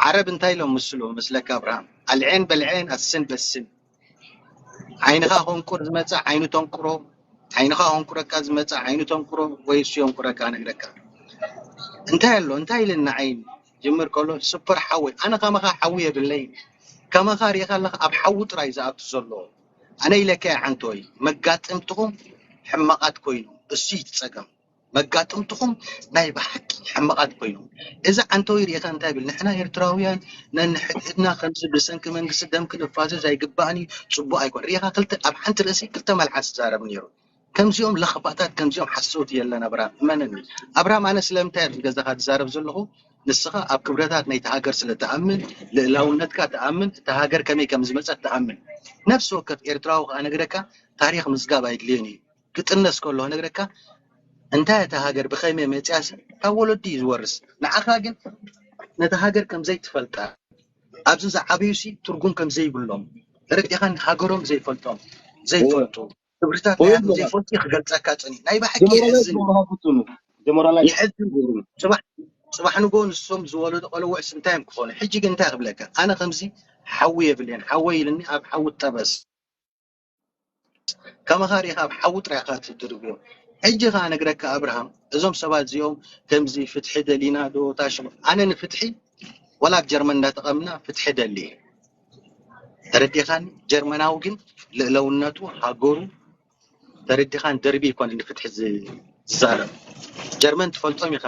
ዓረብ እንታይ ኢሎም ምስሉ ምስለካ ኣብርሃም ኣልዔን በልዔን ኣስን በስን ዓይንኻ ኮንቁር ዝመጸ ዓይኑ ተንቁሮ ዓይንኻ ኮንቁረካ ዝመጸ ዓይኑ ተንቁሮ ወይ እሱ የንቁረካ ነግረካ እንታይ ኣሎ እንታይ ኢልና ዓይን ጅምር ከሎ ሱፐር ሓዊ ኣነ ከማኻ ሓዊ የብለይ ከማኻ ሪኢኻ ኣለኻ ኣብ ሓዊ ጥራይ ዝኣቱ ዘሎ ኣነ ኢለካ ዓንቶይ መጋጥምትኹም ሕማቓት ኮይኖም፣ እሱ እዩ እቲ ጸገም። መጋጥምትኹም ናይ ብሓቂ ሕማቓት ኮይኖም። እዚ ዓንተወይ ርኢኻ እንታይ ብል? ንሕና ኤርትራውያን ነንሕድሕድና ከምዚ ብሰንኪ መንግስቲ ደም ክንፋሰስ ኣይግባእን እዩ፣ ጽቡቕ ኣይኮን። ርኢኻ ክልተ፣ ኣብ ሓንቲ ርእሲ ክልተ መልሓስ ዝዛረብ ነይሩ። ከምዚኦም ለኽባጣት፣ ከምዚኦም ሓሰውቲ የለን። ኣብርሃም እመነኒ። ኣብርሃም፣ ኣነ ስለምንታይ ኣብ ገዛኻ ትዛረብ ዘለኹ? ንስኻ ኣብ ክብረታት ናይቲ ሃገር ስለ ትኣምን፣ ልእላውነትካ ትኣምን፣ እታ ሃገር ከመይ ከም ዝመጸት ትኣምን። ነፍሲ ወከፍ ኤርትራዊ ከኣ ነግረካ፣ ታሪኽ ምዝጋብ ኣይድልዮን እዩ። ክጥነስ ከሎ ነግረካ፣ እንታይ እታ ሃገር ብኸመይ መጽያሲ ካብ ወለዲ እዩ ዝወርስ። ንዓኻ ግን ነታ ሃገር ከም ዘይትፈልጣ፣ ኣብዚ ዝዓበዩሲ ትርጉም ከም ዘይብሎም፣ ተረዲኻን፣ ሃገሮም ዘይፈልጦም፣ ዘይፈልጡ፣ ክብርታት ናይ ዓዱ ዘይፈልጡ ክገልጸካ ጽኒ። ናይ ብሓቂ የሕዝን። የሕዝን። ጽባሕ ጽባሕ ንጎ ንሶም ዝወለዱ ቆልውዕስ እንታይ እዮም ክኾኑ? ሕጂ ግን እንታይ ክብለካ? ኣነ ከምዚ ሓዊ የብለይን። ሓወይ ኢልኒ ኣብ ሓዊ ጠበስ። ከማኻ ርኢኻ ኣብ ሓዊ ጥራይ ኢኻ ትድርብዮ። ሕጂ ኸኣ ነግረካ ኣብርሃም፣ እዞም ሰባት እዚኦም ከምዚ ፍትሒ ደሊና ዶ ታሽሙ? ኣነ ንፍትሒ ወላ ኣብ ጀርመን እንዳተቐምና ፍትሒ ደሊ እየ። ተረዲኻኒ? ጀርመናዊ ግን ልእለውነቱ ሃገሩ ተረዲኻን ደርቢ ይኮን ንፍትሒ ዝ- ዝዛረብ። ጀርመን ትፈልጦም ኢኻ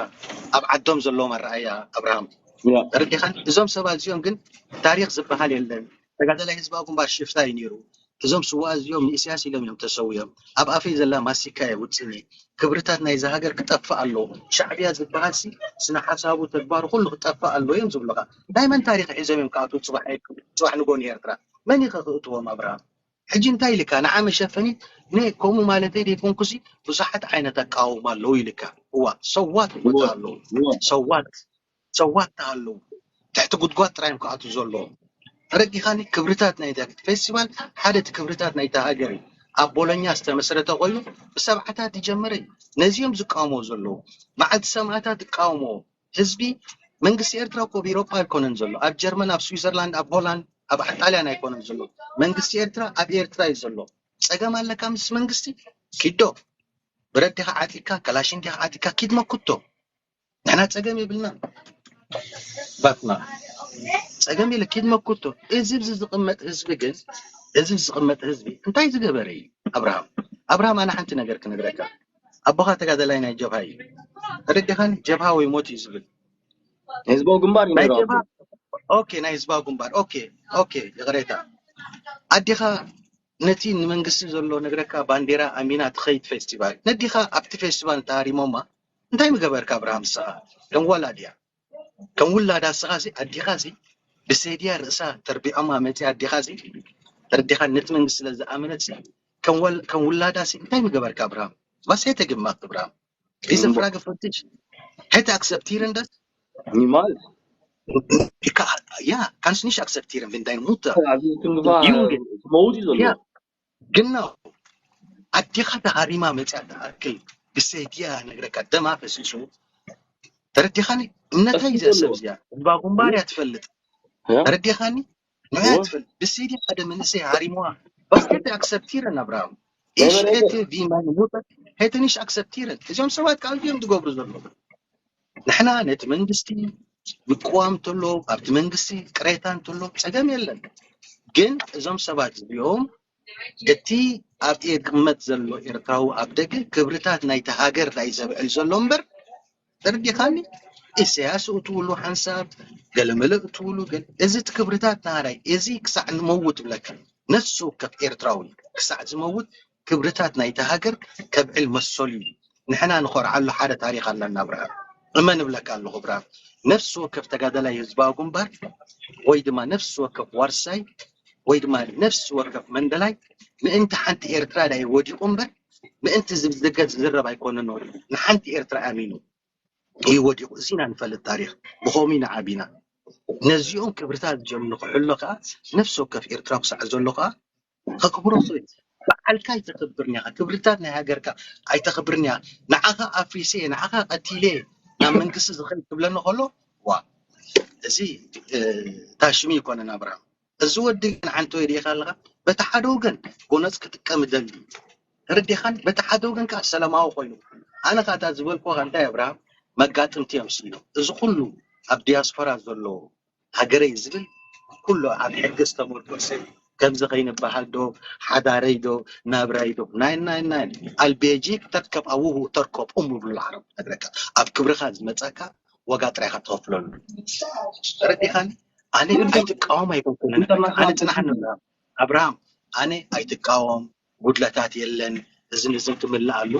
ኣብ ዓዶም ዘለዎም ኣረኣያ ኣብርሃም። ተረዲኻን? እዞም ሰባት እዚኦም ግን ታሪኽ ዝበሃል የለን። ተጋዳላይ ህዝባዊ ግንባር ሽፍታ እዩ ነይሩ። እዞም ስዋ እዚኦም ንኢሳያስ ኢሎም እዮም ተሰዊኦም። ኣብ ኣፈይ ዘላ ማሲካ እየ ውፅኒ። ክብርታት ናይዛ ሃገር ክጠፍእ ኣለዎ። ሻዕብያ ዝበሃል ሲ ስነ ሓሳቡ ተግባሩ ኩሉ ክጠፍእ ኣለዎ እዮም ዝብሉኻ። ናይ መን ታሪኽ ሒዞም እዮም ክኣትዉ ጽባሕ ጽባሕ ንጎ ንኤርትራ? መን እዩ ከ ክእትዎም ኣብርሃም? ሕጂ እንታይ ኢልካ ንዓ መሸፈኒ ነ ከምኡ ማለተይ ደይኮንኩሲ ብዙሓት ዓይነት ኣቃውማ ኣለዉ ኢልካ። እዋ ሰዋት ቦታ ኣለዉ ሰዋት ሰዋት ኣለዉ ትሕቲ ጉድጓድ ጥራይ እዮም ክኣትዉ ዘለዎም። ተረዲኻኒ? ክብርታት ናይታ ፌስቲቫል ሓደ እቲ ክብርታት ናይታ ሃገር እዩ። ኣብ ቦሎኛ ዝተመስረተ ኮይኑ ብሰብዓታት ዝጀመረ እዩ። ነዚኦም ዝቃወሞ ዘለዉ መዓልቲ ሰማእታት ዝቃወሞ ህዝቢ መንግስቲ ኤርትራ እኮ ኣብ ኤሮፓ ኣይኮነን ዘሎ። ኣብ ጀርመን፣ ኣብ ስዊዘርላንድ፣ ኣብ ሆላንድ፣ ኣብ ጣልያን ኣይኮነን ዘሎ። መንግስቲ ኤርትራ ኣብ ኤርትራ እዩ ዘሎ። ጸገም ኣለካ ምስ መንግስቲ? ኪዶ ብረት ዲኻ ዓጢካ፣ ከላሽን ዲኻ ዓጢካ፣ ኪድ መኩቶ። ንሕና ጸገም የብልና። ባትና ጸገም የለ፣ ኪድ መኩቶ። እዚ ኣብዚ ዝቕመጥ ህዝቢ ግን፣ እዚ ኣብዚ ዝቕመጥ ህዝቢ እንታይ ዝገበረ እዩ? ኣብርሃም ኣብርሃም፣ ኣነ ሓንቲ ነገር ክነግረካ። ኣቦኻ ተጋደላይ ናይ ጀብሃ እዩ። ተረዲኻኒ? ጀብሃ ወይ ሞት እዩ ዝብል። ህዝባዊ ግንባር እዩ ናይ ነይሩ ጀብሃ። ኣቦ። ኦኬ፣ ናይ ህዝባዊ ግንባር። ኦኬ፣ ኦኬ፣ ይቕሬታ። ኣዴኻ ነቲ ንመንግስቲ ዘሎ ነግረካ ባንዴራ ኣሚና ትኸይድ ፌስቲቫል። ነዲኻ ኣብቲ ፌስቲቫል ተሃሪሞማ እንታይ ምገበርካ ኣብርሃም? ንስኻ ከም ወላድያ፣ ከም ውላዳ ንስኻ ሲ ኣዴኻ ሲ ብሰድያ ርእሳ ተርቢዖማ መጺኣ ኣዴኻ ሲ ተረዲኻ ነቲ መንግስቲ ስለ ዝኣመነት ሲ ከም ወል-፣ ከም ውላዳ ሲ እንታይ ምገበርካ ኣብርሃም? Was hätte gemacht Abraham? Diese እምቦ። Frage für dich. Hätte akzeptieren das? Niemals. Ka-, ja, kannst nicht akzeptieren, wenn deine Mutter Also, ich bin jung ist. Modi so. Ja, genau. ኣዴኻ ተሃሪማ መጽያ ትኣክል ብሰድያ ነግረካ ደማ ፈሲሱ። ተረዲኻኒ? እምነታ እዩ እሱ ዘሎ። ዘሰብ እዚኣ ህዝባ ግንባር እያ ትፈልጥ። ያ? ተረዲኻኒ? ንያ እዎ። ትፈልጥ ብሰድያ ሓደ መንእሰይ ሃሪምዋ። Was hätte akzeptieren Abraham? Ich Never ever. Hätte wie meine Mutter hätte nicht akzeptieren። እዚኦም ሰባት ካብ እዮም ዝገብሩ ዘለዉ። ንሕና ነቲ መንግስቲ ምቅዋም እንተሎ፣ ኣብቲ መንግስቲ ቅሬታ እንተሎ ጸገም የለን። ግን እዞም ሰባት እዚኦም እቲ ኣብ ዝቕመጥ ዘሎ ኤርትራዊ ኣብ ደገ ክብርታት ናይቲ ሃገር ናይ ዘብዕል ዘሎ እምበር፣ ተረዲኻኒ? ኢሳያስ እትብሉ ሓንሳብ፣ ገለመለ እትብሉ ገለ፣ እዚ እቲ ክብርታት ናህራይ፣ እዚ ክሳዕ ንመውት እብለካ፣ ነፍሲ ወከፍ ኤርትራዊ ክሳዕ ዝመውት ክብርታት ናይቲ ሃገር ከብዕል መሰሉ እዩ። ንሕና ንኾርዓሉ ሓደ ታሪኽ ኣለና ብርሃን። እመን እብለካ ኣለኹ ብርሃን። ነፍሲ ወከፍ ተጋዳላይ ህዝባዊ ግንባር ወይ ድማ ነፍሲ ወከፍ ዋርሳይ ወይ ድማ ነፍሲ ወከፍ መንደላይ ምእንቲ ሓንቲ ኤርትራ ዳይ ወዲቑ እምበር ምእንቲ ዝብዝገ ዝዝረብ ኣይኮነን ወዲቑ። ንሓንቲ ኤርትራ ኣሚኑ እዩ ወዲቑ። እዚ ኢና ንፈልጥ ታሪኽ። ብኸምኡ ኢና ዓቢና። ነዚኦም ክብርታት እዚኦም ንኽሕሎ ከኣ ነፍሲ ወከፍ ኤርትራ ክሳዕ ዘሎ ከኣ ከክብሮ ይኽእል። በዓልካ ኣይተኽብርን ኢኻ። ክብርታት ናይ ሃገርካ ኣይተኽብርን ኢኻ። ንዓኻ ኣፍሪሰ፣ ንዓኻ ቀቲለ ናብ መንግስቲ ዝኸይድ ክብለኒ ከሎ፣ ዋ፣ እዚ፣ እ፣ ታሽሚ ይኮነን ኣብርሃም። እዚ ወዲ ግን ዓንተወይ ርኢኻ ኣለኻ። በቲ ሓደ ወገን ጎነጽ ክጥቀም ይደሊ። ተረዲኻን? በቲ ሓደ ወገን ከኣ ሰላማዊ ኮይኑ። ኣነ ከኣ እታ ዝበልኩኻ እንታይ ኣብርሃም መጋጥምቲ እዮም ስኢኖም። እዚ ኩሉ ኣብ ዲያስፖራ ዘሎ ሃገረይ ዝብል ኩሉ ኣብ ሕጊ ዝተመርኮሰ ከምዚ ከይንበሃል ዶ ሓዳረይ ዶ ናብራይ ዶ ናይ ናይ ናይ ኣልቤጂክ ተርከብ ኣውሁ ተርከብ እሙ ብሉ ዓረብ ነግረካ ኣብ ክብርኻ ዝመጻካ ዋጋ ጥራይካ ትኸፍለሉ። ተረዲኻኒ? ኣነ ኣይትቃወም ኣይኮንኩን ኣነ ጽናሕኒ ኣብርሃም ኣነ ኣይትቃወም ጉድለታት የለን። እዝን እዝን ክምልእ ኣሉ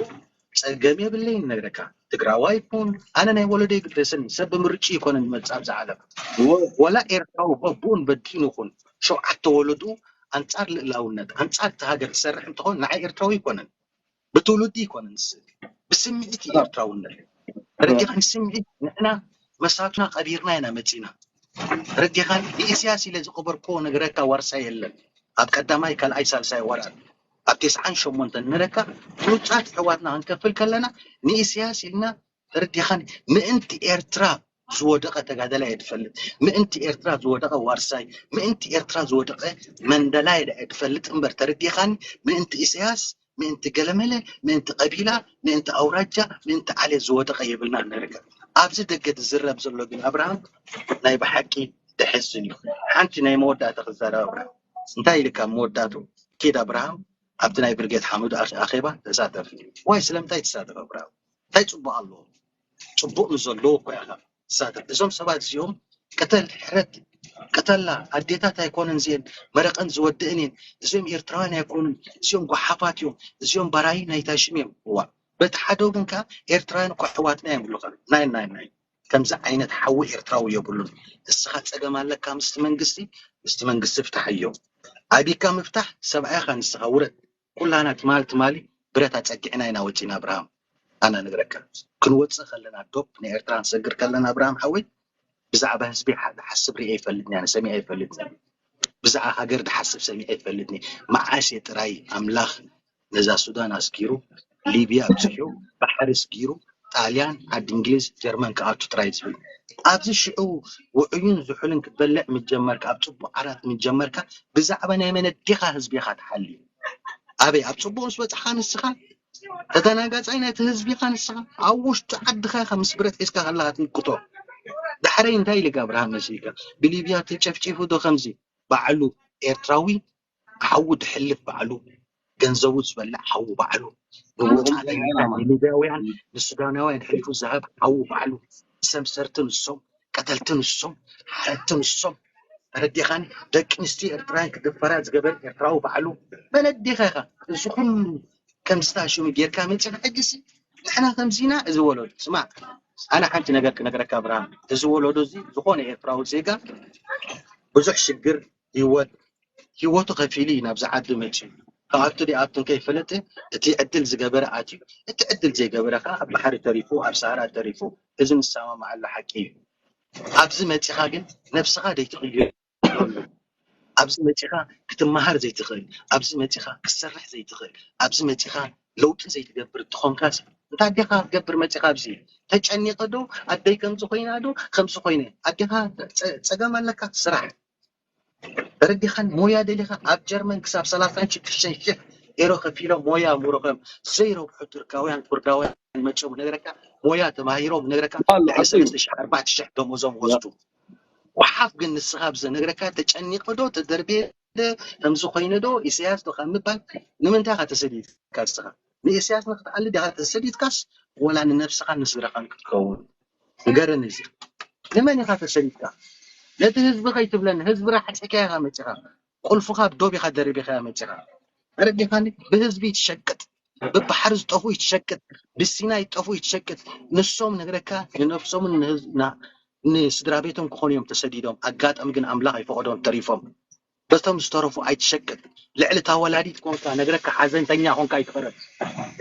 ጸገም የብለይን ነግረካ። ትግራዋይ ይኩን ኣነ ናይ ወለዶ ይግደስን ሰብ ብምርጭ ይኮነን ዝመጽእ ኣብዚ ዓለም ወላ ኤርትራዊ በብኡን በዲኑ ይኹን ሸውዓተ ወለዱ ኣንጻር ልእላውነት ኣንጻር እቲ ሃገር ዝሰርሕ እንተኾን ንዓይ ኤርትራዊ ይኮነን። ብትውልዲ ይኮነን ዝስእል ብስምዒት እዩ ኤርትራውነት። ተረዲኻ ንስምዒት ንሕና መሳቱና ቀቢርና ኢና መጺና። ተረዲኻ ንኢስያስ ኢለ ዝቀበርክዎ ነገረካ ዋርሳይ የለን። ኣብ ቀዳማይ ካልኣይ ሳልሳይ ወራር ኣብ ተስዓን ሸሞንተን ነረካ ብሉጻት ሕዋትና ክንከፍል ከለና ንኢስያስ ኢልና ተረዲኻን ምእንቲ ኤርትራ ዝወደቐ ተጋደላይ እየ ዝፈልጥ ምእንቲ ኤርትራ ዝወደቐ ዋርሳይ ምእንቲ ኤርትራ ዝወደቐ መንደላይ እየ ዝፈልጥ እምበር ተረዲኻን ምእንቲ ኢሳያስ ምእንቲ ገለመለ ምእንቲ ቀቢላ ምእንቲ ኣውራጃ ምእንቲ ዓሌት ዝወደቐ የብልና ንርከብ ኣብዚ ደገ ዝዝረብ ዘሎ ግን ኣብርሃም ናይ ብሓቂ ደሕዝን እዩ ሓንቲ ናይ መወዳእታ ክዛረብ ኣብርሃም እንታይ ኢልካ መወዳእቱ ኪድ ኣብርሃም ኣብቲ ናይ ብርጌድ ሓሙድ ኣኼባ ተሳተፍ ዋይ ስለምንታይ ትሳተፍ ኣብርሃም እንታይ ፅቡቅ ኣለዎ ፅቡቅ ንዘለዎ እኮ ኢኻ ትሳተፍ እዞም ሰባት እዚኦም ቅተል ሕረድ ቅተላ ኣዴታት ኣይኮነን እዚአን መረቀን ዝወድእን እየን እዚኦም ኤርትራውያን ኣይኮኑን እዚኦም ጓሓፋት እዮም እዚኦም ባራይ ናይ ታሽም እዮም እዋ በቲ ሓደ ወገን ከዓ ኤርትራውያን እኮ ኣሕዋትና እዮም ብሉካ ናይ ናይ ናይ ከምዚ ዓይነት ሓዊ ኤርትራዊ የብሉን እስኻ ፀገም ኣለካ ምስቲ መንግስቲ ምስቲ መንግስቲ ፍታሓዮ ኣቢካ ምፍታሕ ሰብኣይኻ ንስኻ ውረድ ኩላና ትማል ትማሊ ብረት ኣፀጊዕና ኢና ወፂና ኣብርሃም ኣና ንግረካ ክንወፅእ ከለና ዶብ ንኤርትራ ንሰግር ከለና ኣብርሃም ሓወይ ብዛዕባ ህዝቢ ዝሓስብ ርእ ይፈልጥኒ ኣነ ሰሚዐ ይፈልጥኒ ብዛዕባ ሃገር ዝሓስብ ሰሚዐ ይፈልጥኒ መዓስ እየ ጥራይ ኣምላኽ ነዛ ሱዳን ኣስጊሩ ሊብያ ኣብፂሑ ባሕሪ ስጊሩ ጣልያን ዓዲ እንግሊዝ ጀርመን ክኣቱ ጥራይ ዝብል ኣብዚ ሽዑ ውዑይን ዝሑልን ክትበልዕ ምጀመርካ ኣብ ፅቡቅ ዓራት ምጀመርካ ብዛዕባ ናይ መን ኣዴኻ ህዝቢኻ ትሓሊ ኣበይ ኣብ ፅቡቅ ምስ በፅሓ ንስኻ ተደናጋፃይ ናይቲ ህዝቢኻ ንስኻ ኣብ ውሽጢ ዓድኻ ኢኻ ምስ ብረት ሒዝካ ከለኻ ትንቅቶ ዳሕረይ እንታይ ኢልካ ኣብርሃም መሲልካ ብሊብያ ተጨፍጪፉ ዶ ከምዚ ባዕሉ ኤርትራዊ ሓዉ ድሕልፍ ባዕሉ ገንዘቡ ዝበልዕ ሓዉ ባዕሉ ንወፃኢ ንሊብያውያን ንሱዳናውያን ሕሊፉ ዝሃብ ሓዉ ባዕሉ ሰምሰርቲ ንሶም ቀተልቲ ንሶም ሓረድቲ ንሶም ተረዲኻኒ ደቂ ኣንስትዮ ኤርትራውያን ክድፈራ ዝገበር ኤርትራዊ ባዕሉ መን ኣዴኻ ኢኻ እዚ ኩሉ ከምዚ ታሽሙ ጌርካ መፂኻ ሕጂሲ ንሕና ከምዚና እዚ ወለዶ ስማዕ ኣነ ሓንቲ ነገር ክነግረካ ኣብርሃም እዚ ወለዶ እዚ ዝኾነ ኤርትራዊ ዜጋ ብዙሕ ሽግር ህይወት ህይወቱ ከፊሉ እዩ ናብዚ ዓዲ መፅዩ ክኣቱ ዶ ኣይኣቱን ከይፈለጠ እቲ ዕድል ዝገበረ ኣትዩ እቲ ዕድል ዘይገበረ ከዓ ኣብ ባሕሪ ተሪፉ ኣብ ሰሃራ ተሪፉ እዚ ንሰማማዓሉ ሓቂ እዩ ኣብዚ መፂኻ ግን ነብስኻ ደይትቕይር ኣብዚ መፂኻ ክትመሃር ዘይትኽእል ኣብዚ መፂኻ ክትሰርሕ ዘይትኽእል ኣብዚ መፂኻ ለውጢ ዘይትገብር እንትኾንካስ እንታይ ኣዴኻ ክትገብር መፂኻ ኣብዚ ተጨኒቐ ዶ ኣደይ ከምዚ ኮይና ዶ ከምዚ ኮይነ ኣዴኻ ፀገም ኣለካ ስራሕ ተረዲኻን ሞያ ደሊኻ ኣብ ጀርመን ክሳብ ሰላሳን ሽዱሽተን ሽሕ ኤሮ ከፊሎም ሞያ ምሩኾም ዘይረብሑ ቱርካውያን ኩርዳውያን መፅኦም ነገረካ ሞያ ተማሂሮም ነገረካ ልዕሊ ሰለስተ ሽሕ ኣርባዕተ ሽሕ ደሞዞም ወስዱ ጓሓፍ ግን ንስኻ ኣብዚ ነገረካ ተጨኒቐ ዶ ተደርብየ ዶ ከምዚ ኮይነ ዶ ኢሳያስ ዶ ካብ ምባል ንምንታይ ኢኻ ተሰዲድካ ንስኻ ንኢሳያስ ንክትኣሊ ዲኻ ተሰዲድካስ ወላ ንነብስኻን ንስድራኻን ክትከውን ንገረኒ እዚ ንመን ኢኻ ተሰዲድካ ነቲ ህዝቢ ከይትብለኒ ህዝቢ ራሕፂካ ኢኻ መፂኻ ቁልፍኻ ብዶብ ኢኻ ደሪቢኻያ መፂኻ ተረዲኻኒ ብህዝቢ ትሸቅጥ ብባሕሪ ዝጠፉ ይትሸቅጥ ብሲና ይጠፉ ይትሸቅጥ ንሶም ነግረካ ንነብሶምን ንስድራ ቤቶም ክኾኑ እዮም ተሰዲዶም ኣጋጣሚ ግን ኣምላኽ ኣይፈቐዶን ተሪፎም በቶም ዝተረፉ ኣይትሸቅጥ ልዕሊ እታ ወላዲት ኮንካ ነግረካ ሓዘንተኛ ኮንካ ኣይትቕረብ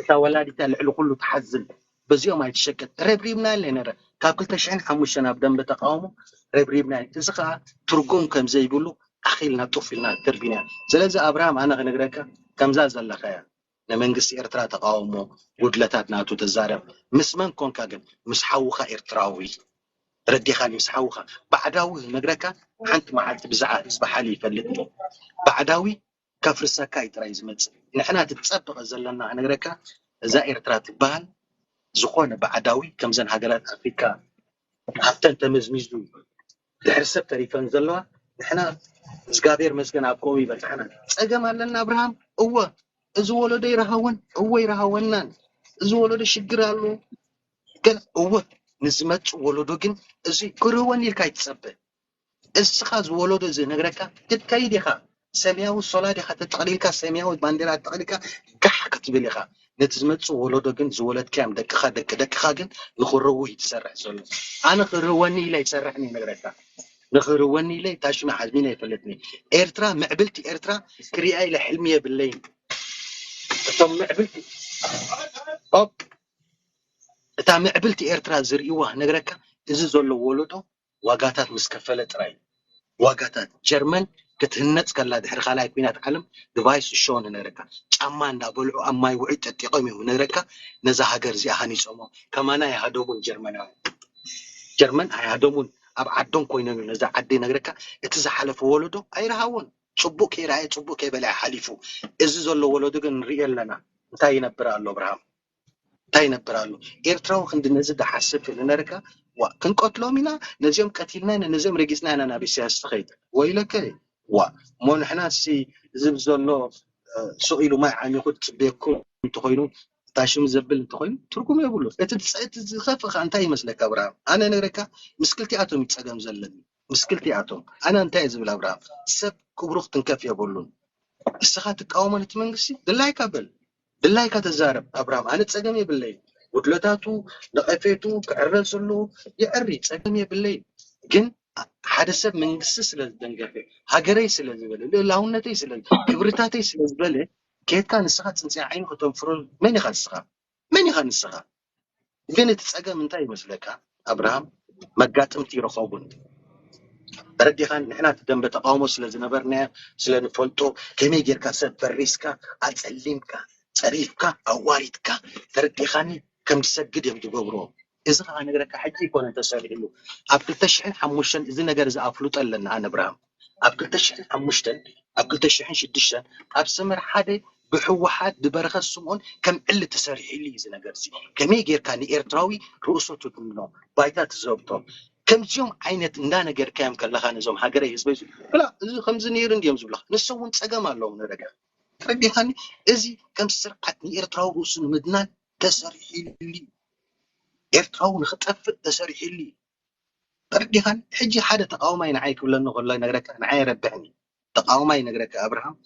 እታ ወላዲት ልዕሊ ኩሉ ትሓዝን በዚኦም ኣይትሸቅጥ ረብሪብና ኣለና ካብ ክልተ ሽሕን ሓሙሽተን ኣብ ደንበ ተቃውሞ ረብሪብና እዚ ከዓ ትርጉም ከም ዘይብሉ ኣኺልና ጡፍ ኢልና ተርቢና ስለዚ ኣብርሃም ኣነ ክነግረካ ከምዛ ዘለኻያ ንመንግስቲ ኤርትራ ተቃውሞ ጉድለታት ናቱ ተዛረብ ምስ መን ኮንካ ግን ምስ ሓውኻ ኤርትራዊ ረዲኻኒ ምስ ሓውኻ ባዕዳዊ ክነግረካ ሓንቲ መዓልቲ ብዛዕባ ህዝቢ ሓሊ ይፈልጥ ባዕዳዊ ከፍርሰካ እዩ ጥራይ ዝመፅእ ንሕና ትፀበቐ ዘለና ክነግረካ እዛ ኤርትራ ትበሃል ዝኾነ ባዕዳዊ ከምዘን ሃገራት ኣፍሪካ ሃብተን ተመዝሚዙ ድሕሪ ሰብ ተሪፈን ዘለዋ ንሕና እግዚኣብሔር መስገን ኣብ ከምኡ ይበፅሐና። ፀገም ኣለና ኣብርሃም? እወ። እዚ ወለዶ ይረሃወን? እወ ይረሃወናን። እዚ ወለዶ ሽግር ኣሎ ገለ? እወ። ንዝመፅእ ወለዶ ግን እዚ ክርህወኒ ኢልካ ኣይትፀበ። እስኻ ዝወለዶ ዝነግረካ ክትከይድ ኢኻ። ሰማያዊ ሶላ ዲኻ ተጠቕሊልካ፣ ሰማያዊ ባንዴራ ተጠቕሊልካ ጋሕ ክትብል ኢኻ። ነቲ ዝመፅእ ወለዶ ግን ዝወለድካዮም ደቅኻ፣ ደቂ ደቅኻ ግን ንኽረዉ እዩ ትሰርሕ ዘሎ። ኣነ ክርህወኒ ኢለ ይሰርሕን ይነግረካ። ንኽርህወኒ ኢለ ታሽሚ ሓዝሚን ኣይፈልጥኒ። ኤርትራ፣ ምዕብልቲ ኤርትራ ክሪኣ ኢለ ሕልሚ የብለይን። እቶም ምዕብልቲ ኦፕ እታ ምዕብልቲ ኤርትራ ዝርእይዋ ነግረካ። እዚ ዘሎ ወለዶ ዋጋታት ምስ ከፈለ ጥራይ እዩ። ዋጋታት ጀርመን ክትህነፅ ከላ ድሕሪ ካልኣይ ኩናት ዓለም ድቫይስ ሾ ንነግረካ። ጫማ እንዳበልዑ ኣብ ማይ ውዑይ ጠጢቆም እዮም ነግረካ። ነዛ ሃገር እዚኣ ሃኒፆሞ። ከማና ኣይሃደሙን ጀርመናውያን። ጀርመን ኣይሃደሙን። ኣብ ዓዶም ኮይኖም እዩ ነዛ ዓዲ ነግረካ። እቲ ዝሓለፈ ወለዶ ኣይረሃዎን። ፅቡቅ ከይረኣየ ፅቡቅ ከይበልዐ ሓሊፉ። እዚ ዘሎ ወለዶ ግን ንሪኦ ኣለና። እንታይ ይነብር ኣሎ ኣብርሃም? እንታይ ይነብር ኣሎ? ኤርትራዊ ክንዲ ነዚ ድሓስብ ንነርካ። ዋ ክንቀትሎም ኢና፣ ነዚኦም ቀቲልና ኢና፣ ነዚኦም ረጊጽና ኢና ናብ ኢሳያስ ትኸይድ። ወይለከ። ዋ እሞ ንሕና ሲ ዝብ ዘሎ እ፣ ስቕ ኢሉ ማይ ዓሚኹ ትጽበየኩም እንተኾይኑ፣ ታሽም ዘብል እንተኾይኑ ትርጉም የብሉ። እቲ ዝጸ- እቲ ዝኸፍእ ከኣ እንታይ ይመስለካ ኣብርሃም? ኣነ ነግረካ ምስ ክልቲኣቶም እዩ ጸገም ዘለኒ። ምስ ክልቲኣቶም ኣነ እንታይ እየ ዝብል ኣብርሃም? ሰብ ክብሩ ክትንከፍ የብሉን። እስኻ ትቃወሞ ነቲ መንግስቲ ድላይካ በል። ድላይካ ተዛረብ ኣብርሃም፣ ኣነ ጸገም የብለይ። ጉድለታቱ፣ ነቐፌቱ ክዕረ ዘለዎ ይዕሪ፣ ጸገም የብለይ። ግን ሓደ ሰብ መንግስቲ ስለ ዝደንገፈ፣ ሃገረይ ስለ ዝበለ፣ ልእላውነተይ ስለ ክብርታተይ ስለ ዝበለ፣ ከየትካ ንስኻ ጽንጽያ ዓይኑ ከተንፍሮ መን ኢኻ ንስኻ? መን ኢኻ ንስኻ? ግን እቲ ጸገም እንታይ ይመስለካ ኣብርሃም? መጋጥምቲ ይረኸቡን። ተረዲኻን? ንሕና እቲ ደንበ ተቃውሞ ስለ ዝነበርናዮ ስለ ንፈልጦ፣ ከመይ ጌርካ ሰብ በሪስካ ኣጸሊምካ ጸሪፍካ ኣዋሪድካ፣ ተረዲኻኒ? ከም ዝሰግድ እዮም ዝገብርዎ። እዚ ከዓ ነገረካ ሕጂ ይኮነ ተሰሪሕሉ። ኣብ ክልተ ሽሕን ሓሙሽተን እዚ ነገር እዚ ኣፍልጦ ኣለና ኣነ ኣብርሃም። ኣብ ክልተ ሽሕን ሓሙሽተን ኣብ ክልተ ሽሕን ሽዱሽተን ኣብ ሰመር ሓደ ብህወሓት ብበረኸት ስምኦን ከም ዕሊ ተሰሪሕሉ እዩ እዚ ነገር እዚ። ከመይ ጌርካ ንኤርትራዊ ርእሶ ትድምኖ፣ ባይታ ትዘብጦ? ከምዚኦም ዓይነት እንዳነገርካዮም ከለኻ ነዞም ሃገረይ ህዝበይ ዝብሉ፣ ብላ እዚ ከምዚ ነይሩ እንዲዮም ዝብሉኻ። ንሶም እውን ጸገም ኣለዎም ንረጋ። ተረዲኻኒ? እዚ ከም ስርዓት ንኤርትራዊ ርእሱ ንምድናን ተሰሪሕሉ እዩ። ኤርትራዊ ንኽጠፍእ ተሰሪሕሉ እዩ። ተረዲኻኒ? ሕጂ ሓደ ተቃዋማይ ንዓይ ክብለኒ ከሎ ይነግረካ፣ ንዓይ የረብሕኒ። ተቃዋማይ ይነግረካ ኣብርሃም፣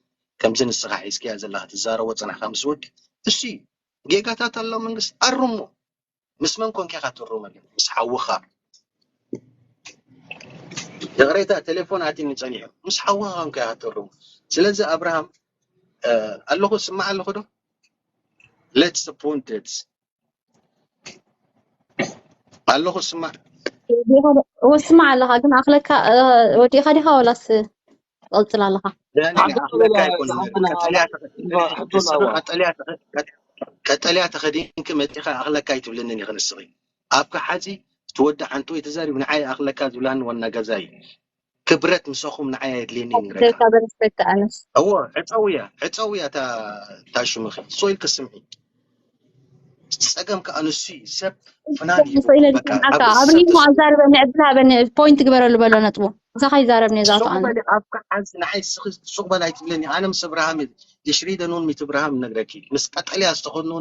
ከምዚ ንስኻ ሒዝክያ ዘለኻ ትዛረቦ ጸናሕካ ምስ ወዲ እሱ እዩ። ጌጋታት ኣሎ መንግስቲ ኣርሞ። ምስ መን ኮንካ ኢኻ ትርመሉ? ምስ ሓውኻ። ይቕሬታ ቴሌፎን ኣትኒ ጸኒሑ። ምስ ሓውኻ ኮንካ ኢኻ ትርሙ። ስለዚ ኣብርሃም እ፣ ኣለኹ ስማዕ ኣለኹ ዶ? Let's support it። ኣለኹ ስማዕ። ወስማዕ ኣለኻ ግን ኣኽለካ እ፣ ወዲእኻ ዲኻ ወላስ ትቐጽል ኣለኻ? ዳኒ ኣኽለካ ኣይኮን ቀጠልያ ተኸ- ንስኺ ቀጠልያ ተኸ- ቀጠልያ ተኸዲንኪ መጢኻ ኣኽለካ ኣይትብልንን ኢኺ ንስኺ። ኣብ ከሓዚ ትወዲ ሓንቲ ወይ ተዛሪቡ ንዓይ ኣኽለካ ዝብላኒ ዋና ገዛይ። ክብረት ምሳኹም ንዓይ ኣየድልየኒ ይረካ። ደካ በረስበካ ኣነስ እዎ ዕፀውያ ዕፀውያ እታ እታ ሽምኺ ሶይል ክስምዒ። ፀገም ከኣ ንሱ እዩ። ሰብ ፍናን እዩ። ንኽእል በቃ ድሓንካ ኣብ ኣብርሂሞ ሰብ ኣዛርበ ንዕድል ሃበኒ ፖይንት ግበረሉ በሎ ነጥቡ። ምሳኻ ይዛረብ ነዛ ሱቕ ተኣነ በሊ ኣብካ ሓዚ ንዓይ ስኺ ሱቕ በል ኣይትብለኒ። ኣነ ምስ እብርሃም እየ። የሽሪደን እውን ሚት እብርሃም ነግረኪ ምስ ቀጠልያ ዝተኸድኑ